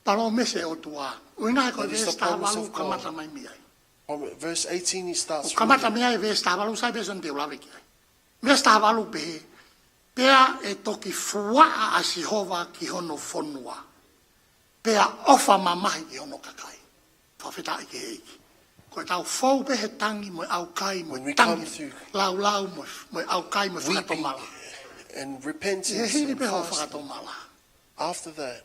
Palōmesi ʻa e ʻOtua. ʻUhinga he ko e That is the veesi taha valu promise of God. Kamata mai mei ai. Prom-, verse eighteen, he starts ʻOku kamata reading. Mei ai veesi taha valu, sai veesi ʻoku te u lave ki ai. Veesi taha valu pehē, pea ʻe toki fuaʻa ʻa Sihova ki hono fonua, pea ʻofa mamahi ki hono kakai. Fakafetaʻi ki he ʻEiki. Ko ʻetau fou pē he tangi mo e ʻaukai mo e When we come tangi through laulau mo, mo e ʻaukai mo e weeping fakatomala. And repentance ʻI he hili and pē hoʻo fasting. Fakatomala. After that,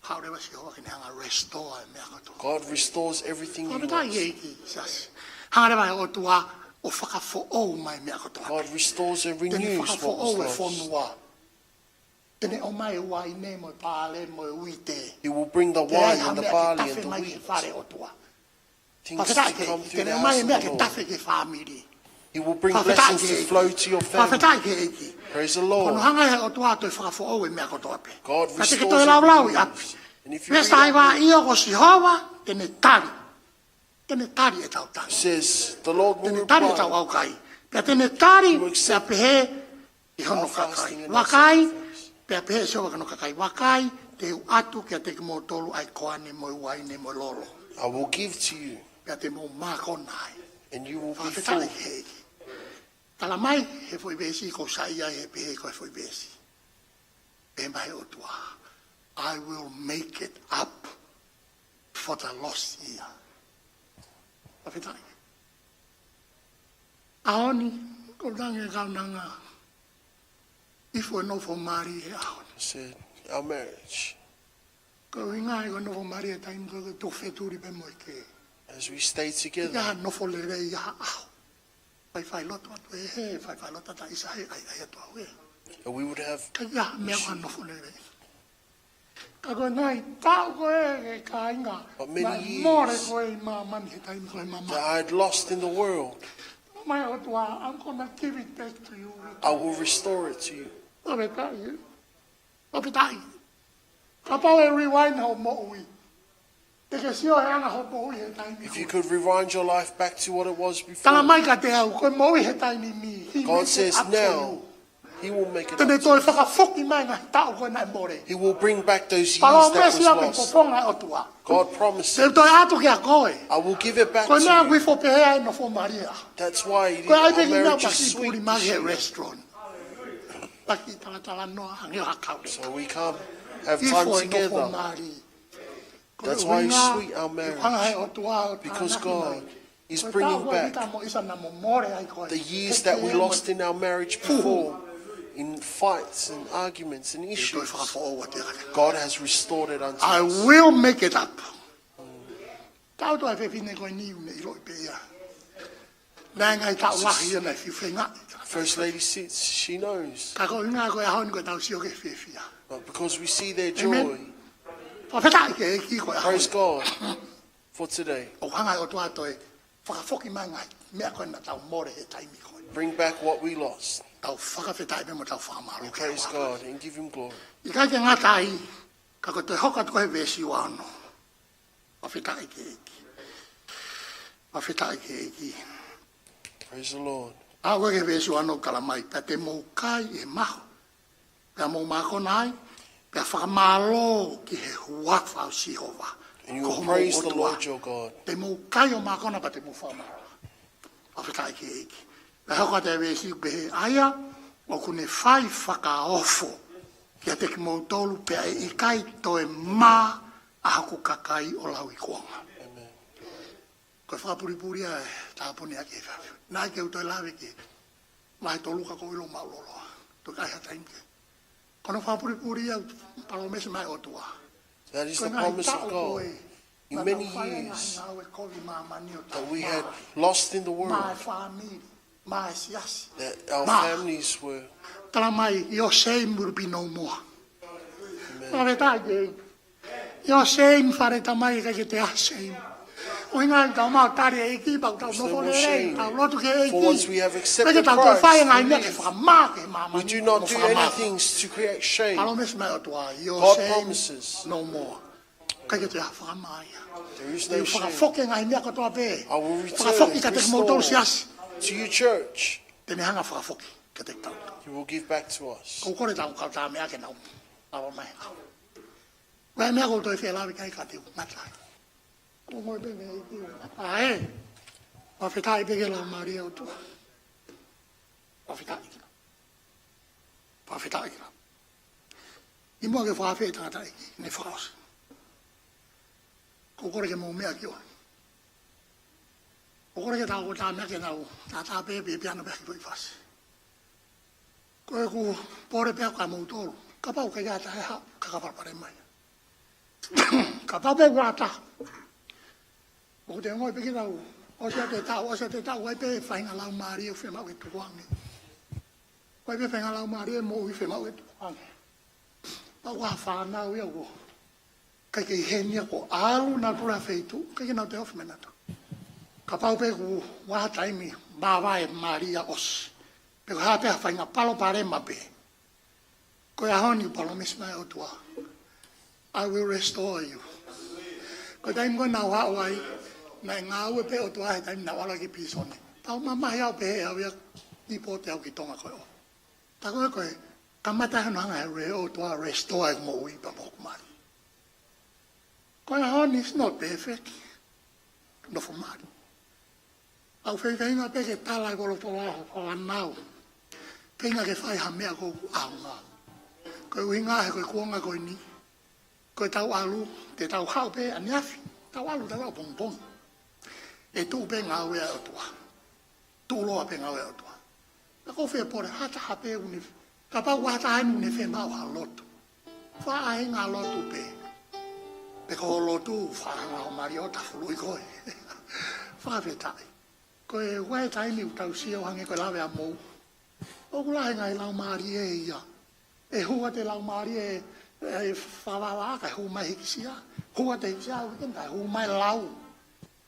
Haʻu leva Sihova ke ne hanga restore e meʻa kotoa. God restores everything you lost. Fakafetaʻi ki he ʻEiki, siasi. Hanga leva e ʻOtua ʻo fakafoʻou mai e meʻa kotoa. God restores and renews what was lost. Te ne fakafoʻou e fonua. Te ne ʻomai e uaine mo e pale mo e uite. He will bring the wine and the barley and the wheat. Te ne ʻomai e meʻa ke tafe ki he fale ʻOtua. Things to come through the house of the Lord. Fakafetaʻi ki he ʻEiki. Te ne ʻomai e meʻa ke tafe ki he fāmili. He will bring blessings to flow to your family. Fakafetaʻi ki he ʻEiki. Praise the Lord. Ko hono hanga ʻe he ʻOtua ʻo toe fakafoʻou e meʻa kotoa pē. God restores and renews. Ka te ke toe laulau ʻi ʻapi. And if you read it, Veesi taha hiva, ʻio ko Sihova te ne tali. Te ne tali ʻetau tangi. Says, "The Lord will reply." Te ne tali ʻetau ʻaukai. Pea te ne tali, He will accept pea pehē ki hono kakai. Our fasting and our sacrifice. Vakai, pea pehē ʻe Sihova ki hono kakai. Vakai, te u ʻatu kiate kimoutolu ʻa e koane mo e uaine mo e lolo. I will give to you. Pea te mou mākona ai. And you will be full. Fakafetaʻi ki he ʻEiki. Tala mai he foʻi veesi ʻoku ou saiʻia ai he pehē ko e foʻi veesi. Pehē mai he ʻOtua, "I will make it up for the lost year." Fakafetaʻi. ʻAho ni, ko e tangi e kaunanga. Ifo e nofo mali he ʻaho ni. I said, our marriage. Ko e ʻuhinga ia ko e nofo mali he taimi ko ē ʻoku tau fetuli pē mo e kē. As we stay together. ʻIkai ha nofo lelei ia ha ʻaho. Faifai loto atu ē, he faifai loto atu ʻa ʻIsa he ʻai, ʻai atu au ē. And we would have ʻIkai ha meʻa ʻoku nofo lelei. Ka ko e ngaahi taʻu ko ē, ʻe kāinga, But many years naʻe mole ko ē ʻi māmani he taimi ko ē ʻi māmani. That I had lost in the world. Mai ʻOtua, I'm gonna give it back to you. I will restore it to you. Fakafetaʻi. Fakafetaʻi. Kapau ʻe rewind hoʻo moʻui, te ke sio he anga hoʻo moʻui he taimi ko ē. If you could rewind your life back to what it was before. Tala mai kiate au, ko e moʻui he taimi ni, he makes it up for you. God says now, He will make it up to you. Te ne toe fakafoki mai e ngaahi taʻu ko ē naʻe mole. He will bring back those years that was lost. Palōmesi ia mei he fofonga ʻo e ʻOtua. God promises. Te u toe ʻatu kiate koe. I will give it back to you. Ko e meʻa ʻoku ifo pehē ai e nofo mali ē. That's why our marriage is sweet this year. Ko e ʻai pē ki he meʻa ʻoku paki puli mali he restaurant. Paki talatalanoa ange ʻo hakau. So we come, have time together. Ifo e nofo mali. That's why it's sweet, our marriage. Ko e ʻuhinga ia ʻoku hanga he ʻOtua ʻo tānaki mai. Because God is bringing back the years that we lost in our marriage before, in fights and arguments and issues. God has restored it unto us. I will make it up. Tau toa fefine ko eni ʻoku ne ʻiloʻi pē ia. Naʻe ngaahi taʻu lahi ia naʻe fiu fengaʻi. First Lady sits, she knows. Ka ko e ʻuhinga ko e ʻaho ni ko ʻetau sio ki he fiefia. But because we see their joy, Amen. Fakafetaʻi ki he ʻEiki ko e ʻaho ni. Praise God for today. ʻOku hanga he ʻOtua ʻo toe fakafoki mai e ngaahi meʻa ko ē naʻa tau mole he taimi ko ē. Bring back what we lost. Tau fakafetaʻi pea mo tau fakamālō. We praise God and give him glory. ʻIkai ke ngata ai, ka ko e toe hoko atu ko ē he veesi ua ono. Fakafetaʻi ki he ʻEiki. Fakafetaʻi ki he ʻEiki. Praise the Lord. Aʻu ki he veesi ua ono, tala mai, pea te mou kai ʻi he mahu, pea mou mākona ai, pea fakamālō ki he huafa ʻo Sihova. And you will praise the Lord your God. Ko homou ʻOtua. Te mou kai ʻo mākona pea te mou fakamālō. Fakafetaʻi ki he ʻEiki. Pea hoko atu e veesi ʻoku pehē, ʻa ia ʻoku ne fai fakaofo kiate kimoutolu, pea ʻe ʻikai toe mā ʻa hoku kakai ʻo lauikuonga. Amen. Ko e fakapulipuli ia ʻe tāpuni ʻaki e fafio. Naʻe ʻikai ke u toe lave ki he vahe tolu ka ʻoku ou ʻilo ʻoku mau loloa. Toe ʻikai ha taimi ke. Ko hono fakapulipuli ia ʻoku palōmesi mai e ʻOtua. That is the promise of God. Ko e ngaahi taʻu ko ē naʻa tau fai ai e ngaahi ngāue kovi ʻi māmani ʻo tau mā. That we had lost in the world. Mā e fāmili, mā e siasi. That our families were. Tala mai, your shame will be no more. Amen. Fakafetaʻi ki he ʻEiki. Your shame, fale tamai, ʻikai ke toe ʻi ai ha shame. ʻUhinga ia ʻoku tau maʻu tali e ʻEiki, pea ʻoku tau nofo lelei, tau lotu ki he ʻEiki. There's no shame. For once we have accepted Christ, we live. ʻIkai ke tau toe fai e ngaahi meʻa ke fakamā ki he māmani. We do not do anything to create shame. Palōmesi mai e ʻOtua, your shame no more. God promises. ʻIkai ke toe ʻi ai ha fakamā ia. There is no shame. Te u fakafoki e ngaahi meʻa kotoa pē. I will return, restore to you, church. Fakafoki kiate kimoutolu siasi. Te ne hanga fakafoki kiate kitautolu. You will give back to us. Ko u kole tau kau tā meʻa ke nau lava mai. Ko e meʻa ko u toe fie lave ki ai ka te u ngata ai. Ko u ngoi pē mei ki u ngata ai. Fakafetaʻi pē ki he Laumālie ʻo e ʻOtua. Fakafetaʻi ki ai. Fakafetaʻi ki ai. ʻI muʻa ke fakafetaʻi ne fakaʻosi. Ko u kole ke mou meʻa ki ʻolunga. Ko u kole ke tau kau tā meʻa ke nau tātā pē pē piano pē ki foʻi fasi. Ko ʻeku pole pē kia moutolu. Kapau ʻoku ʻikai ha taha ʻe haʻu, ka ka palopalema ia. Kapau pē ʻoku ʻi ai ha taha. ʻOku te ngoi pē ke tau, ʻosi ʻa e taʻu, ʻosi ʻa e taʻu, ʻoku ʻi ai pē faʻahinga laumālie ʻoku fiemaʻu ke tukuange. ʻOku ʻi ai pē faʻahinga laumālie moʻui fiemaʻu ke tukuange. Pau ʻoku ʻi ai ha fānau ia ʻoku ʻikai ke ʻi heni ia, kuo ʻalu nautolu he feituʻu, ʻikai ke nau toe ofi mai nautolu. Kapau pē ʻoku ʻi ai ha taimi māvae mālie ʻosi, pe ko e hā pē ha faʻahinga palopalema pē. Ko e ʻaho ni palōmesi mai ʻOtua, "I will restore you." Ko e taimi ko ē naʻa ku haʻu ai, naʻe ngāue pē ʻOtua he taimi naʻa ku ʻalu ki he pilīsone. Tau mamahi au pē he au ia, lipooti au ki Tonga ko ē. Tā ko ē ko e kamata hono hanga ʻe he ʻOtua restore ʻeku moʻui pea mo hoku mali. Ko e ʻaho ni is not perfect. Nofo mali. ʻOku ou feifeinga pē ke tala e folofola ʻa e fānau. Feinga ke fai ha meʻa ʻoku ʻaonga. Ko e ʻuhinga he ko e kuonga ko eni. Ko e tau ʻalu, te tau haʻu pē ʻaneafi. Tau ʻalu, tau ʻalu pongipongi. ʻE tuʻu pē ngāue ʻa e ʻOtua. Tuʻuloa pē ngāue ʻa e ʻOtua. Ka ko e fie pole ha taha pē ʻoku ne, kapau ʻoku ʻi ai ha taha ʻoku ne fiemaʻu ha lotu. Faʻahinga lotu pē. Pe ko e lotu, faʻahinga ʻo Mario tafului koe. Fakafetaʻi. Ko e ʻuhinga e taimi ʻoku tau sio hangē ko e lave ʻa Mou. ʻOku lahi e ngaahi laumālie ia. ʻE hū atu e laumālie ʻe, ʻe fāvāvā kae hū mai hikisia. Hū atu e hikisia, ʻo ʻikai ke hū mai lau.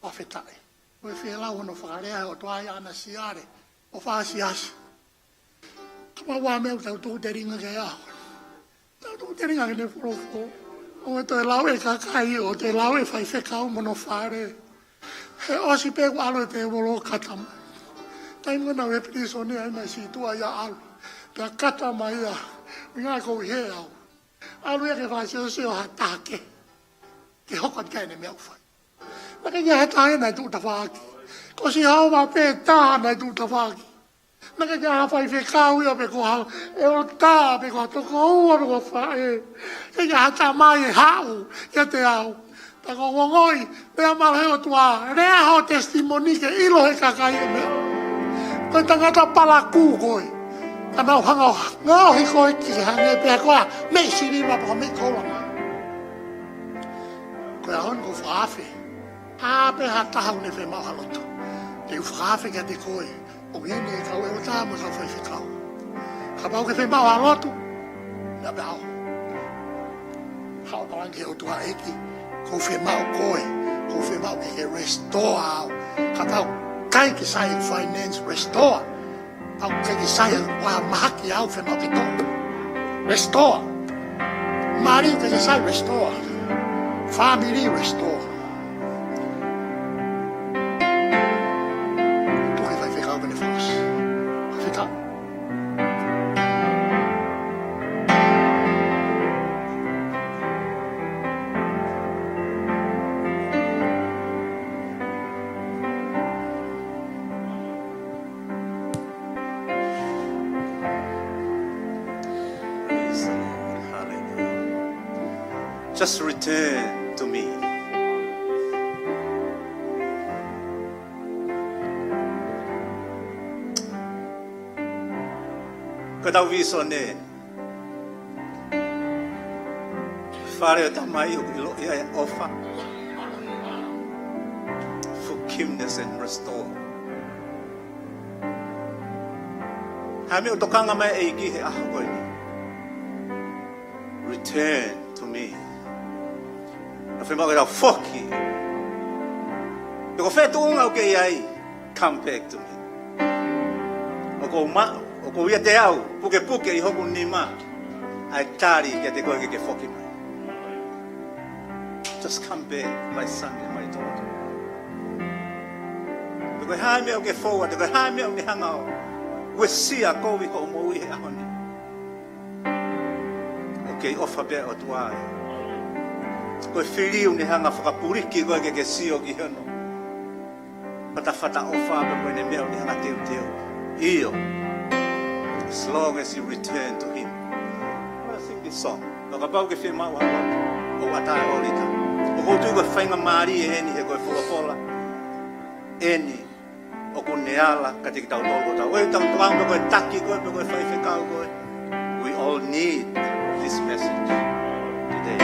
Fakafetaʻi. Ko e fie lau hono fakalea he ʻOtua ʻi ʻAna Siale ʻo fāsiasi. Ka mau ʻa meʻa ʻoku tau tuku telinga ki ai. Tau tuku telinga ki heʻene folofola. ʻOua toe lau e kakai, ʻoua toe lau e faifekau mo hono fale. He ʻosi pē kuo ʻalu e tēvolo ʻo kata mai. Taimi naʻa ku ʻi he pilīsone ai naʻe sītuʻa ia ʻalu. Pea kata mai ia. Minga ko he au. ʻAlu ia ke fāsiasi ʻo ha taha kehe. Ke hoko atu ki ai ʻene meʻa ʻoku fai. Naʻe ʻikai ha taha naʻe tuʻu tafaʻaki. Ko Sihova pē taha naʻe tuʻu tafaʻaki. Naʻe ʻikai ha faifekau ia pe ko ha ʻeleta pe ko ha tokoua pe ko ha faʻē. ʻIkai ha tamai ʻe haʻu kiate au. Pea ko e ongoʻi, pea mālō he ʻOtua, lea ho testimony ke ʻilo he kakai e meʻa. Ko e tangata palakū koe. Ka naʻa ku hanga ʻo ngaohi koe ke hangē pē ha koa, meʻi siliva pe ko ha meʻi koula. Ko e ʻaho ni ʻoku ou fakaafe. ʻA pē ha taha ʻoku ne fiemaʻu ha lotu. Te u fakaafe kiate koe. ʻOku ʻi heni e kau ʻeleta mo e kau faifekau. Kapau ʻoku ke fiemaʻu ha lotu. Naʻa pē au. Haʻu ʻo palagi ki he ʻOtua ʻEiki. ʻOku ou fiemaʻu koe. ʻOku ou fiemaʻu ke ke restore au. Kapau ʻoku ʻikai ke sai e finance, restore. Pau ke ke sai ʻa e mahaki ʻoku fiemaʻu ke tō. Restore. Mali ke ke sai, restore. Family, restore. Tuku e faifekau ke ne fakaʻosi. Faifekau. Praise the Lord. Hallelujah. Just return to me. Ko ʻetau vīsone. Fale ʻo e Tamai ʻoku ʻiloʻi ai e ʻofa. Forgiveness and restore. Ha meʻa ʻoku tokanga mai e ʻEiki he ʻaho ko eni. Return to me. Naʻa fiemaʻu ke tau foki. Pe ko fē tuʻunga ʻoku ke ʻi ai, come back to me. ʻOku ou maʻu, ʻoku ʻiate au, pukepuke ʻi hoku nima ʻa e tali kiate koe ke ke foki mai. Just come back, my son and my daughter. Pe ko e hā e meʻa ʻoku ke fou ai, pe ko e hā e meʻa ʻoku ke hanga ʻo Uesia kovi hoʻo moʻui he ʻaho ni. ʻOku kei ʻofa pē ʻOtua ia. Ko e fili ʻoku ne hanga fakapuliki koe ke ke sio ki hono fatafata ʻofa pea mo ʻene meʻa ʻoku ne hanga teuteu. ʻIo. As long as you return to him. I wanna sing this song. Ka kapau ʻoku ke fiemaʻu ha lotu, ʻoua ʻe ʻatā ʻolita. ʻOku ou tui ko e faingamālie eni he ko e folofola eni ʻoku ne ala kiate kitautolu ʻo tau. ʻOi, tau tuʻu pē ko e taki koe, pē ko e faifekau koe. We all need this message today.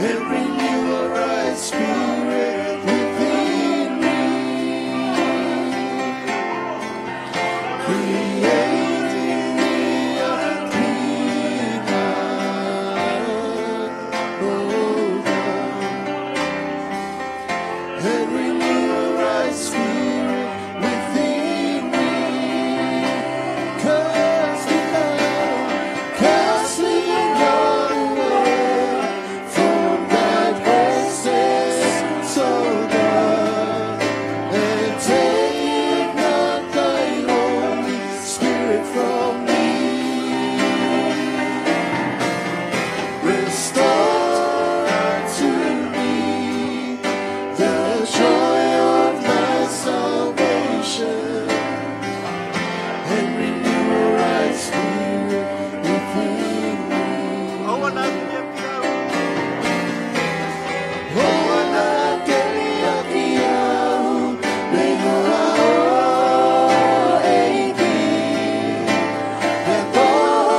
And renew a right spirit within me. Create in me a clean heart, O God. And renew a right spirit within me. Cast me not, cast me not away from thy presence, O God, and take not thy Holy Spirit from me. Restore unto me the joy of thy salvation, and renew a right spirit within me. ʻOua naʻa keliakiʻi au. ʻOua naʻa keliakiʻi au, mei ho ʻao, ʻEiki. Pea ko ho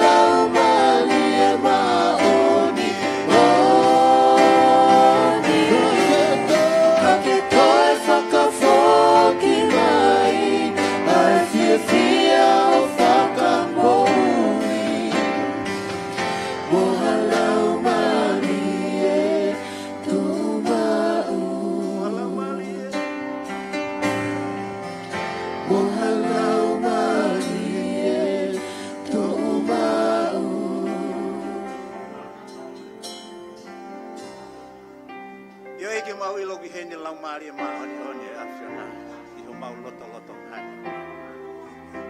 Laumālie Māʻoniʻoni. Ka ke toe fakafoki mai ʻa e fiefia ʻo e fakamoʻui mo ha laumālie tuʻumaʻu. Mo ha laumālie tuʻumaʻu. ʻIo ʻEiki, mau ʻilo ʻoku ʻi heni Laumālie Māʻoniʻoni ʻa e ʻAfiona ʻi homau lotolotonga ni.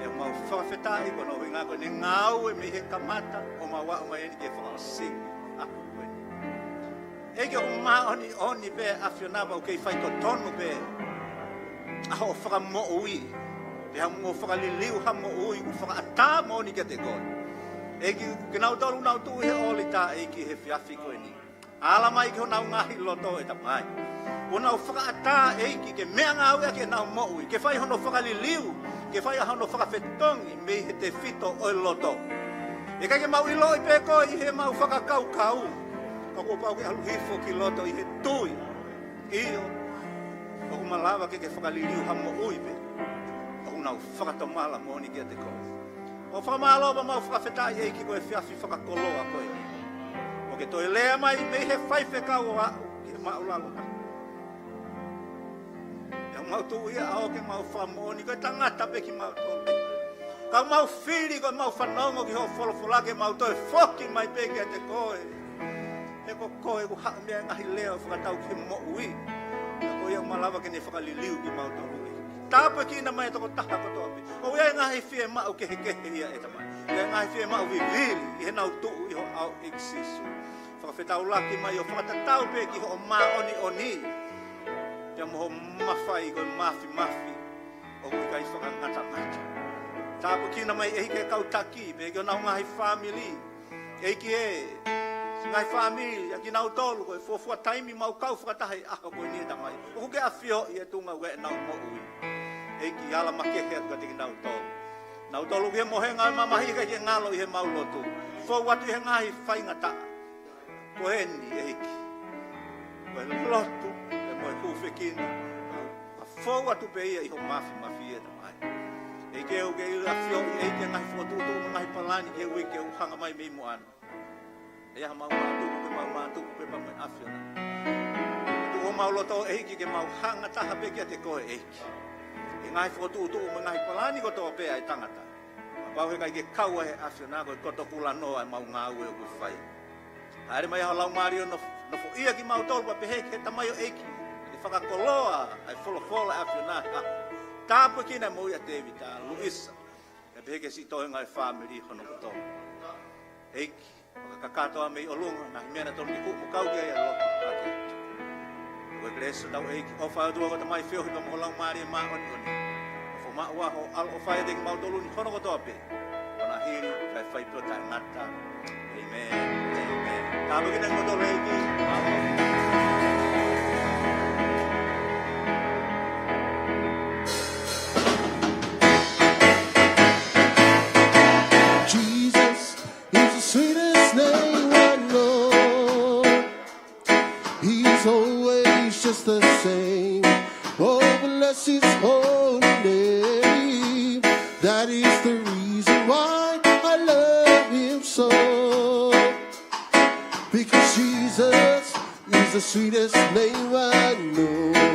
ʻOku mau fakafetaʻi koeʻuhi ko ʻene ngāue mei he kamata ʻo mau aʻu mai eni ki he fakaʻosinga ʻo e ʻaho ko eni. ʻEiki, ʻoku māʻoniʻoni pē ʻa e ʻAfiona pea ʻoku kei faitotonu pē ʻa hoʻo fakamoʻui. Pea mo fakaliliu ha moʻui ʻoku fakaʻatā moʻoni kiate koe. ʻEiki, kinautolu ʻoku nau tuʻu ʻi he ʻōlita, ʻEiki, he efiafi ko eni. Ala mai ki honau ngaahi loto, ʻe Tamai. ʻOku nau fakaʻatā, ʻEiki, ke meʻangāueʻaki ʻenau moʻui, ke fai hono fakaliliu, ke fai ʻa hono fakafetongi mei he tefito ʻo e loto. ʻIkai ke mau ʻiloʻi pē koe ʻi heʻemau fakakaukau, ka kuo pau ke ʻalu hifo ki loto ʻi he tui. ʻIo, ʻoku malava ke ke fakaliliu ha moʻui pē ʻoku nau fakatomala moʻoni kiate koe. ʻOku fakamālō pea mau fakafetaʻi, ʻEiki, ko e efiafi fakakoloa ko eni. ʻOku ke toe lea mai mei he faifekau ʻo aʻu ki he māʻulalo. ʻOku mau tuʻu ia ʻo ke mau fakamoʻoni ko e tangata pē kimautolu. Ka mau fili ko ʻemau fanongo ki hoʻo folofola ke mau toe foki mai pē kiate koe. He ko koe ʻoku haʻu mei ai e ngaahi lea ʻo fakatau ki he moʻui. Ka ko ia ʻoku malava ke ne fakaliliu kimautolu. Tāpuekina mai e tokotaha kotoa pē. ʻOku ʻi ai e ngaahi fiemaʻu kehekehe ia ʻe Tamai. ʻI ai e ngaahi fiemaʻu vivili ʻi heʻenau tuʻu ʻi ho ʻao ʻEiki Sīsū. Fakafetaulaki mai ʻo fakatatau pē ki hoʻo māʻoniʻoni. Pea mo hoʻo mafai ko e mafimafi ʻoku ʻikai fakangatangata. Tāpuekina mai ʻEiki e kau taki, pea ki honau ngaahi fāmili. ʻEiki e, ngaahi fāmili, ʻa kinautolu, ko e fuofua taimi mau kau fakataha he ʻaho ko eni ʻe Tamai. ʻOku ke ʻafioʻi e tuʻunga ʻo ʻenau moʻui. ʻEiki ala makehe atu kiate kinautolu. Nautolu ki he mohenga ʻo e mamahi ʻikai ke ngalo ʻi heʻemau lotu. Fou atu ʻi he ngaahi faingataʻa. Ko eni ʻEiki. Ko e lotu, ʻe mo e hūfekina. Ka fou atu pē ia ʻi ho mafimafi ʻe Tamai. ʻEiki ʻoku ke ʻilo ʻafioʻi ʻEiki e ngaahi fokotuʻutuʻu mo e ngaahi palani ki he uike ʻoku hanga mai mei muʻa na. ʻE ʻi ai haʻamau mātuku ke mau mātuku pē pea mo e ʻAfiona. Tuku homau loto ʻEiki ke mau hanga taha pē kiate koe ʻEiki. ʻI he ngaahi fokotuʻutuʻu mo e ngaahi palani kotoa pē ʻa e tangata. Kapau he ʻikai ke kau ai e ʻAfiona ko e koto kulanoa ʻemau ngāue ʻoku fai. Haʻele mai ho Laumālie ʻo nof-, nofoʻia kimautolu pea pehē ki he tamaioʻeiki. ʻE fakakoloa ʻa e folofola ʻa e ʻAfiona. Tāpuekina e moʻui ʻa Tēvita, Luisa. Pea pehē ki he siʻi toenga ʻo e fāmili hono kotoa. ʻEiki, fakakakato ā mei ʻolunga, ngaahi meʻa naʻa tonu ke hū mo kau ki ai ʻa e lotu ʻa e ʻOtua. Ko e kelesi ʻa hotau ʻEiki, ʻofa ʻa e ʻOtua ko e Tamai, feohi pea mo e Laumālie Māʻoniʻoni. ʻOfa maʻu ā hoʻo ʻaloʻofa ʻiate kimautolu ni hono kotoa pē. ʻO na hili, kae fai pē ʻo taʻengata. ʻĒmeni. ʻĒmeni. Tāpuekina kimoutolu ʻe he ʻEiki. ʻĀmeni. Jesus is the sweetest name I know. He's always just the same. Oh, bless his holy name. That is the reason why I love him so. Because Jesus is the sweetest name I know.